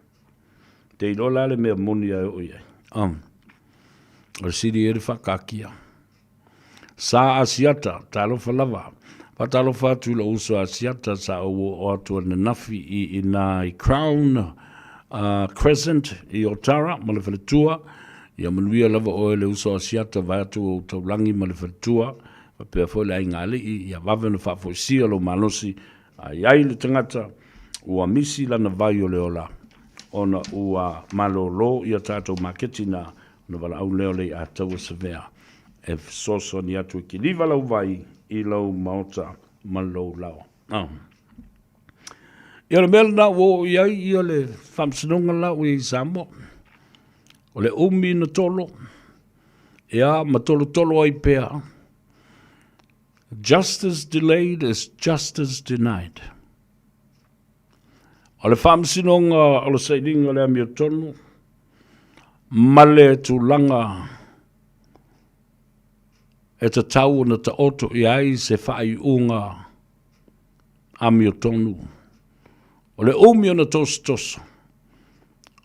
Te iloa la le mea moni a e oo i ai. Um, o le sili e le whakaakia. Sa Asiata, talofa lava. Whatalofa atu i lou uso Asiata sa ou oo atu ananafi i ina i Crown uh, Crescent i Otara ma le faletua. Ia manuia lava oe le uso Asiata vae atu ou taulangi ma le faletua. Faapea foi le aiga alii, ia vave ona faafoisia lou malosi A i ai le tagata ua misi lana vai o le ola, ona ua malōlō ia tātou maketi na, ona valaau lea o Lei'ataua Savea e fesoasoani atu e kiliva lau vai i lou maota ma lou laoa. Oh. Ia o le mea lena ua oo i ai ia le faamasinoga la ua i ai i Samoa. O le umi na tolo, ia ma tolotolo ai pea, Justice delayed is justice denied. O le faamasinoga o le sailiga o le amiotonu ma le tulaga e tatau ona taoto i ai se faaiuga amiotonu. O le umi ona tosotoso,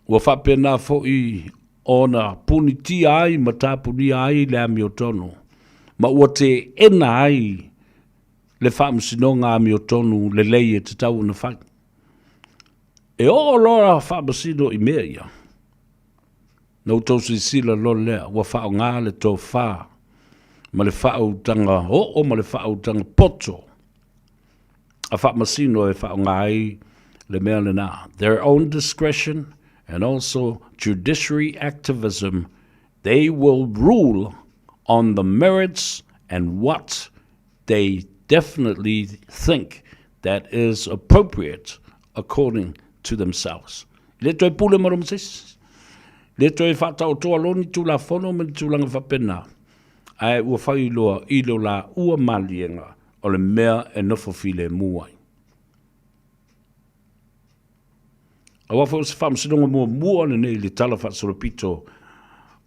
ua faapena foi ona punitia ai ma tapunia ai le amiotonu, ma ua teena ai le faamasinoga amiotonu lelei e tatau ona fai. E oo loa faamasino i mea ia, na outou silasila loa lea ua faaaoga le tofa ma le faautaga oo ma le faautaga poto a faamasino e faaaoga ai le mea lena. Their own discretion and also judiciary activism, they will rule on the merits and what they definitely think that is appropriate according to themselves. E le toe pule ma roma se isi. E le toe faataotoa loa ni tulafono ma ni tulaga faapena. Ae ua fai loa i lo laua maliega o le mea e nofo filemu ai. Aua foi o se faamasinoga muamua lenei i le Tala Faasolopito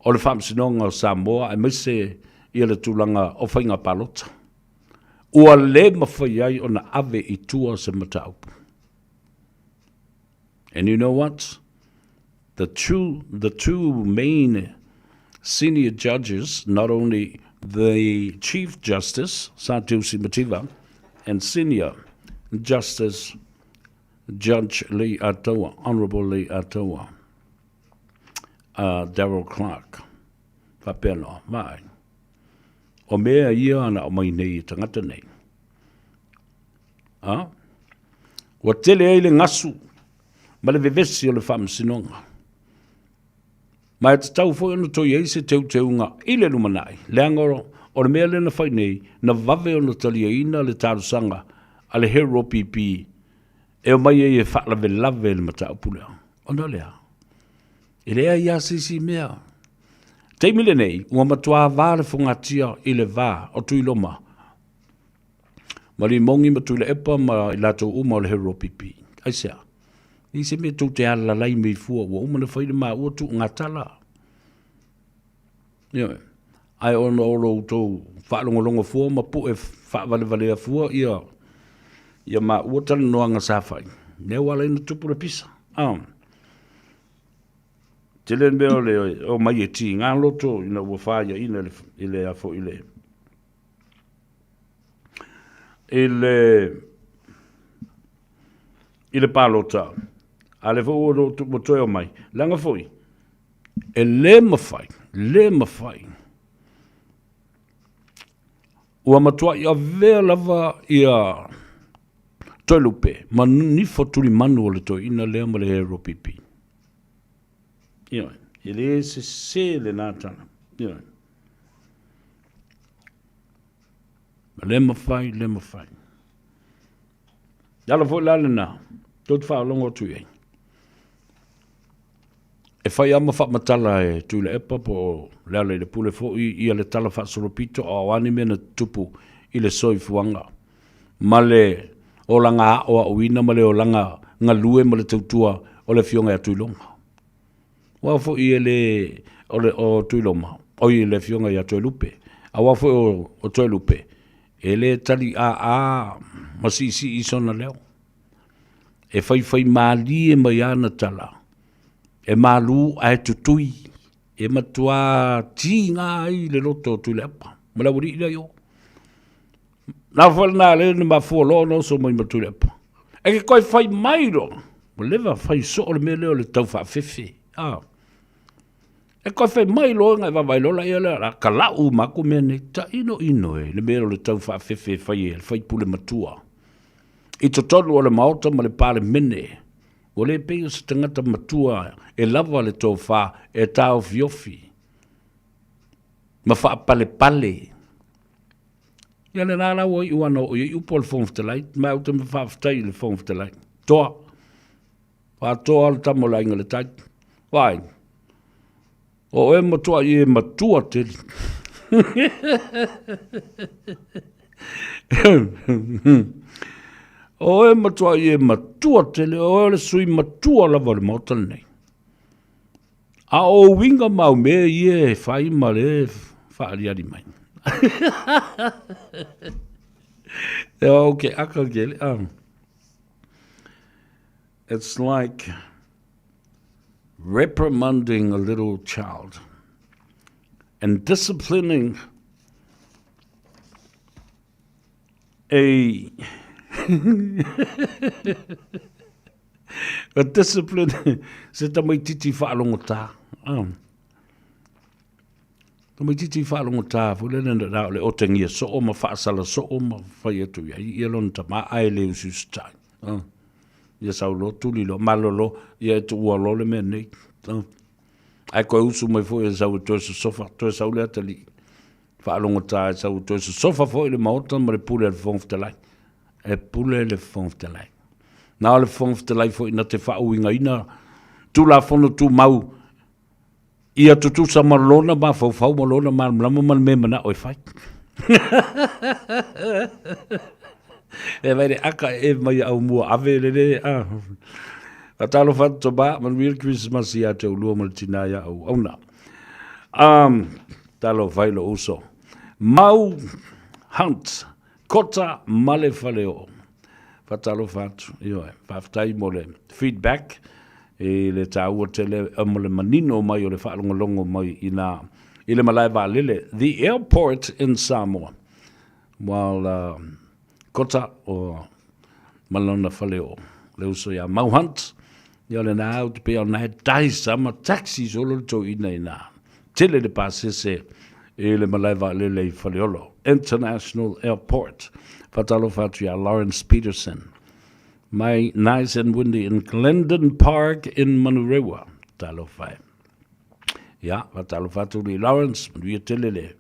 o le Faamasinoga o Samoa aemaise ia le tulaga o faiga palota. Ua le mafai ai ona ave i tua se mataupu. And you know what? The two, the two main senior judges, not only the Chief Justice, Satusi Mativa, and Senior Justice Judge Lee Atoa, Honourable Lee Atoa, uh, Daryl Clark, faapea noa, vaai. O mea ia ana o mai nei i tangata nei. A? Ua tele ai le gasu ma le vevesi o le faamasinoga. Ma e tatau foi ona toe i ai se teuteuga i le lumanai, leaga O le mea lea na fai nei, na vave ona taliaina le talosaga a le Hero PP e omai ai e faalavelave i le mataupu lea. Ona o le a? E leai lava se isi mea. Taimi lenei, ua matua va le fogatia i le va o Tuiloma ma Limogi ma Tuilaepa ma i latou uma o le Hero PP. Aisea? I se mea tou te alalai mai fua ua uma ona fai le maua tuugatala. Ioe. Ae ona o lo outou faalogologo fua ma pue faavalevalea fua ia ia maua talanoaga sa fai, lea ua ala ai ona tupu le pisa. Ah. Tele le mea o le omai e tiga loto ina ua faiaina i le, i le, a foi i le, i le, i le palota, a lea foi ua, ua toe omai, leaga foi, e le mafai, le mafai, ua matuai avea lava ia Toelupe ma nifo tulimanu o le toeaina lea ma le Hero PP. Ioe, e le sese lena tala. Ioe. Le mafai, le mafai. Le ala foi la lena, tou te faalogo atu i ai. E fai lava ma faamatala e Tuilaepa po o Lealailepule foi ia le tala faasolopito a o a ni mea na tutupu i le soifuaga ma le olaga aoaoina ma le olaga galue ma le tautua o le Afioga ia Tuiloma. Aua foi e le o le o Tuiloma, oi le Afioga ia Toelupe, aua foi o, o Toelupe, e le tali aa ma siisii sona leo. E faifaimalie mai ana tala, e malū ae tutui, e matuā tiga ai le loto o Tuilaepa ma le aualii lea i o. Na foi lena lea na mafua loa ona oso mai ma Tuilaepa. E ke koe fai mai loa, ua leva fai soo le mea lea o le tau faafefe. Ah. E koe fai mai loa ngai vaavaai loa laia lea, la kala'u uma atu mea nei. Tainoino e le mea o le tau faafefe e fai e le faipule matua. I totonu o le Maota ma le Palemene, ua le pei o se tagata matua e lava le tofa e taofiofi ma faapalepale. Ia lena la ua iu ana oo i ai upu a le Fofoga Fetalai, ma ou te faafetai i le Fofoga Fetalai. Toa. Faatoa le tama o le aiga i le tai. Vaai. O oe matuai e matua tele. O oe matuai e matua tele, o oe o le sui matua lava o le Maota lenei. A o uiga ma au mea ia e fai ma le faaliali mai. E o ke aka ke le. It's like reprimanding a little child and disciplining a a discipline se tamaititi whaalongotā. Oh. Tamaititi whaalongotā, foi lele na o le otengia soo ma whaasala soo ma whai atu ia i ia lona tama ae le usiusitai. Oh. Ia sau loa tuli loa, malolo, ia e tuua loa le mea nei. Oh. Ae koe usu mai foi e sau e toe sosofa, toe sau le atalii. Faalogotā e sau e toe sosofa foi le maota ma le pule a le Fofoga Fetalai. E pule le Fofoga Fetalai. Na o le Fofoga Fetalai foi na te faauigaina Tulafono Tumau ia tutusa ma lona mafaufau ma lona malamalama ma le mea e manao e fai. E vai le aka e mai au mua ave le le a. Faatalofa atu tama, manuia le Kerisimasi ia te oulua ma le tina ia au auna. Um, talofa i lou uso. Mau Hunt, Kota ma le Faleoo. Faatalofa atu, ioe, faafetai mo le feedback i le taua tele mo le manino mai o le faalogologo mai i nā i le malae vaalele, the airport in Samoa, while uh, Kota o ma lona faleoo, le uso iā Mau Hunt, ia o lena au te pei ona he tahi sama taxi solo le toeaina i nā. Tele le pasese i le malae vaalele i Faleolo International Airport. Faatalofa atu iā Lawrence Peterson mai Nice and Windy in Glendon Park in Manurewa. Talofa e. Ia, faatalofa atu i Lawrence, manuia tele le.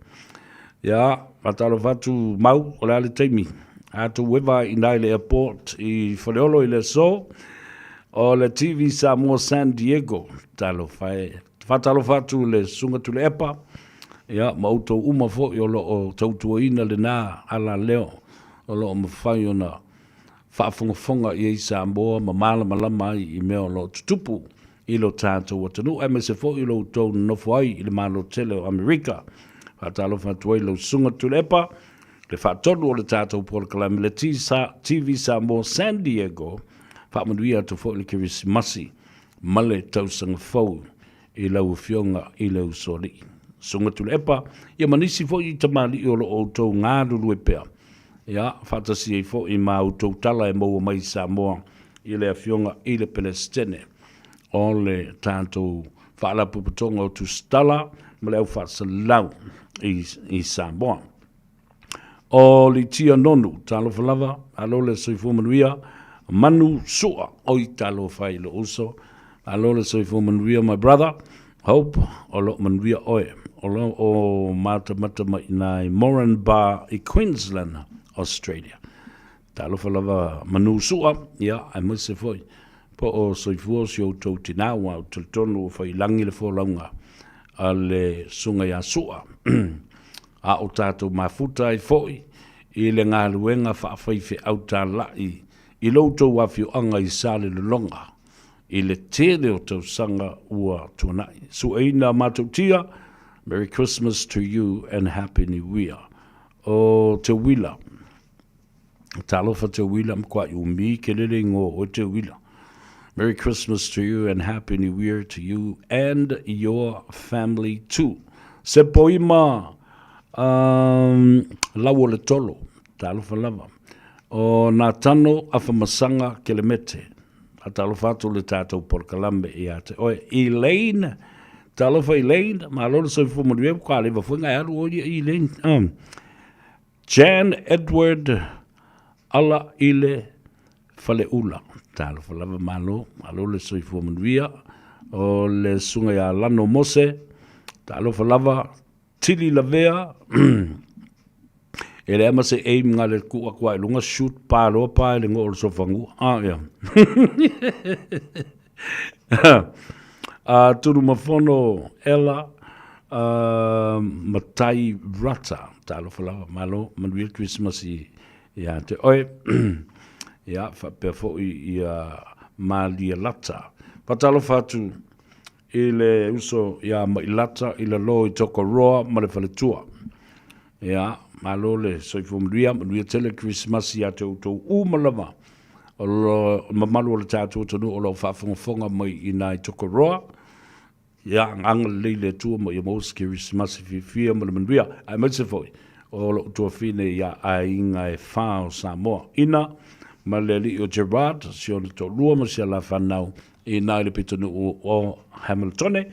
Ia, faatalofa atu Mau, o le a le taimi? A tou eva i ina i le airport i Faleolo i le aso, o le TV Samoa San Diego. Talofa e. Faatalofa atu i le Susuga Tuilaepa, ia, ma outou uma foi o lo o tautuaina lena alaleo o lo o mafai ona faafogafoga i ai Samoa ma malamalama ai i mea o lo o tutupu i lo tatou atunuu aemaise foi o lo outou nonofo ai i le Malo tele o Amerika. Faatalofa atu ai lau Susuga Tuilaepa, le faatonu o le tatou polokalame le TV Samoa San Diego, faamanuia atu foi le Kerisimasi ma le tausaga fou i lau Afioga i le Usoalii. Susuga Tuilaepa, ia ma nisi foi tamalii o lo o outou galulue pea, ia, faatasi ai foi ma outou tala e maua mai i Samoa i le Afioga i le Pelesitene o le tatou Faalapotopotoga o Tusitala ma le Au Faasalau i Samoa. O Litia Nonu, talofa lava, malo le soifua manuia, Manu Sua, oi talofa i lou uso, malo le soifua manuia my brother, hope o lo o manuia oe, o lo o matamata mai ina i Moranbah i Queensland, Australia. Talofa lava Manu Sua, ia, aemaise foi po o soifua si outou tinā, aua ou te talitonu ua faiilagi le folauga a le Susuga ia Sua. A o tatou mafuta ai foi i le galuega faafaifeau talai i lo outou afioaga i Salelologa i le tele o tausaga ua tuanai. Sueina matou tia, Merry Christmas to you and Happy New Year. O Teuila. Talofa Teuila, makuaʻi umi ke lele ingoa o oe Teuila. Merry Christmas to you and Happy New Year to you and your family too. Sepoima um, lau o le tolo, talofa lava. O Natano Afamasaga Kelemete, a talofa atu le tātou polokalame ia te oe. Elaine, talofa Elaine, malo le soifua manuia, ka leva foi ngai alu o ia Elaine. Jan Edward Ala i le Faleula. Talofa lava malo, malo le soifua manuia. O le susuga ia Lano Mose, talofa lava, Tili Lavea, e leai ma se aim nga le ku aku ai lunga shoot pa loa pa i le ngo o le sofangua. Ah, yeah. A Turumafono Ella uh, Matai Rata. Talofa lava, malo, manuia Christmas ia te oe. ia, faapea foi ia Malia Lata. Faatalofa atu i le uso ia Mailata i lalo i Tokoroa ma le faletua. Ia, malo le soifua manuia, manuia tele Kerisimasi ia te outou uma lava. O le mamalu o le tatou atunuu o lo o faafogafoga mai i ina i Tokoroa. Ia, agalelei le Atua ma ia maua se Kerisimasi fiafia ma le manuia, aemaise foi o lou tuafine ia aiga e fa o Samoa. Ina ma le alii o Gerard, si ona toalua ma si a la fanau i ina i le pitonuu o Hamiltone.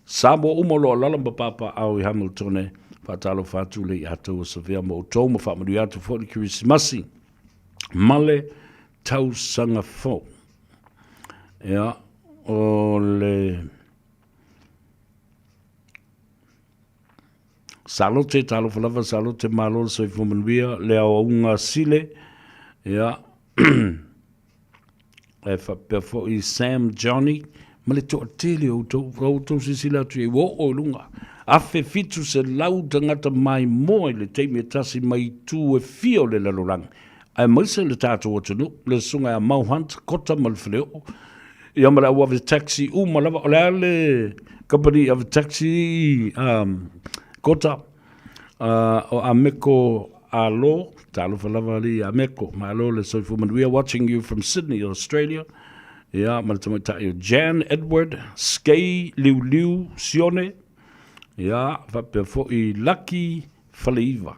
Samoa uma o lo o alaala ma papaaao i Hamiltone, faatalofa atu le ia tou o Savea ma outou ma faamanuia atu foi le Kerisimasi ma le tausaga fou. Ia, o le Salote, talofa lava Salote, malo le soifua manuia, le aoaunga Sile, ia, e faapea foi Sam Johnny, ma le toatele o outou, o outou silasila atu i ai, ua oo i luga, 1700 tagata maimoa i le taimi e tasi mai itu e fia o le lalolagi, aemaise le tatou atunuu, le susuga ia Mau Hunt, Kota ma le Faleoo, ia ma le au ave taxi uma lava, o le a le kamupani ave taxi Kota, o Ameko Alo, talofa lava alii Ameko, malo le soifua manuia, watching you from Sydney, Australia, ia ma le tamaitai o Jan Edward, Skei Liuliu Sione, ia faapea foi Lucky Faleiva.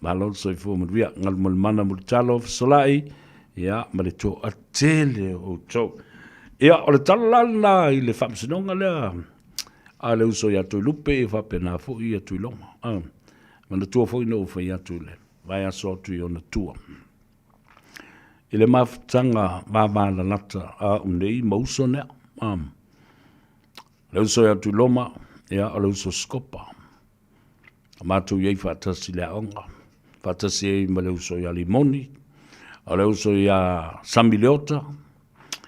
Malo le soifua manuia, Galumalemana Mulitalo Fesolai, ia, ma le toatele o outou. Ia, o le tala la lena i le faamasinoga lea a le uso ia Toelupe, ia faapena foi ia Tuiloma. Ah, manatua foi na ou fai atu i le vaiaso atu i ona tua. I le mafutaga vavalalata a au nei ma uso nea. Ah, le uso ia Tuiloma, ia, o le uso Sikopa. Matou i ai faatasi i le aoga, faatasi ai ma le uso ia Limoni, o le uso ia Sami Leota,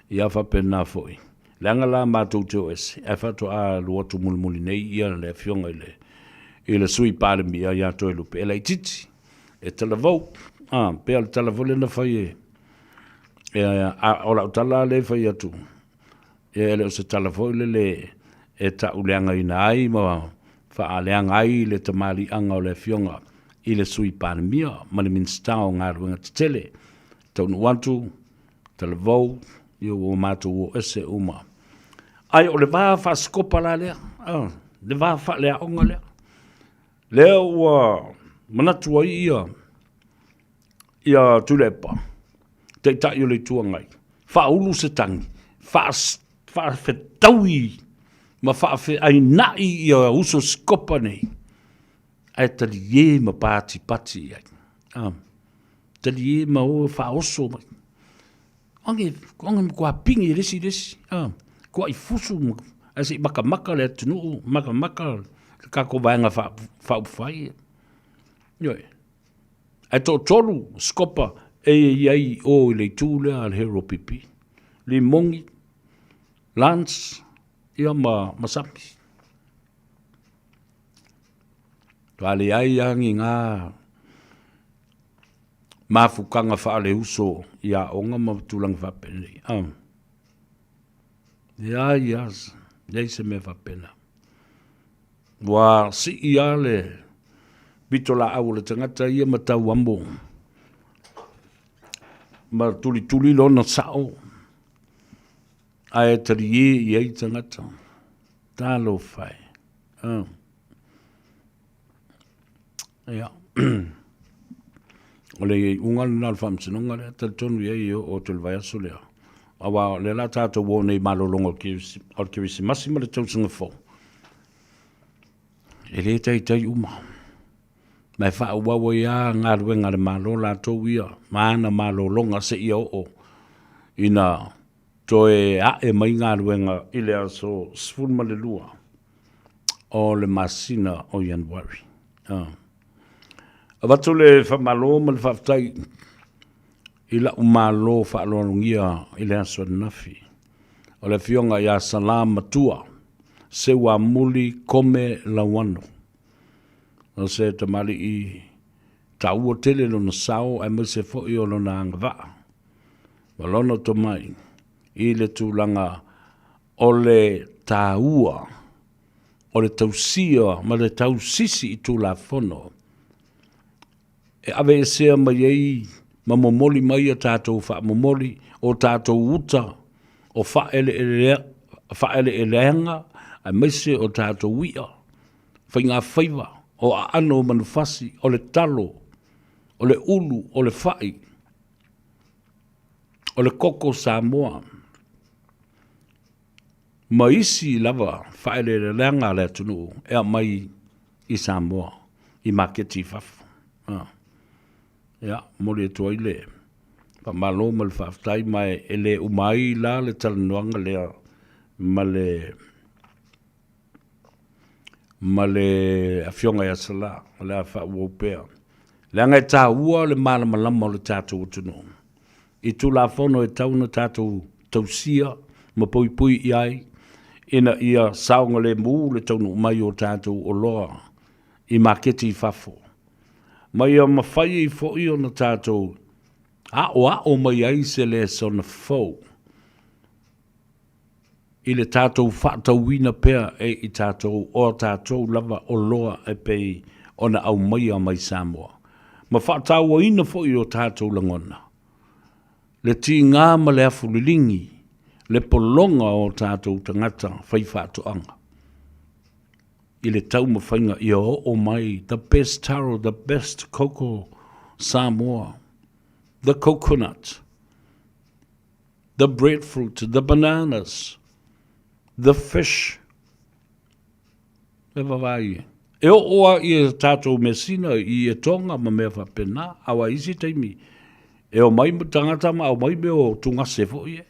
ia faapena foi. Leaga la matou te o ese, ae faatoa alu atu mulimuli nei ia le afioga i le, i le Sui Palemia ia Toelupe, e laitiiti, e talavou, a, pei o le tala foi lea na fai e, e a, o lau tala lea e fai atu, e le o se tala foi lele e ta'uleagaina ai ma fa'aleaga ai le tamaliiaga o le Afioga i le Sui Palemia ma le Minisita o Galuega Tetele. Taunuu atu, talavou, ia ua matou o ese uma. Ae o le va faasikopa la lea, le va faaleaoga lea, lea ua manatu ai ia ia Tuilaepa, Taitai o le Itu Agai, faaulu se tagi, faafetaui ma faafeaina'i ia uso sikopa nei, ae talie ma patipati i ai. Ah, talie ma o faaoso mai. Oge, oge matua pigi e le isi i le isi. Ah, tua'i fusu ma, ae se i makamaka le atunuu, makamaka le tatou vaega faaupufai. Ioe. Ae toatolu sikopa e i ai i o i le itu lea a le Hero PP. Limogi, Lance, ia ma, ma Sami. Toa leai lava ni ngā mafutaga faaleuso i aoga ma tulaga faapenei. Ah. Leai lava, leai se mea faapena. Ua sii lava le pitolaau o le tagata ia ma tau amo ma tulituli lona sao ae talie i ai tagata. Talofa e. Ah. Ia. O le iuga lena o le faamasinoga lea, talitonu i ai e oo atu i le vaiaso lea. Aua o lea la tatou o nei i malologa o le Kerisimasi ma le tausaga fou, e le taitai uma. Ma e faaauau ai lava galuega a le Malo latou ia ma ana malologa seia oo ina toe ae mai galuega i le aso 12 o le masina o Ianuari. Ah. Avatu le faamalo ma le faafetai i la'u malo faaaloalogia i le aso ananafi, o le Afioga ia Salā Matua Seuamuli Kome Lauano, o se tamalii taua tele lona sao aemaise foi o lona agavaa ma lona tomai i le tulaga o le taua o le tausia ma le tausisi i Tulafono e aveesea mai ai ma momoli mai a tatou faamomoli o tatou uta o faaeleeleaga aemaise o tatou i'a, faigafaiva, o aano o manufasi, o le talo, o le ulu, o le fai, o le koko Samoa ma isi lava faaeleeleaga a le atunuu e aumai i Samoa i maketi i fafo. Ah. Ia, momoli atu ai le faamalo ma le faafetai, ma e le uma ai la le talanoaga lea ma le ma le Afioga ia Salā, o le a faaauau pea. Leaga e taua le malamalama o le tatou atunuu i Tulafono e tatau ona tatou tausia ma poipoi i ai ina ia saogalemu le taunuu mai o tatou oloa i maketi i fafo, ma ia mafai ai foi ona tatou aoao mai ai se lesona fou i le tatou faatauina pea e i tatou o a tatou lava oloa e pei ona aumaia mai Samoa, ma faatauaina foi o tatou lagona, le tiga ma le afu liligi, le pologa o tatou tagata faifaatoaga i le taumafaiga ia oo mai the best taro, the best cocoa Samoa, the coconut, the breadfruit, the bananas, the fish. E vavaai e. E oo a i e tātou mesina i e tonga ma mea faapena, aua isi taimi, e o mai tagata ma aumai mea o tugase foi e.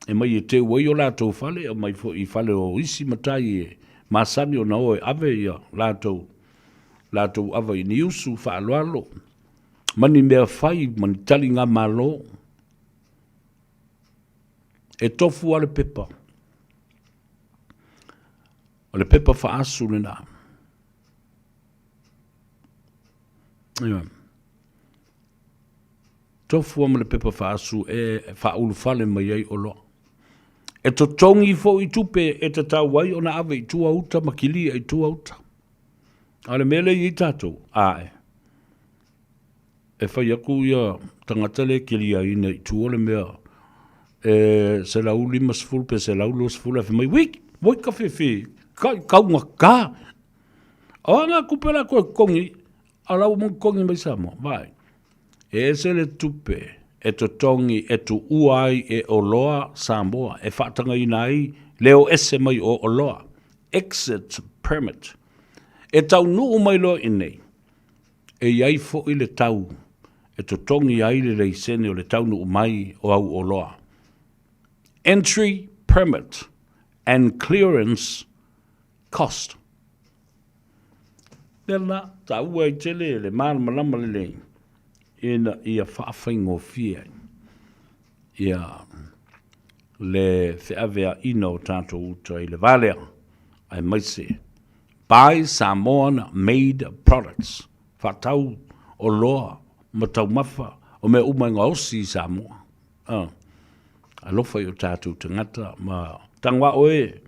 E mai e teu ai o latou fale, e mai foi i fale o isi matai e Masani ona o e ave ia latou latou ava i ni usu faaaloalo ma ni mea fai ma ni taligamalo. E tofu lava le pepa. O le pepa faaasu lena. Ioe. Tofu lava ma le pepa faasu e faaulufale mai ai oloa. E totogi foi tupe e tatau ai ona ave i tua uta ma kilia i tua uta. A o le mea lea e i ai tatou, ae, e fai atu ia tagata lea e kiliaina i tua le mea e 150 pe 120 ae fai mai, ui, oi ka fefe, kai kaugata. O a ngā tupe la koe totogi, a la ua uma ona totogi mai Samoa, vaai. E ese le tupe e totogi e tuua ai e oloa Samoa, e faatagaina ai le o ese mai o oloa, exit permit. E taunuu mai loa i inei, e i ai foi le tau e totogi ai le leisene o le taunuu mai o au oloa, entry permit and clearance cost. Mea lena, taua ai tele le malamalama lelei ina ia faafaigofie ai ia le feaveaina o tatou uta i le va lea, aemaise Buy Samoan made products, faatau oloa ma taumafa o mea uma e gaosi i Samoa. Uh, alofa i o tatou tagata ma tagoa oe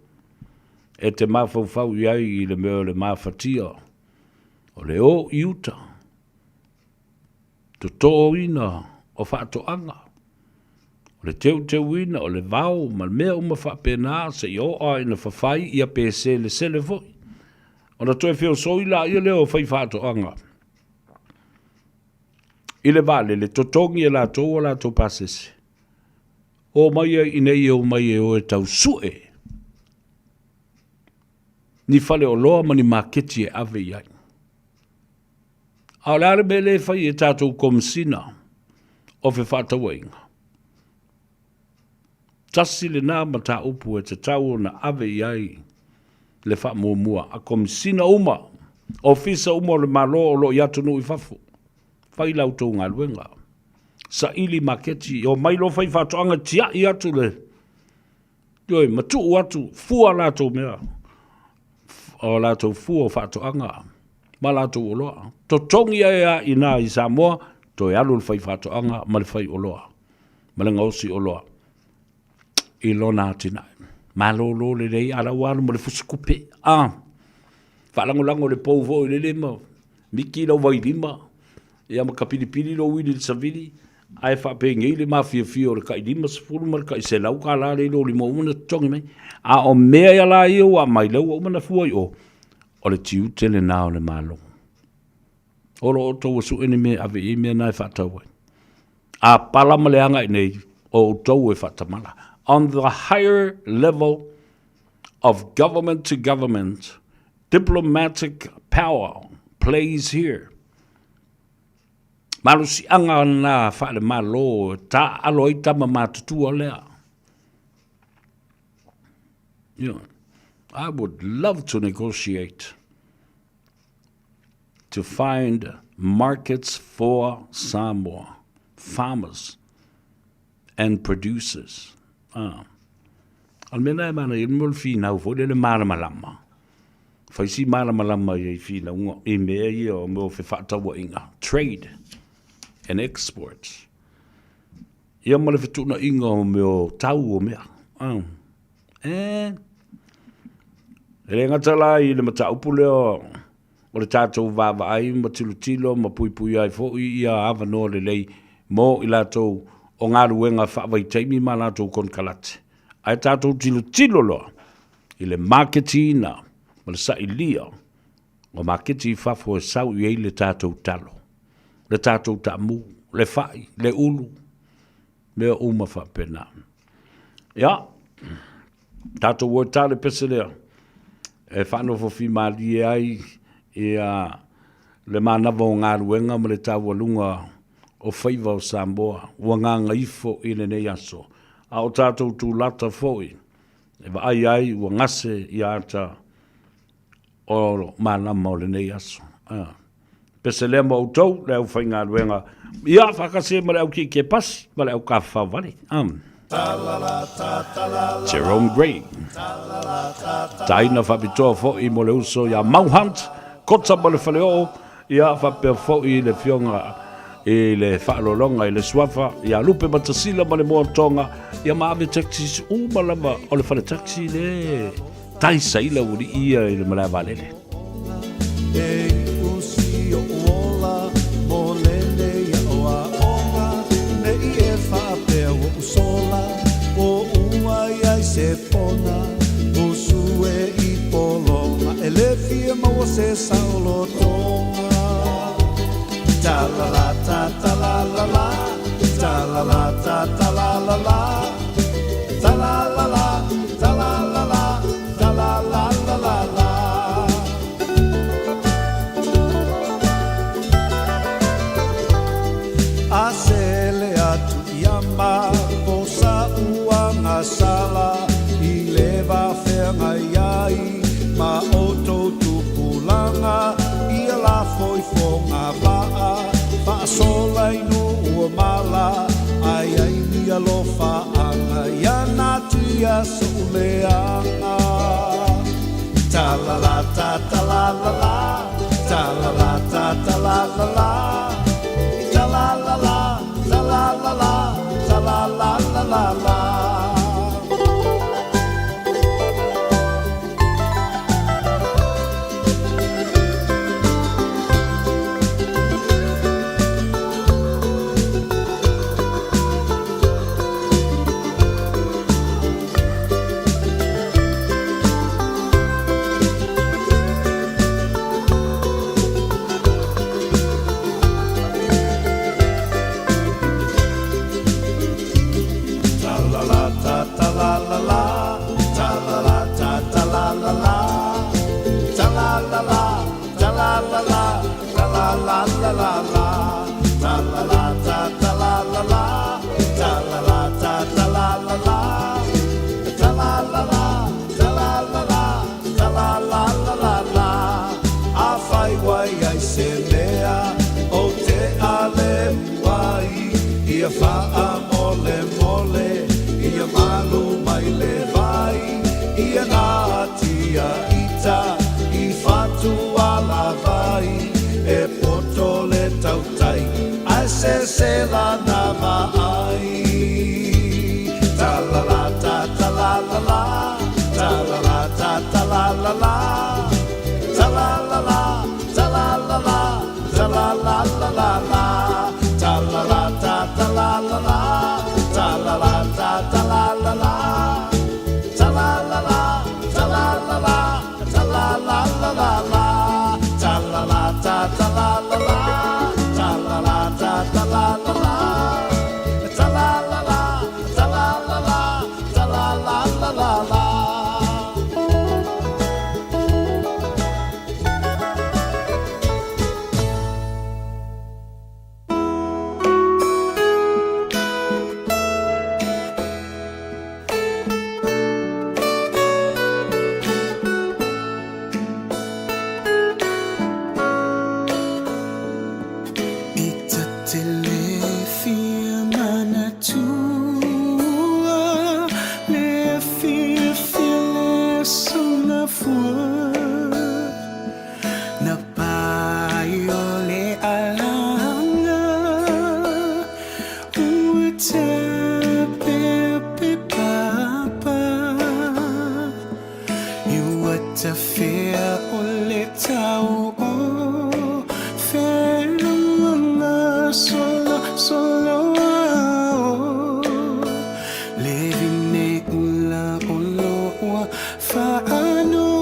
e te mafaufau i ai i le mea o le mafatia o le o i uta, totōina o faatoaga, o le teuteuina o le vao ma mea uma faapena seia oo lava ina fafai ia pe selesele foi. Ona toe feosoi laia lea o faifaatoaga i le vaalele, totogi e latou a latou pasese, o mai ai i inei e omai e o e tau sue ni faleoloa ma ni maketi e ave i ai. A o le a le mea lea e fai e tatou Komesina o Fefaatauaiga? Tasi lena mataupu e tatau ona ave i ai le faamuamua a Komesina uma, Ofisa uma o le Malo o lo o i atunuu i fafo. Fai la outou galuega. Saili maketi, omai loa faifaatoaga tiai atu le Ioe, matuu atu fua latou mea, o latou fua o faatoaga ma latou oloa. Totogi ai lava i ina i Samoa, toe alu le faifaatoaga ma le faioloa, ma le gaosi oloa i lona atinae. Malolo lelei, a la ua alu ma le fusitupe. Ah, faalagolago i le pou foi lele ma miki lau vailima, ia ma kapilipili lou uili i le savili, ae faapenei le mafiafia o le tai 50 ma le tai $100 lea i lou lima ua uma ona totogi mai. A o mea ia la ia ua aumai, lea ua uma ona fua i o, o le tiute lena o le Malo. O lo o outou ua sue ni mea e ave i ai mea na e faatau ai. A pala ma leaga i inei, o outou e faatamala. On the higher level of government to government, diplomatic power plays here. Malosiaga na faale-Malo e taaalo ai tama matutua lea. You know, I would love to negotiate to find markets for Samoa farmers and producers. Ah. O le mea lena e manaia, mo le finau foi lele malamalama. Fai si malamalama ia i finauga i mea ia o mea o fefaatauaiga, trade and exports. Ia ma le fetuunaiga o mea o tau o mea. Ah. Eh. E le gata la i le mataupu lea o le tatou vaavaai ma tilotilo ma puipui ai foi ia avanoa lelei mo i latou o galuega faavaitaimi ma latou konekarate. Ae tatou tilotilo loa i le maketiina ma le sailia o maketi i fafo e sau i ai le tatou talo, le tatou taamu, le fai, le ulu, mea uma faapena. Ia, tatou o e ta le pese lea e faanofofimalie ai ia le manava o galuega ma le taualuga o faiva o Samoa ua gagaifo i lenei aso, a o tatou tulata foi e vaai ai ua gase ia ata. o malama o lenei aso. Pese lea ma outou, le aufaigaluega, ia, faatasi ai ma le au kiekie pasi ma le au tafafao vale. Jerome Gray. Taina faapitoa foi mo le uso ia Mau Hunt, Kota ma le Faleoo, ia faapea foi le afioga i le faaaloaloga i le suafa ia Lupe Matasila ma le Moa Tonga, ia ma ave taxis uma lava o le fale taxi le tai saila ua lii ia i le malae vaalele. E usi o ola mo lele ia o aoga Ne i e faapea ua usola O ua iai se pona Usu e i pologa E le fia maua se saolotoga Ta la la ta ta la la la Ta la la ta ta la la la Ta la la la ta la la la Ta la la la la la A sele atu ia ma ko sa uaga sala i le va feagai ai ma outou tupulaga ia la foifoga vaa faasola i nuu o mala ai ai ni alofaaga ia natia so'u leaga. Ta la la ta ta la la la ta la la ta ta la la la ta la la la ta la la la ta la la la la la. Ta la la ta ta la la la ta la la ta ta la la la ta la la la ta la la la ta la la la la la ta la la ta ta la la la ta la la ta ta la la la ta la la la ta la la la ta la la la la la Afai ua i ai se mea o te ale uai ia faamolemole ia malu mai le vai ia natia ita i fatu alavai e poto le tautai ae sese lana vaai. Ta la la ta ta la la la ta la la ta ta la la la ta la la la ta la la la ta la la la la la ta la la ta ta la la la ta la la ta ta la la la ta la la la ta la la la ta la la la la la ta la la ta ta la la la ta la la ta ta la la la ta la la la ta la la la ta la la la la la. I ta te le fia manatua le fiafia le aso gafua na pai o le alaga ua tapeape papa i ua tafea o le tau o feluaga solo solo ao le vine ula o lo ua faanoa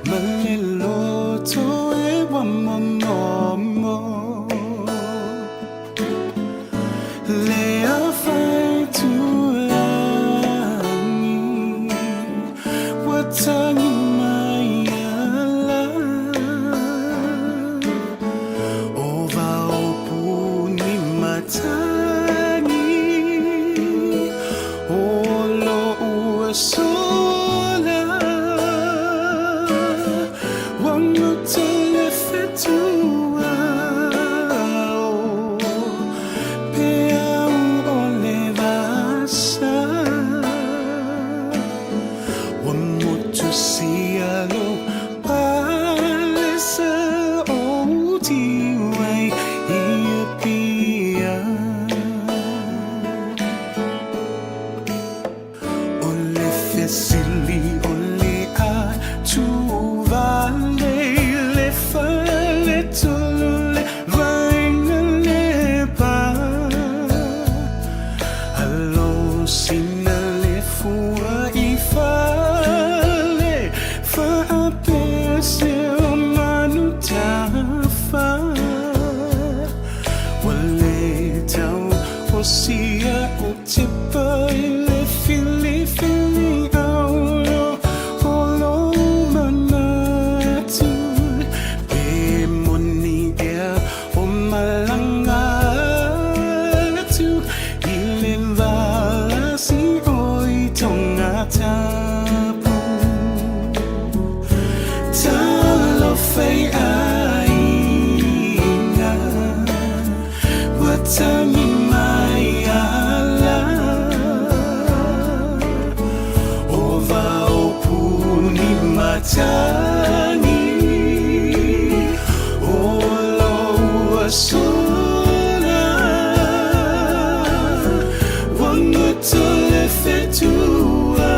ma le loto e ua momomo le afaitulagi ua tagi mai ala o vaopuni matagi o lo ua sola. sina le fua i fale Faapea se o manu tafa Ua le tau o sia o tepa i le filifili aulo o lou manatu Pe moni ea o malaga atu i le valasi o i Tongatapu Talofa e aiga ua tagi mai ala O vao puni matagi O lou asola Ua goto le fetua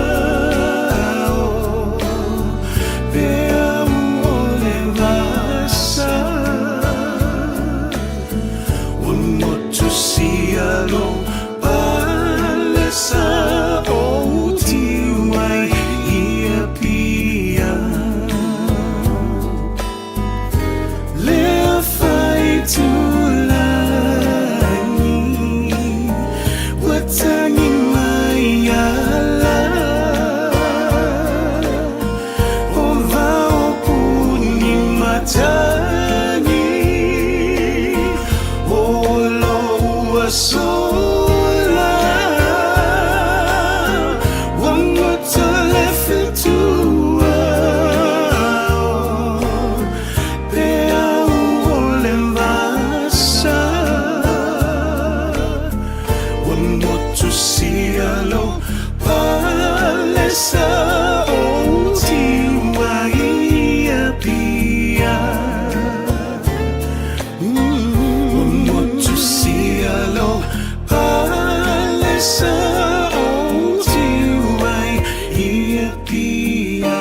Peau o le vasa Ua motusia lou palesa Ou tiu ai i Apia Le afaitulagi Ua tagi mai ala O vao puni matagi O lou asola Ua goto le fetua Peau o le vasa Ua motusia lou palesa Ou tiu ai i Apia Ua motusia lou palesa Ou tiu ai i Apia.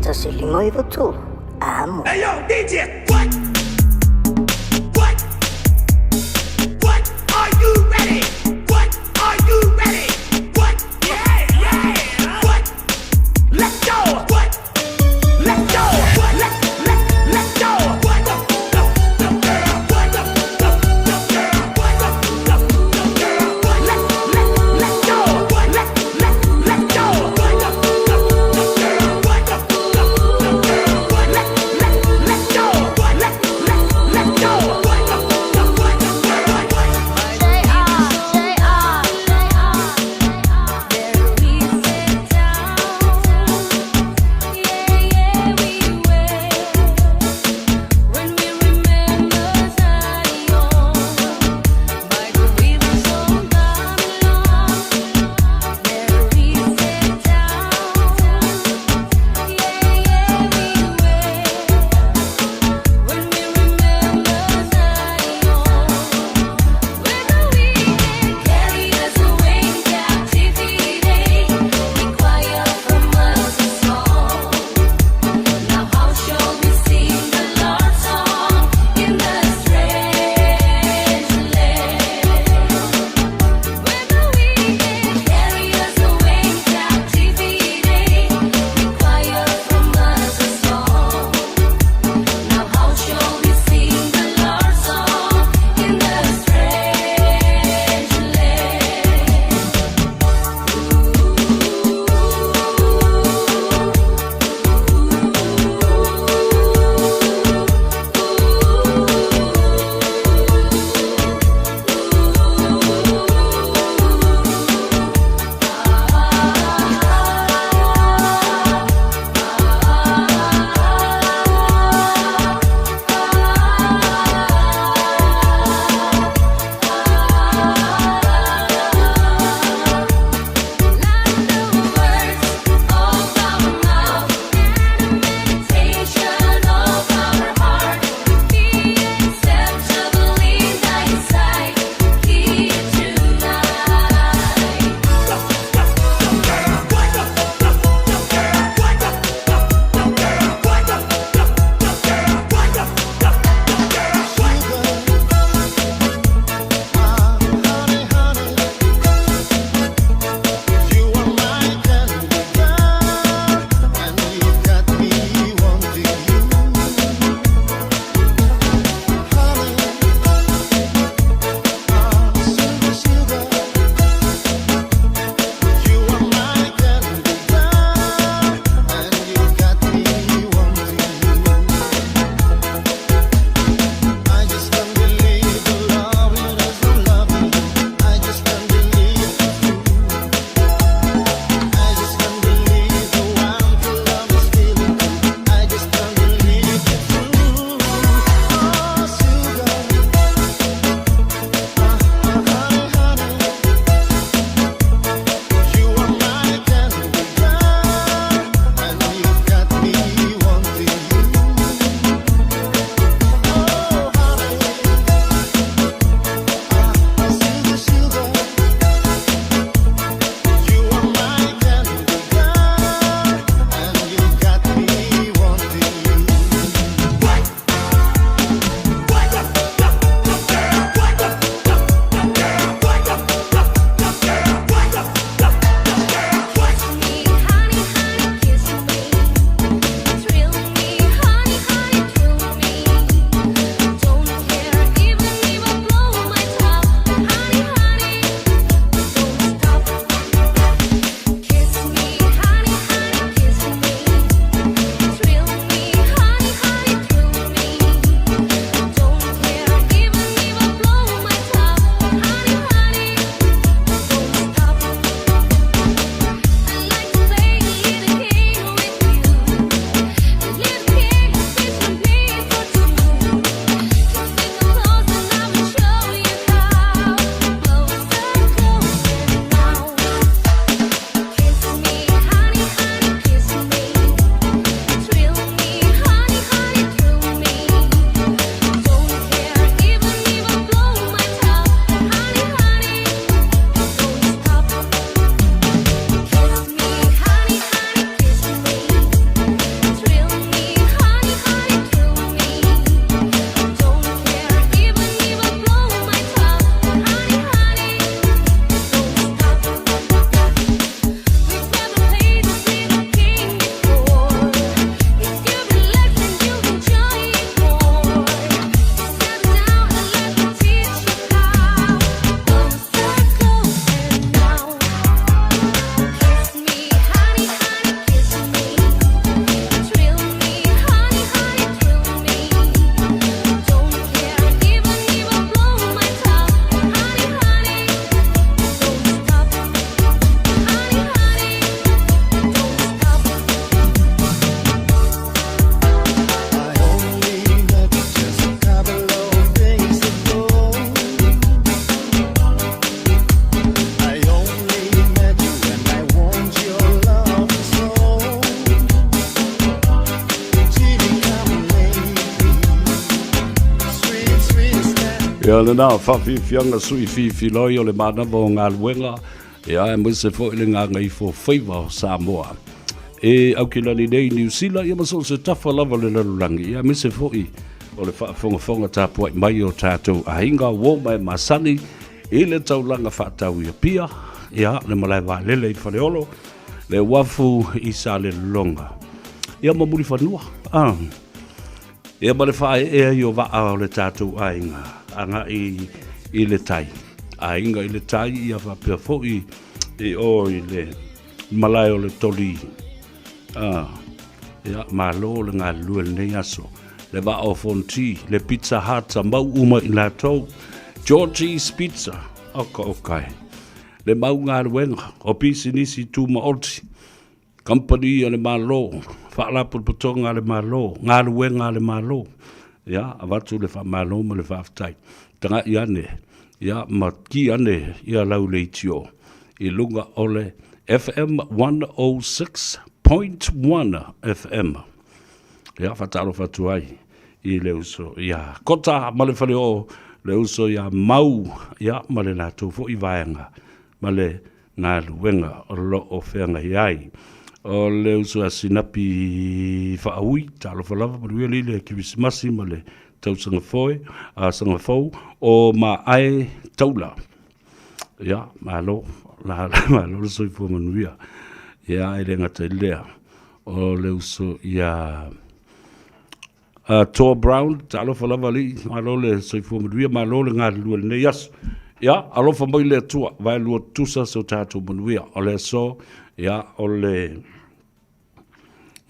1 5 9 3, amo. Hey yo, DJ, what? What? What? Are you ready? What? Are you ready? What? Yeah, yeah. What? Let's go. What? Let's go. What? Let's go. What? The girl. What? The girl. What? The girl. What? Let's go. What? Let's go. What? The girl. What? The girl. What? Let's go. What? Ia lena faafiafiaga sui fifiloi o le manava o galuega, ia aemaise foi le gagaifo faiva o Samoa. E Aukilani nei Niu Sila, ia ma so o se tafa lava o le lalolagi, ia aemaise foi o le faafogafoga tapuai mai o tatou aiga uo ma e masani i le taulaga faatau i Apia, ia le malae vaalele i Faleolo, le uafu i Salelologa, ia ma Mulifanua. Ah. Ia ma le faaee ai o vaa o le tatou aiga agai i le tai. Aiga i le tai ia faapea foi i o i le malae o le toli. Ah, ia, malo le galulue lenei aso. Le vaa o Fonti, le Pizza Hut a mau uma i latou. Georgie's Pizza, oka oka e. Le mau galuega o pisinisi tumaoti. Kamupani a le Malo, Faalapotopotoga a le Malo, galuega a le Malo. Ia, avatu le faamalo ma le faafetai. Taga'i ane, ia, ma ki ane ia lau leitio i luga o le FM 106.1 FM. Ia, faatalofa atu ai i le uso ia Kota ma le Faleoo, le uso ia Mau, ia, ma le latou foi vaega ma le galuega o lo o feagai ai. O le uso a Sinapi Faaui, talofa lava, manuia lii le Kerisimasi ma le tausaga foe, a saga fou, o Maae Taula. Ia, malo, la, malo le soifua manuia. Ia, e le gata i lea, o le uso ia Tor Brown, talofa lava alii, malo le soifua manuia, malo le galulue i lenei aso. Ia, alofa mai le Atua, vaelua tutusa so tatou manuia. O le aso, ia, o le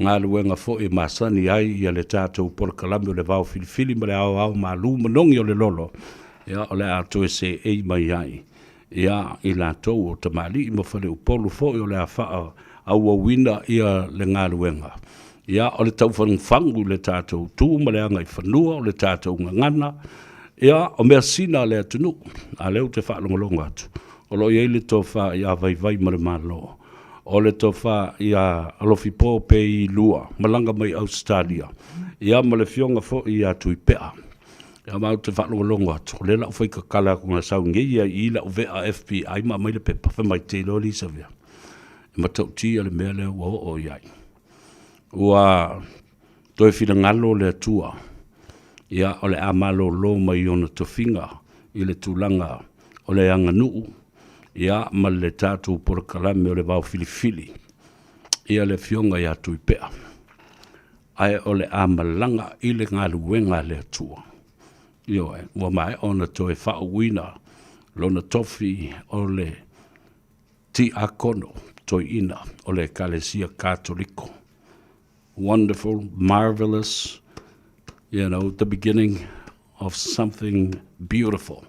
galuega foi e masani ai ia le tatou polokalame o le vao filifili ma le aoao malu manogi o le lolo, ia, o le a toe seei mai ai ia i latou o tamalii ma faleupolu foi o le a faaauauina ia le galuega. Ia, o le taufagufagu i le tatou tu ma le agaifanua, o le tatou gagana, ia, o measina a le atunuu, a lea ou te faalogologo atu, o lo o i ai le tofa ia Vaivai ma le Malo, o le tofa ia Alofipo Pei Lua, malaga mai Ausetalia, ia ma le afioga foi ia Tuipea. Ia ma ou te faalogologo atu, o lea la ua fai tatala atu na sau nei ia i lau vea FBI ma aumai le pepa, fai mai te iloa Lisa vea. E matautia le mea lea ua oo i ai. Ua toe finagalo le Atua, ia o le a malolo mai ona tofiga i le tulaga o le aganuu, ia ma le tatou polokalame o le vao filifili, ia le afioga ia Tuipea. Ae o le a malaga i le galuega a le Atua. Ioe, ua maea ona toe faauuina lona tofi o le Tiakono Toeaina o le Ekalesia Katoliko. Wonderful, marvelous, you know, the beginning of something beautiful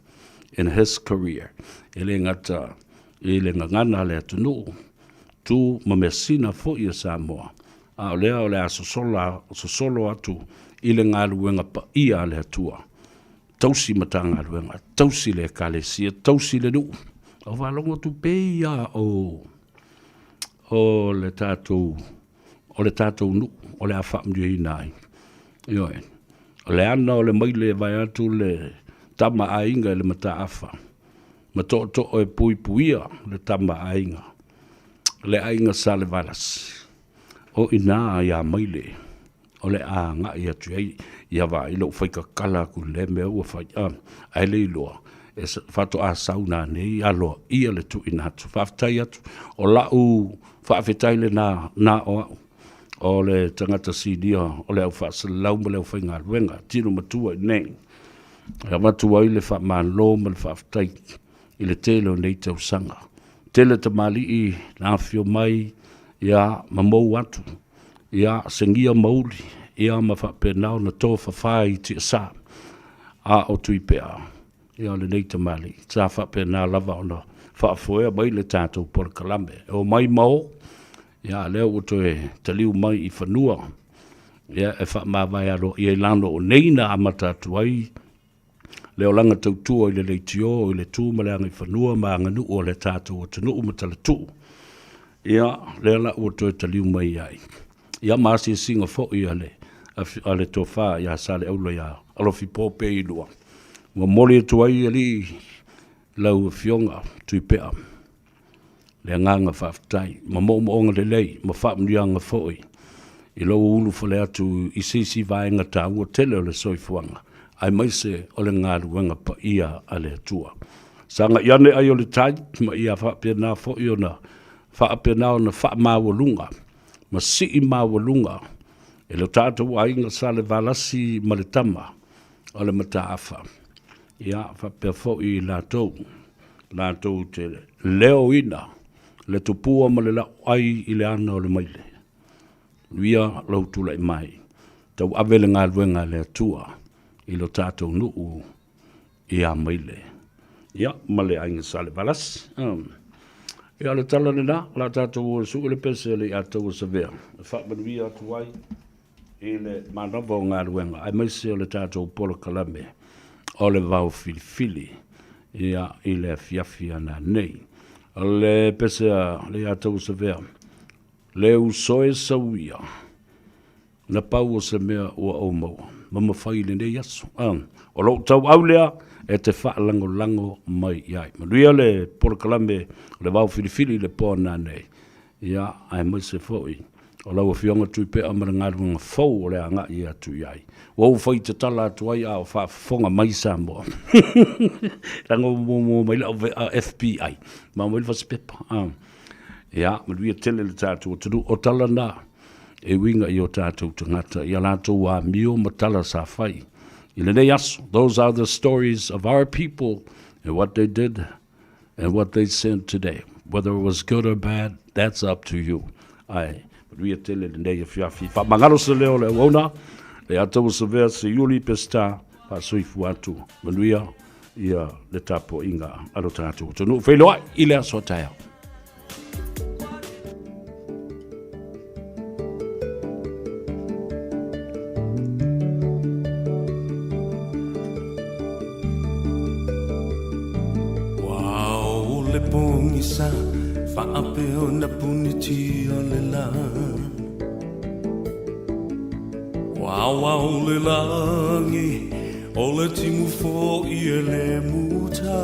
in his career. E le gata i le gagana a le atunuu, tu ma measina foi a Samoa, a o lea o le a sosola, sosolo atu i le galuega paia a le Atua. Tausi Matagaluega, tausi le Ekalesia, tausi le nuu. O faalogo atu pei ia o, o le tatou, o le tatou nuu o le a faamanuiaina ai. Ioe. O le ana o le maile e vae atu le tama aiga i le mataafa, ma tootoo e puipuia le tama aiga, le aiga Salevalasi. O ina ia maile o le a agai atu ai ia vaai lou faikakala atu i lea mea ua fai, a, ae le iloa e faatoa sau nanei aloaia le tuuina atu. Faafetai atu, o lau faafetai lena na o au, o le tagata sinia o le au faasalalau ma le aufaigaluega tino matua i nei. E avatu ai le faamalo ma le faafetai i le tele o nei tausaga. Tele tamalii na afifio mai ia ma mou atu ia segia ma uli ia ma faapena ona tofafa i tiasa a o Tuipea ia o lenei tamalii sa faapena lava ona faafoea mai le tatou polokalame e omai ma o ia lea ua toe taliu mai i fanua ia e faamavae aloaia i lalo o nei na amata atu ai le olaga tautua i le leitio, i le tu ma le agaifanua ma aganuu a le tatou atunuu ma talatuu. Ia, lea la ua toe taliu mai ai. Ia ma asiasiga foi a le, a le tofa ia Saleaula ia Alofipo Peilua. Ua momoli atu ai alii lau Afioga Tuipea le agaga faafetai ma moomooga lelei ma faamanuiaga foi i lou ulufale atu i se isi vaega taua tele o le soifuaga aemaise o le galuega paia a le Atua. Sagai ane ai o le tai ma ia faapena foi ona faapena ona faamaualuga ma sii maualuga e lo tatou aiga Salevalasi ma le tama o le Mataafa. Ia faapea foi i latou, latou te leoina le tupua ma le lauai i le ana o le maile. Manuia lou tulai mai, tauave le galuega a le Atua i lo tatou nuu i Amaile. Ia, ma le aiga Salevalasi. Ia, o le tala lena, o le a tatou o e sue le pese a le Leiataualesavea e faamanuia atu ai i le manava o galuega aemaise o le tatou polokalame o le vao filifili ia i le afiafi a nanei. O le pese a Leiataualesavea, le uso e sauia, na pau o se mea ua ou maua ma mafai i lenei aso. O lou tauau lea e te faalagolago mai i ai. Manuia le polokalame o le vao filifili i le po a nanei. Ia, aemaise foi o lau Afioga Tuipea ma le galuega fou o le agai atu i ai. Ua ou fai tatala atu ai a o faafofoga mai Samoa. Leaga ua muamua mai lau FBI, ma aumai le fasipepa. Ia, manuia tele le tatou atunuu. O tala na e uiga i o tatou tagata, i a latou amio ma tala sa fai i lenei aso. Those are the stories of our people and what they did and what they said today. Whether it was good or bad, that's up to you. Ae, manuia tele lenei afiafi. Faamagalo se leo o le auauna, Leiataualesavea Seiuli Peseta, faasoifua atu. Manuia ia le tapuaiga a lo tatou atunuu. Feiloai i le aso a taeao. Ua le pogisa faapea ona puniti o le lā Ua ao le lagi o le timu fo'i e le muta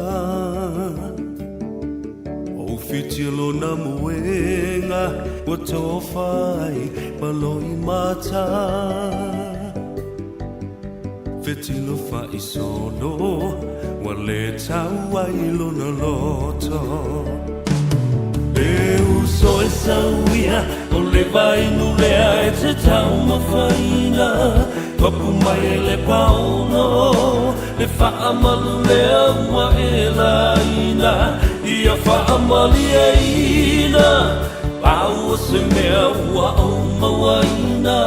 O whiti lona moenga ua tofa ai ma loimata Fetilo faisolo ua le tau ai lona loto E uso e sauia o le vainu lea e te taumafaina Papu mai e le paono le faamalu lea ua e laina Ia faamalieina pau o se mea ua ou mauaina.